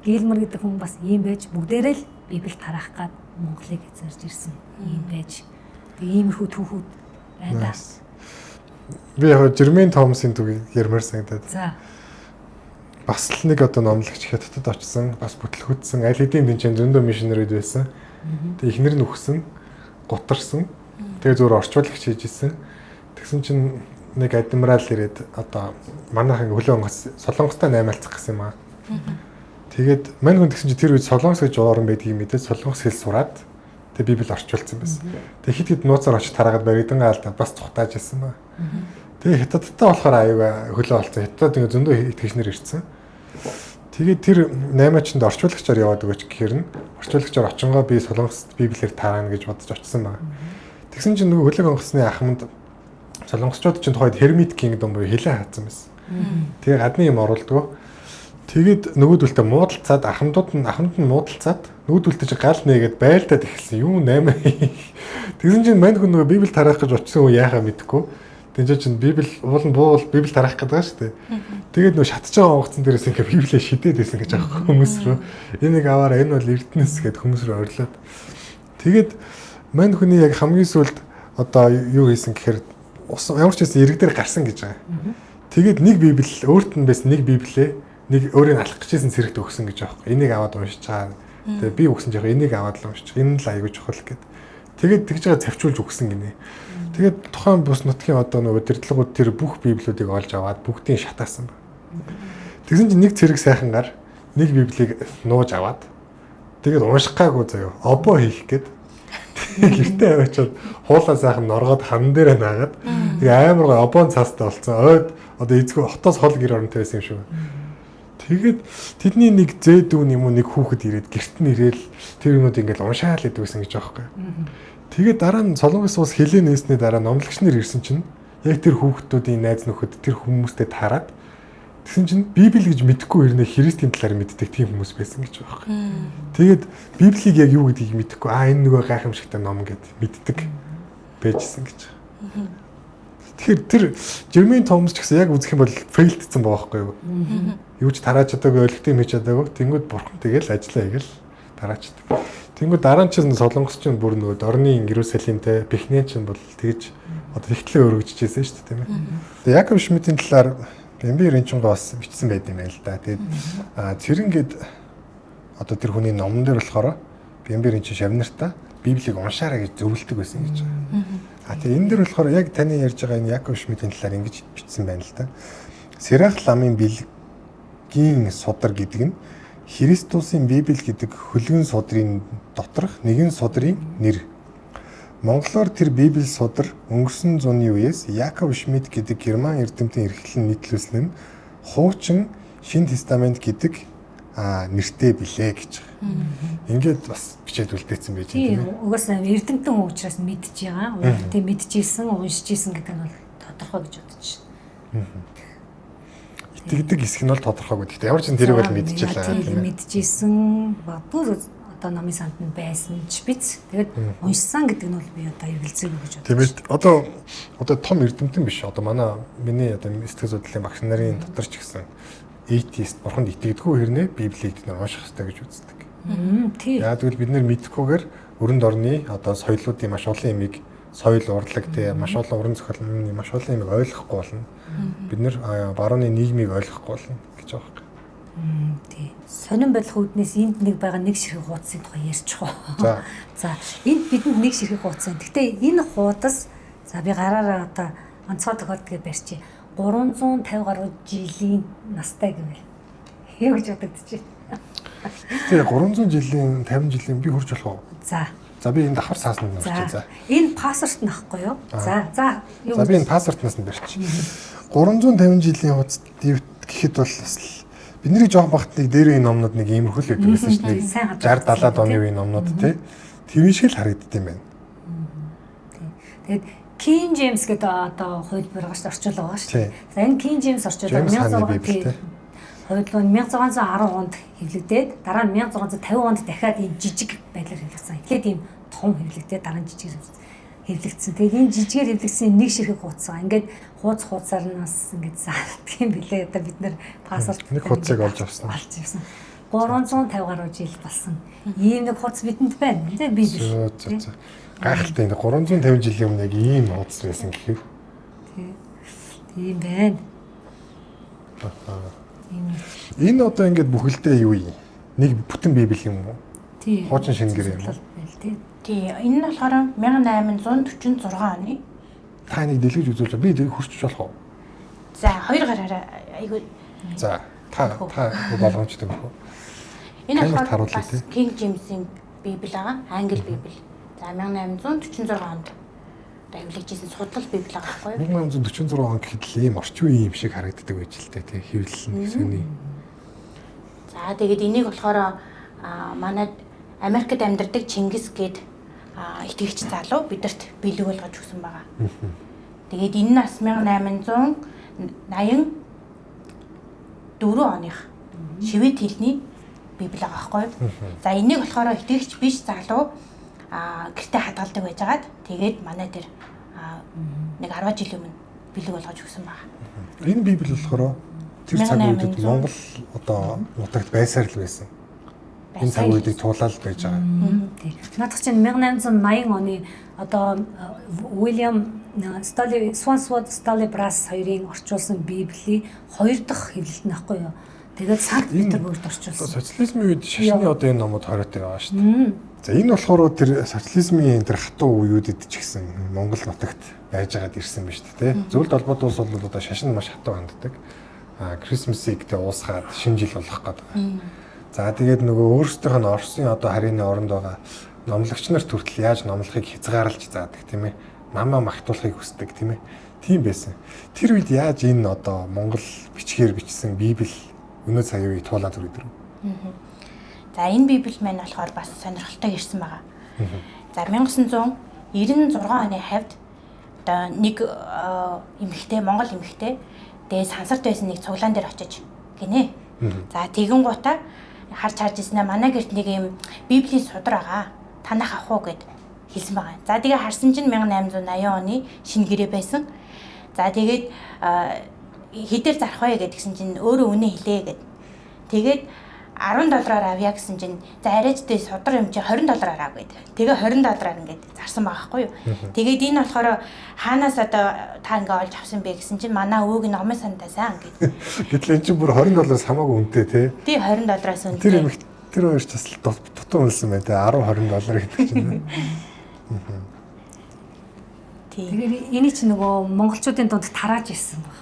Гилмор гэдэг хүн бас ийм байж бүгдээрээ л Библийг тараах гад Монголыг эзэрж ирсэн ийм байж. Тэг иймэрхүү түүхүүд байна да. Би яг Жермен Томсын түүхийг ярмаар санагдаад. За. Бас л нэг одоо номлогч Хятадд очсон, бас бүтлгүүдсэн, аль хэдийн тэнцэн зөндөө мишнерүүд байсан. Тэг эхнэр нь үхсэн, гутарсан. Тэгээ зүгээр орчуулагч хийж исэн. Тэгсэн чинь нэг адмирал ирээд одоо манайхан хөлөө онгоц Солонгостой наймаалцах гэсэн юм аа. Тэгээд мань хүн тэгсэн чинь тэр үед Солонгос гэж орон байдгийг мэдээд Солонгос хэл сураад Тэгээ Библи орчуулсан байсан. Тэгээ хит хит нууцаар очиж тараагаад баригдан гаалдаа бас цухтааж ирсэн ба. Тэгээ хятадтай болохоор аюу хөлөө олцсон. Хятад ингээ зөндөө итгэгчнэр ирсэн. Тэгээд тэр наймаачинд орчуулагчаар яваад өгөөч гэхээр нь орчуулагчаар очингоо би Солонгост Библиэр тараана гэж бодож очисон байна. Тэгсэн чинь нөгөө хөлөг онгоцны ахмад Солонгосчууд чинь тухайд Hermit Kingdom буюу хилээ хаацсан байсан. Тэгээ гадны юм оруулдгөө. Тэгээд нөгөөдөлтөө муудалцаад ахмадууд нь ахмад нь муудалцаад нөгөөдөлтөө чи гал нээгээд байлдаад эхэлсэн. Юу 8. Тэгсэн чинь мань хүн нөгөө Библи тараах гэж очисон хүн яхаа мэдэхгүй. Тэгсэн чинь Библи уул нь буувал Библи тараах гэдэг байгаа шүү дээ. Тэгээд нөгөө шатж байгаа онгоцон дээрээс ингээ Библийг шидээд байсан гэж аахгүй хүмүүс рүү. Энийг аваараа энэ бол Эрдэнэс гэд хүмүүс рүү орилоод. Тэгээд мань хүний яг хамгийн сүүлд одоо юу хийсэн гэхээр ямар ч байсан ирэг дээр гарсан гэж байгаа. Тэгээд нэг Библи өөрт нь байсан нэг Библийг нэг өөрийг алах гэжсэн цэрэгт өгсөн гэж аахгүй. Энийг аваад уншиж байгаа. Тэгээ би өгсөн жоо энийг аваад л уншиж. Энэ л аягүй чухал гэд. Тэгээд тэгж байгаа цавчуулж өгсөн гинэ. Тэгээд тухайн бус нутгийн одоо нөгөө удирдлагууд тэр бүх библиудыг олж аваад бүгдийг шатаасан ба. Тэгсэн чинь нэг цэрэг сайхан гар нэг библийг нууж аваад тэгээд унших гаагүй заяа. Обо хийх гээд гэртээ аваачаад хуулаа сайхан норгоод хан дээрээ наагаад тэгээ амар гой обоон цаастай болсон. Ойд одоо эзгүй хотоос хол гэр оронтой байсан юм шиг. Тэгээд тэдний нэг зээ дүүн юм уу нэг хүүхэд ирээд гэрт нь ирээл тэр юмнууд ингээл уншаал гэдэг байсан гэж байгаа байхгүй. Тэгээд дараа нь Солонгос улс хилээ нээсний дараа номлогч нар ирсэн чинь яг тэр хүүхдүүдийн найз нөхөд тэр хүмүүстэй таарад тэгсэн чинь Библи гэж мэдэхгүй хэрнээ Христийн талаар мэддэг тийм хүмүүс байсан гэж байгаа байхгүй. Тэгээд Библийг яг юу гэдгийг мэдэхгүй аа энэ нөгөө гайхамшигтай ном гэд мэддэг байжсэн гэж. Тэгэхээр тэр Жермейн Томас ч гэсэн яг үзэх юм бол фейлдсэн байгаа байхгүй юу? Юу ч тарааж чадаагүй, ойлгохтой юм хийж чадаагүй. Тэнгүүд бурхан тэгэл ажиллаа хийгээл тараачдаг. Тэнгүүд дараа нь чинь Солонгос чинь бүр нөгөө дорны Иерусалимтэй Бихнэн чинь бол тэгж одоо тэгтлээ өргөжчихсэн шүү дээ, тийм ээ. Тэгээ Якоб Шмидтийн талаар Бэмби Ринчунга бас бичсэн байт юм байна л да. Тэгээд цэрэнгэд одоо тэр хүний номон дээр болохоор Бэмби Ринчин шавнартаа Библийг уншаарай гэж зөвлөдөг байсан гэж байгаа. А тэгээ энэ дэр болохоор яг таны ярьж байгаа энэ Якоб Шмидтийн талаар ингэж бичсэн байна л да. Сэрах ламын бэлгийн судар гэдэг нь Христосийн Библи гэдэг хөлгөн судрын доторх нэгэн судрын нэр. Монголоор тэр Библи судар өнгөрсөн зууны үеэс Якоб Шмидт гэдэг герман эрдэмтэн эрхлэн нийтлүүлсэн нь хуучин Шинэ Тестамент гэдэг нэртэй билээ гэж байгаа. Ингээд бас бичээд үлдээсэн байж байна тийм ээ. Угаасаа эрдэмтэн хүн учраас мэдж байгаа. Тийм мэдчихсэн, уншиж исэн гэдэг нь бол тодорхой гэж бодож байна. Итгэдэг хэсэг нь бол тодорхойгүй. Гэхдээ ямар ч юм тэрийг бол мэдчихлээ тийм ээ. Мэдчихсэн. Бодвол одоо номын санд нь байсан ч биз. Тэгээд уншсан гэдэг нь бол би одоо эргэлзээгүй гэж бодож байна. Тийм ээ. Одоо том эрдэмтэн биш. Одоо миний одоо сэтгэл судлалын багш нарын дотор ч гэсэн эйтист бурханд итгэдэггүй хэрнээ Библийг тэд нар унших хэрэгтэй гэж үздэг. Тийм. Яг тэгвэл бид нэр мэдэхгүйгээр өрөнд орны одоо соёлуудын маш олон юмыг соёл урлаг тий маш олон уран зохиолын маш олон юмыг ойлгохгүй болно. Бид нэр барууны нийгмийг ойлгохгүй болно гэж байгаа юм. Тий. Сонин болох үүднээс энд нэг байгаа нэг ширхэг хуудсын тухай ярьчих уу. За. За, энд бидэнд нэг ширхэг хуудас байна. Гэхдээ энэ хуудас за би гараараа одоо онцгой тохиолдол гэж барьчих. 350 гаруй жилийн настай гэвэл юу гэж бодогдчих вэ? Тэгээ 300 жилийн 50 жилийн би хурж болох уу? За. За би энэ давхар цаасанд нь орчих. За. Энэ паспорт нь ахгүй юу? За за. За би энэ паспортнаас нь барьчих. 350 жилийн хуудас гэхэд бол бас бидний жоох багт нэг дээр энэ номнууд нэг иймэрхүү л байдаг байсан шүү дээ. 60 70-аад оны үеийн номнууд тий. Тэр шиг л харагдд юм байна. Тэгээд King James гэдэг одоо хувилбар байгаа шүү дээ, орчуулга байгаа шүү дээ. За энэ King James орчуулга 1600 хувилбар 1610 онд хэвлэгдээд дараа нь 1650 онд дахиад ийм жижиг байдлаар хэвлэгдсэн. Эхлээд ийм том хэвлэгдээд дараа нь жижиг хэвлэгдсэн. Тэгээд энэ жижигээр хэвлэгдсэн нэг ширхэг хуудас. Ингээд хууц хуудсаар нь бас ингээд заалдаг юм билээ. Одоо бид нэр паспорт нэг хуудсыг олж авсан. 350 гаруй жил болсон. Ийм нэг хуудас бидэнд байна. Тэ би бил. Гайхалтай энэ 350 жилийн өмнө яг ийм хуудас байсан гэхээр. Тий. Тийм байна. Энэ одоо ингээд бүхэлдээ юу юм? Нэг бүтэн библи юм уу? Тий. Хуучин шинэ гэрээ юм уу? Тий. Энэ нь болохоор 1846 оны. Та нэг дэлгэж үзүүлж би дэлгэж хурцж болох уу? За, хоёр гараараа айгүй. За, та болгоомжтой байх уу? Энэ болохоор King James-ийн библи байгаа. Англи библи. За 1846 онд одоо хэвлэгдсэн судлал библи байгаа байхгүй юу? 1846 он гэхэд л ийм орчин үеийн юм шиг харагддаг байж л тээ, тий, хэвлэл нь сони. За тэгээд энийг болохоор манай Америкт амьдардаг Чингис гээд итгэгч залуу бидэрт бэлэг болгож өгсөн байгаа. Тэгээд энэ нь бас 1884 оных швед хэлний библи байгаа байхгүй юу? За энийг болохоор итгэгч биш залуу гэртээ хадгалдаг байжгаад тэгээд манай тэр нэг 10 жилийн өмнө бэлэг болгож өгсөн байгаа. Энэ библи болохоор тэр цаг үедэд Монгол одоо нутагт байсаар л байсан. Энэ цаг үеийг туулаад байж байгаа. Тийм. Наадах чинь 1880 оны одоо Уильям Стали, Свансвуд Стали Брас хоёрын орчуулсан Библийн хоёр дахь хэвлэлт нь байхгүй юу? Тэгээд Санкт Петербургт орчуулсан. Социализмын үед шашны одоо энэ номууд хориотой байгаа шүү дээ. За энэ болохоор тэр социализмын тэр хатуу үеүүдэд ч гэсэн Монгол нутагт байжгаад ирсэн биз дээ, тэ. Зөвлөлт холбоот улс бол одоо шашинд маш хатуу ханддаг. Крисмсыг тэ уусгаад шинэ жил болох гэдэг. За тэгээд нөгөө өөрсдийнх нь Оросын одоо харины оронд байгаа номлогч нар хүртэл яаж номлохыг хязгаарлаж заадаг, тийм ээ. Намаа магтуулахыг хүсдэг, тийм ээ. Тийм байсан. Тэр үед яаж энэ одоо Монгол бичгээр бичсэн Библи өнөө цагийн үеийг туулаад хүрээд ирэв? За энэ Библи маань болохоор бас сонирхолтой ирсэн байгаа. За 1996 оны хавьд одоо нэг эмэгтэй, Монгол эмэгтэй тэгээ сансарт байсан нэг цуглаан дээр очиж гинэ. За тэгэн гутаа харж ирсэн ээ, манай гэрт нэг юм Библийн судар байгаа. Танах авах уу гэд хэлсэн байгаа. За тэгээ харсан чинь 1880 оны шинэ гэрээ байсан. За тэгээд хэдээр зарах вэ гэдгсэн чинь өөрөө үнэ хэлээ гэд. Тэгээд $10 авъя гэсэн чинь за арайч дээ судар юм чи $20 ав гэд. Тэгээ $20 ингээд зарсан байгаа байхгүй юу. Тэгээд энэ болохоор хаанаас одоо та ингээ олж авсан бэ гэсэн чинь манай өвөг нь номын сандасаа гэд. Гэтэл эн чинь бүр $20 хамаагүй үнэтэй те. Тий $20-аас үнэтэй. Тэр эмэгтэй тэр хоёр ч бас дутуу үнэлсэн байна те 10 $20 гэдэг чинь. Тэгэхээр эний чинь нөгөө монголчуудын дунд тарааж ирсэн баг.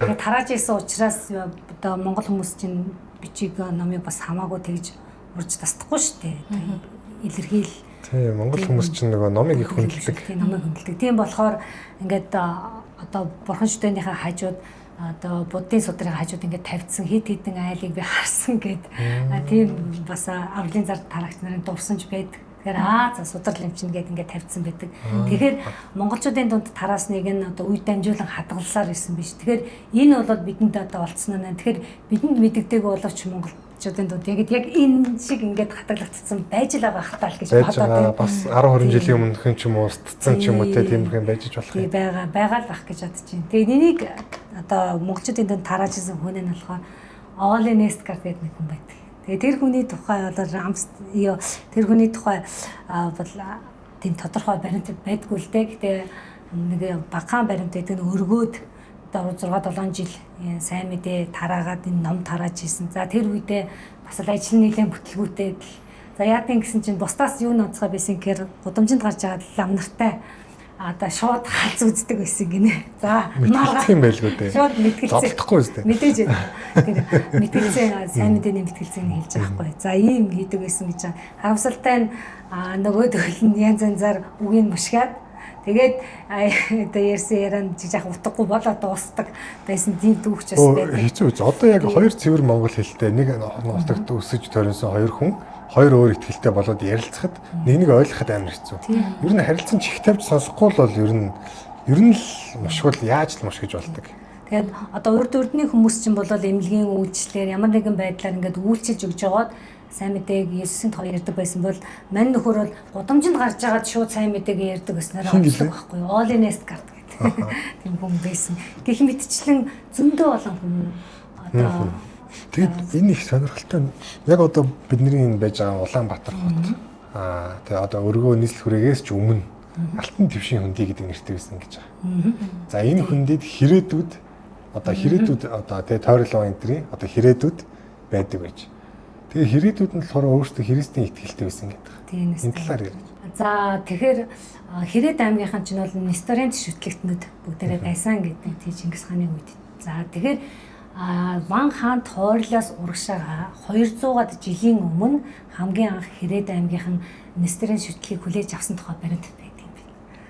Тэгээ тарааж ирсэн учраас одоо монгол хүмүүс чинь бичиг номыг бас хамаагүй тэгж урьж тасдахгүй шүү дээ. Илэрхийл. Тийм, монгол хүмүүс чинь нөгөө номыг их хүндэлдэг. Тийм, номыг хүндэлдэг. Тийм болохоор ингээд одоо бурхан шүтээнийхээ хажууд одоо буддын судрын хажууд ингээд тавьдсан хит хитэн айлыг би харсан гэд. Тийм бас авралын зар тарагч нарын дурсамж байдаг. Тэгэхээр за судрал юм чинь гээд ингээд тавьдсан байдаг. Тэгэхээр монголчуудын дунд тараасныг нь одоо үе дамжуулан хадгалсаар ирсэн биш. Тэгэхээр энэ болоод бидэнд одоо олцсон нь. Тэгэхээр бидэнд мэддэгдээгүй боловч монголчуудын дунд яг энэ шиг ингээд хадгалагдсан байж л байгаа хатаал гэж бодоод бас 10 20 жилийн өмнөхөн ч юм уу устдсан ч юм уу тиймэрхүү байж болох юм. Байгаа л бах гэж бодож байна. Тэгээд энийг одоо монголчуудын дунд тарааж ирсэн хүн нь болохоор Оли Несткарт гэдэг нэг хүн байдаг. Тэгээ тэр хүний тухай бол Рамс тэр хүний тухай бол тийм тодорхой баримт байдгүй л дээ. Гэтэ нэг багахан баримт байдаг нь өргөөд одоо 6 7 жил сайн мэдээ тараагаад энэ ном тарааж ирсэн. За тэр үедээ бас л ажил нийлэн бүтлгүүтэй л. За яадын гэсэн чинь бусдаас юу нонцгой байсан гэхээр гудамжинд гарч байгаа лам нартай одоо шууд халз үздэг байсан гинэ. За мэтгэлцэх юм байлгүй дээ. Шууд мэтгэлцэх. Зодтохгүй үстэй. Мэдээж тэр мэтгэлцээ сайн мэдээний мэтгэлцээг хэлж байгаа байхгүй. За ийм хийдэг байсан гэж. Харамсалтай нь нөгөөдөл нь янз янзаар үгийг мушгаад тэгээд одоо ярьсан ярианд жижиг утгагүй болоод дуустдаг байсан тийм дүүгч бас байдаг. Хэцүү үз. Одоо яг хоёр цэвэр монгол хэлтэй нэг нутагт өсөж төрөнсөн хоёр хүн хоёр өөр итгэлтэй болоод ярилцахад нэг нэг ойлгоход амар хэцүү. Ер нь харилцан чих тавьж сонсохгүй л бол ер нь л мушгуул яаж л мушгиж болдог. Тэгээд одоо урд урдны хүмүүс чинь болол эмнэлгийн үйлчлэлээр ямар нэгэн байдлаар ингээд үйлчилж өгж байгаад сайн мэдээг Есүсийн тухай ярьдаг байсан бол мань нөхөр бол гудамжинд гарч байгаад шууд сайн мэдээг ярьдаг гэснээр олдог байхгүй юу? All in Estgard гэдэг тийм хүн байсан. Гэх мэтчлэн зөндөө олон хүн одоо тэгээд энэ их сонирхолтой. Яг одоо бидний энэ байж байгаа Улаанбаатар хот тэгээ одоо өргөө нийслэл хүрээгээс ч өмнө Алтан твшийн хөндий гэдэг нэртэй байсан гэж байгаа. За энэ хөндөд хэрээдүүд одоо хэрээдүүд одоо тэгээ тойрлон энтрийн одоо хэрээдүүд байдаг байж. Тэгээ хэрээдүүд нь болохоор өөрсдөө Христийн итгэлтэй байсан гэдэг. Тийм ээ. Энэ талаар яриач. За тэгэхээр Хэрээд аймгийнхан чинь бол Несторийн шүтлэгтнүүд бүгдээрээ байсан гэдэг тий Чингис хааны үед. За тэгэхээр Ван хаан тойрлоос урагшаага 200-аад жилийн өмнө хамгийн анх Хэрээд аймгийнхан Нестерийн шүтлгийг хүлээж авсан тухай баримт байдаг юм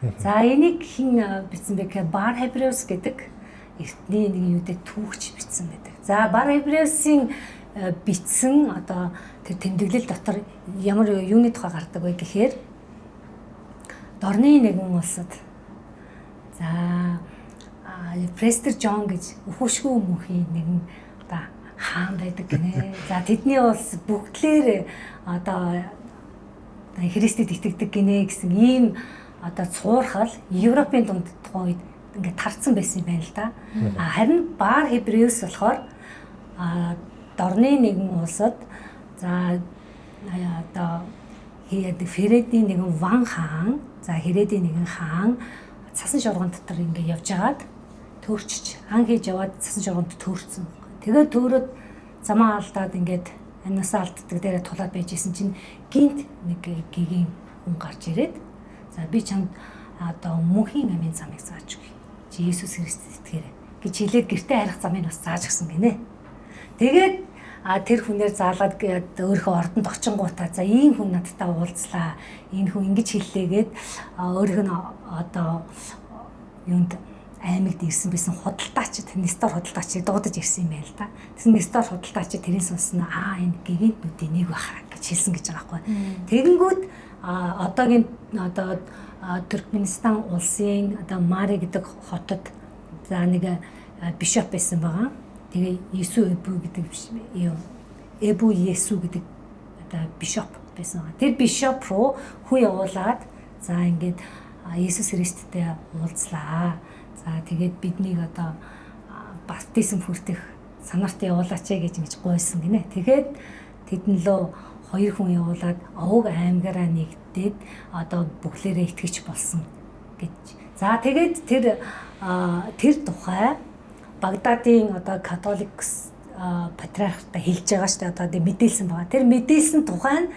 байна. За энийг хэн бичсэн бэ гэхээр Бар Хебреус гэдэг эртний нэг юутэй түүхч бичсэн байдаг. За Бар Хебреусын бичсэн одоо тэр тэмдэглэл дотор ямар юуны тухай гардаг вэ гэхээр дорны нэгэн улсад за Престер Джон гэж өхөшгөө мөнхийн нэгэн одоо хаан байдаг гинэ. За тэдний улс бүгдлэр одоо Христэд итгэдэг гинэ гэсэн ийм одоо цуурхал Европын дунд тухайн үед ингээд тарцсан байсан юм байна л да. Харин Бар Хебреус болохоор дорны нэгэн улсад за одоо Фередийн нэгэн Ван хаан, за Хередийн нэгэн хаан цасан шуурган дотор ингээд явж хагаад төөрчж ан хийж яваад цасан шуурганд төөрцөн. Тэгээд төөрөөд замаа алдаад ингээд амнасаа алддаг дээрээ тулаад байж исэн чинь гинт нэг гэгийн хүн гарч ирээд за би чамд одоо мөнхийн амийн замыг зааж өгье. Чи Есүс Христэд итгээрэй гэж хэлээд гэртээ харих замыг бас зааж өгсөн гинэ. Тэгээд тэр хүнээр заалгаад өөрийнхөө ордонд очингуудаа за ийм хүн надтай уулзлаа. Энэ хүн ингэж хэллээгээд өөрийнх нь одоо юунд аймагт ирсэн байсан худалдаачид Нестор худалдаачийг дуудаж ирсэн юм байна л да. Тэгсэн Нестор худалдаачид тэрийг сонссон аа энэ гигантнүүдийн нэг баха гэж хэлсэн гэж байгаа байхгүй. Тэгэнгүүт одоогийн одоо Туркменистан улсын одоо Мари гэдэг хотод за нэг бишоп байсан байгаа. Тэгээ Есү Эбу гэдэг юм Эбу Есү гэдэг одоо бишоп байсан байгаа. Тэр бишоп руу хүн явуулаад за ингээд Есүс Христтэй уулзлаа. За тэгээд биднийг одоо баптизм хүртэх санаарт явуулаач гэж ингэж гуйсан гинэ. Тэгээд тэдэн лөө хоёр хүн явуулаад овог аймгаараа нэгдээд одоо бүхлээрээ итгэж болсон гэж. За тэгээд тэр тухай Багдадын одоо католик патриархтай хэлж байгаа шүү дээ. Одоо мэдээлсэн байгаа. Тэр мэдээлсэн тухай нь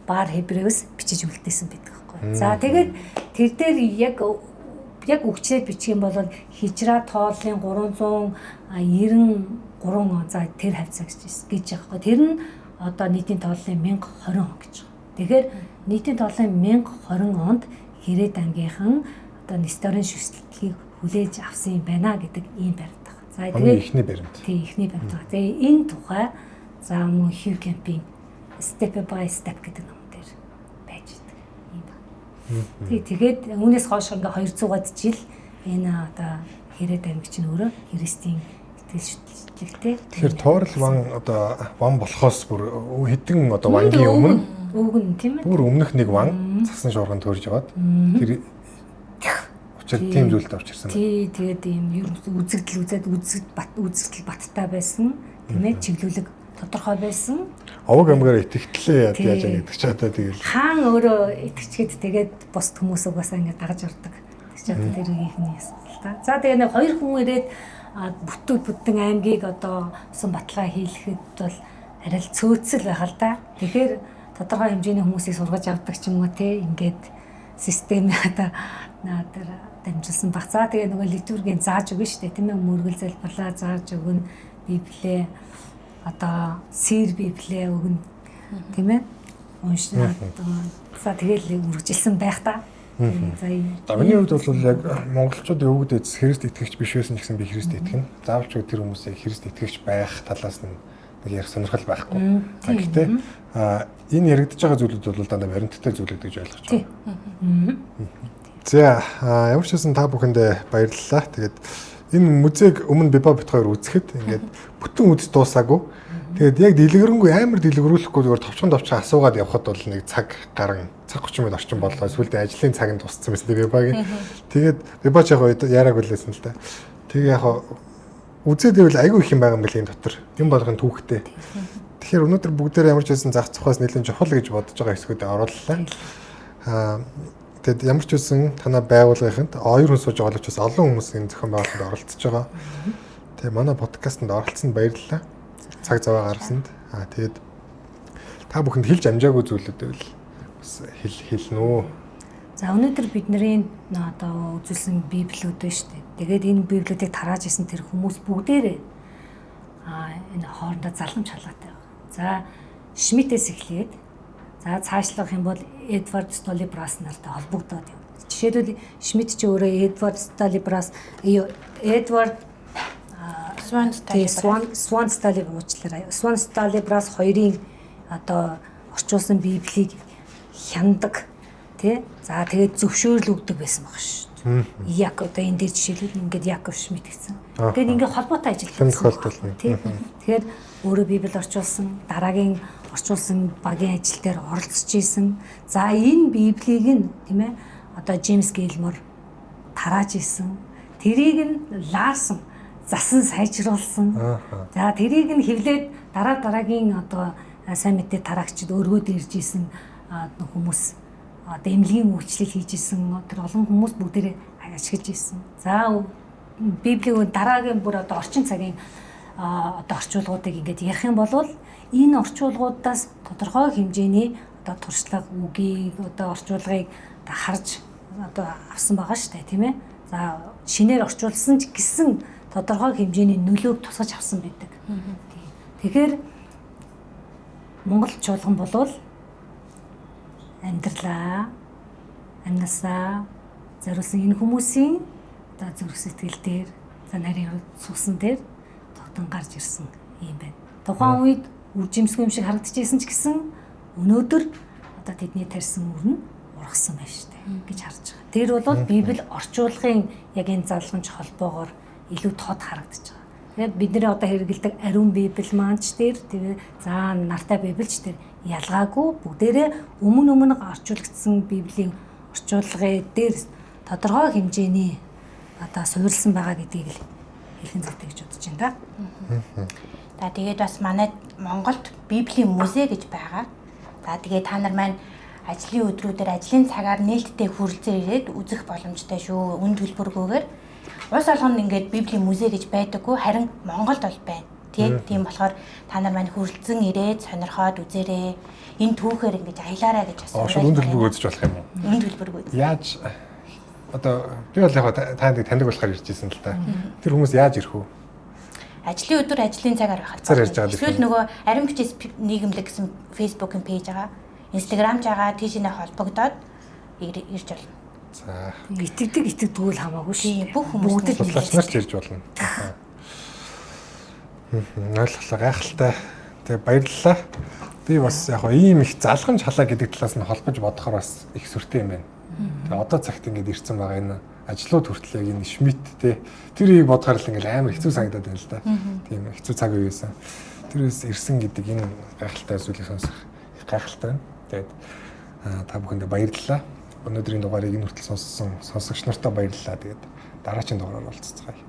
Бар Хебреус бичиж үлдээсэн байдаг байхгүй. За тэгээд тэр дээр яг үгчлээд бичих юм бол хижра тооллын 393 он за тэр хавцаа гэж байгаа байхгүй. Тэр нь одоо нийтийн тооллын 1020 он гэж байгаа. Тэгэхээр нийтийн тооллын 1020 онд Хэрээд аймгийнхан одоо Несторийн шүтлгийг хүлээж авсан юм байна гэдэг ийм баримт байна. За тэгээд эхний баримт. Тий, эхний баримт байгаа. Тэгээ энэ тухай за мөн Хью Кемпийн Step by Step гэдэг ном дээр байж идэг юм байна. Тий, тэгээд үүнээс хойш ингээ 200-аад жил энэ одоо Хэрээд аймаг чинь өөрөө Христийн итгэл шүтлэгтэй. Тэгэхээр Туурал ван одоо ван болохоос бүр хэдэн одоо вангийн өмнө өвгөн тийм ээ. Бүр өмнөх нэг ван цасан шуурган төрж яваад тэр учир тийм зүйлд авчирсан. Тий, тэгээд ийм ерөнхийдөө үзэгдэл үзээд үзэгдэл баттай байсан. Тийм ээ, чиглүүлэг тодорхой байсан. Овог аймгаар итгэтлээ яаж гэдэг чи одоо тэгэл. Хаан өөрөө итгэчгээд тэгээд бус хүмүүс угаасаа ингээд дагаж ордог. Тэр чи одоо тэр ихний асуудал та. За тэгээ нэг хоёр хүн ирээд бүтэн аймгийг одоо усан баталгаа хийлгэхэд бол арай л цөөцөл байх л да. Тэгэхээр тодорхой хэмжээний хүмүүсийг сургаж авдаг ч юм уу те ингээд систем одоо тэр дамжилсан баг. За тэгээ нөгөө литургийн зааж өгнө шүү дээ тийм ээ, мөргөл залбирлаа зааж өгнө, библиэ одоо сэр библиэ өгнө тийм ээ, уншнаа. За тэгэл үргэлжилсэн байх та. За миний хувьд бол яг монголчуудын өвгөд эцэс Христ итгэгч биш байсан ч гэсэн би Христ итгэнэ. Заавал ч тэр хүмүүсийг Христ итгэгч байх талаас нь нэг ярих сонирхол байхгүй. Гэхдээ энэ яригдж байгаа зүйлүүд бол дандаа баримттай зүйлүүд гэж ойлгож байна. За ямар ч байсан та бүхэндээ баярлалаа. Тэгээд энэ музейг өмнө Биба бит хоёр үзэхэд ингээд бүтэн үз дуусаагүй. Тэгээд яг дэлгэрэнгүй амар дэлгэрүүлэхгүй зүгээр товчхон асуугаад явхад бол нэг цаг гарan цаг 30 минут орчим боллоо. Сүүлдээ ажлын цаг нь тусцсан байсан Бибагийн. Тэгээд Биба ч яг яриаг үлээсэн л да. Тэгээ яг үзээд ивэл айгүй их юм байгаа юм бэл энэ дотор. Юм болгон түүхтэй. Тэгэхээр өнөөдөр бүгдээрээ ямар ч байсан зах цухаас нэлээд чухал гэж бодож байгаа хэсгүүдэд орууллаа. Тэгэд ямар ч байсан танаа байгууллагынханд хоёр хүн сууж байгаа учраас олон хүмүүс энэ зохион байгуулалтанд оролцож байгаа. Тэгээ манай подкастэнд оролцсонд баярлалаа. Цаг зав гаргасанд. Тэгээд та бүхэнд хэлж амжаагүй зүйлүүд байвал бас хэлнэ үү? За өнөөдөр бидний одоо үзүүлсэн библиуд байна шүү дээ. Тэгээд энэ библиудыг тарааж исэн тэр хүмүүс бүгдээрээ Энэ хоорондоо залгамж халаатай байна. За, Шмидтээс эхлээд за цаашлах юм бол Эдвард Столли Брас нартай холбогдоод явна. Жишээлбэл, Шмидт ч өөрөө Эдвард Столли Брас, Эдвард Сван Стали Сван Сван Стали, уучлаарай. Сван Стали Брас хоёрын одоо орчуулсан Библийг хяндаг, тий. За, тэгээд зөвшөөрөл өгдөг байсан баг шүү. Яг одоо энэ дээр жишээлбэл ингээд Яков Шмидт гэсэн. Тэгээд ингээд холбоотой ажилласан. Тохиолдол. Тий. Тэгэхээр өөрөө Библи орчуулсан, дараагийн орчуулсан багийн ажил дээр оролцож исэн. За, энэ Библийг нь, тийм ээ, одоо Джеймс Гилмор тарааж исэн. Тэрийг нь Ларсон засан сайжруулсан. За, тэрийг нь хэвлээд дараа дараагийн одоо сайн мэдээ тараагчид өргөөд ирж исэн хүмүүс, одоо эмнэлгийн үйлчлэл хийж исэн тэр олон хүмүүс бүгдээрээ ашиглаж исэн. За, Библийн дараагийн бүр одоо орчин цагийн одоо орчуулгуудыг ингээд ярих юм бол энэ орчуулгуудаас тодорхой хэмжээний одоо туршлага, үгийг, одоо орчуулгыг харж одоо авсан байгаа шүү дээ, тийм ээ. За, шинээр орчуулсан ч гэсэн тодорхой хэмжээний нөлөөг тусгаж авсан байдаг. Тэгэхээр Монгол чуулган болвол амьдралаа амнасаа зориулсан энэ хүмүүсийн одоо зүрх сэтгэл дээр, за нарийн цусан дээр тогтон гарч ирсэн юм байна. Тухайн үед үржимсгүй юм шиг харагдчихсэн ч гэсэн өнөөдөр одоо тэдний тарьсан үр нь ургасан байна шүү дээ гэж харж байгаа. Тэр бол Библи орчуулгын яг энэ залгамж холбоогоор илүү тод харагдаж байгаа. Тэгээд бидний одоо хэрэгэлдэг ариун Библи маань ч тэр, тэгээ за нартай Библич тэр ялгаагүй бүгдээрээ өмнө өмнө орчуулгдсан Библийн орчуулгын дээр тодорхой хэмжээний одоо суурилсан байгаа гэдгийг л хэлхэн зүйтэй гэж бодож байна да. За, тэгээд бас манай Монголд Библийн музей гэж байгаа. За, тэгээд та нар маань ажлын өдрүүдээр ажлын цагаар нээлттэй хүрэлцэн ирээд үзэх боломжтой шүү. Үн төлбөргүйгээр. Улс болгонд ингээд Библийн музей гэж байдаггүй, харин Монголд бол байна. Тий? Тийм болохоор та нар маань хүрэлцэн ирээд сонирхоод үзээрэй. Энэ түүхээр ингэж аялаарай гэж бас Шууд үн төлбөргүй үзэж болох юм уу? Үн төлбөргүй. Яаж одоо би бол яг та нарыг таньдаг болохоор ирж ирсэн л та. Тэр хүмүүс яаж ирэх вэ? Ажлын өдөр ажлын цагаар байхад. Эсвэл нөгөө ариун бичээс нийгэмлэг гэсэн Facebook-ын page байгаа. Instagram ч байгаа, тийшээ холбогдоод ирж болно. За. Итгэдэг итгэдэггүй л хамаагүй шүү. Бүх хүмүүс бүгд л судлаач нар ч ирж болно. Ойлголоо, гайхалтай. Тэгээ баярлалаа. Би бас яг ийм их залгамж халаа гэдэг талаас нь холбож бодохоор бас их сүртэй юм байна. Тэгээ одоо цагт ингээд ирсэн байгаа энэ ажлууд хүртэл яг энэ Шмидт те тэр үеийг бодохоор л ингээд амар хэцүү санагдаад байна л да. Тийм хэцүү цаг үе байсан. Тэрээс ирсэн гэдэг энэ гайхалтай зүйлийг сонсох их гайхалтай байна. Тэгээд та бүхэндээ баярлалаа. Өнөөдрийн дугаарыг энэ хүртэл сонссон сонсогч нартаа баярлалаа. Тэгээд дараагийн дугаараар уулзцгаая.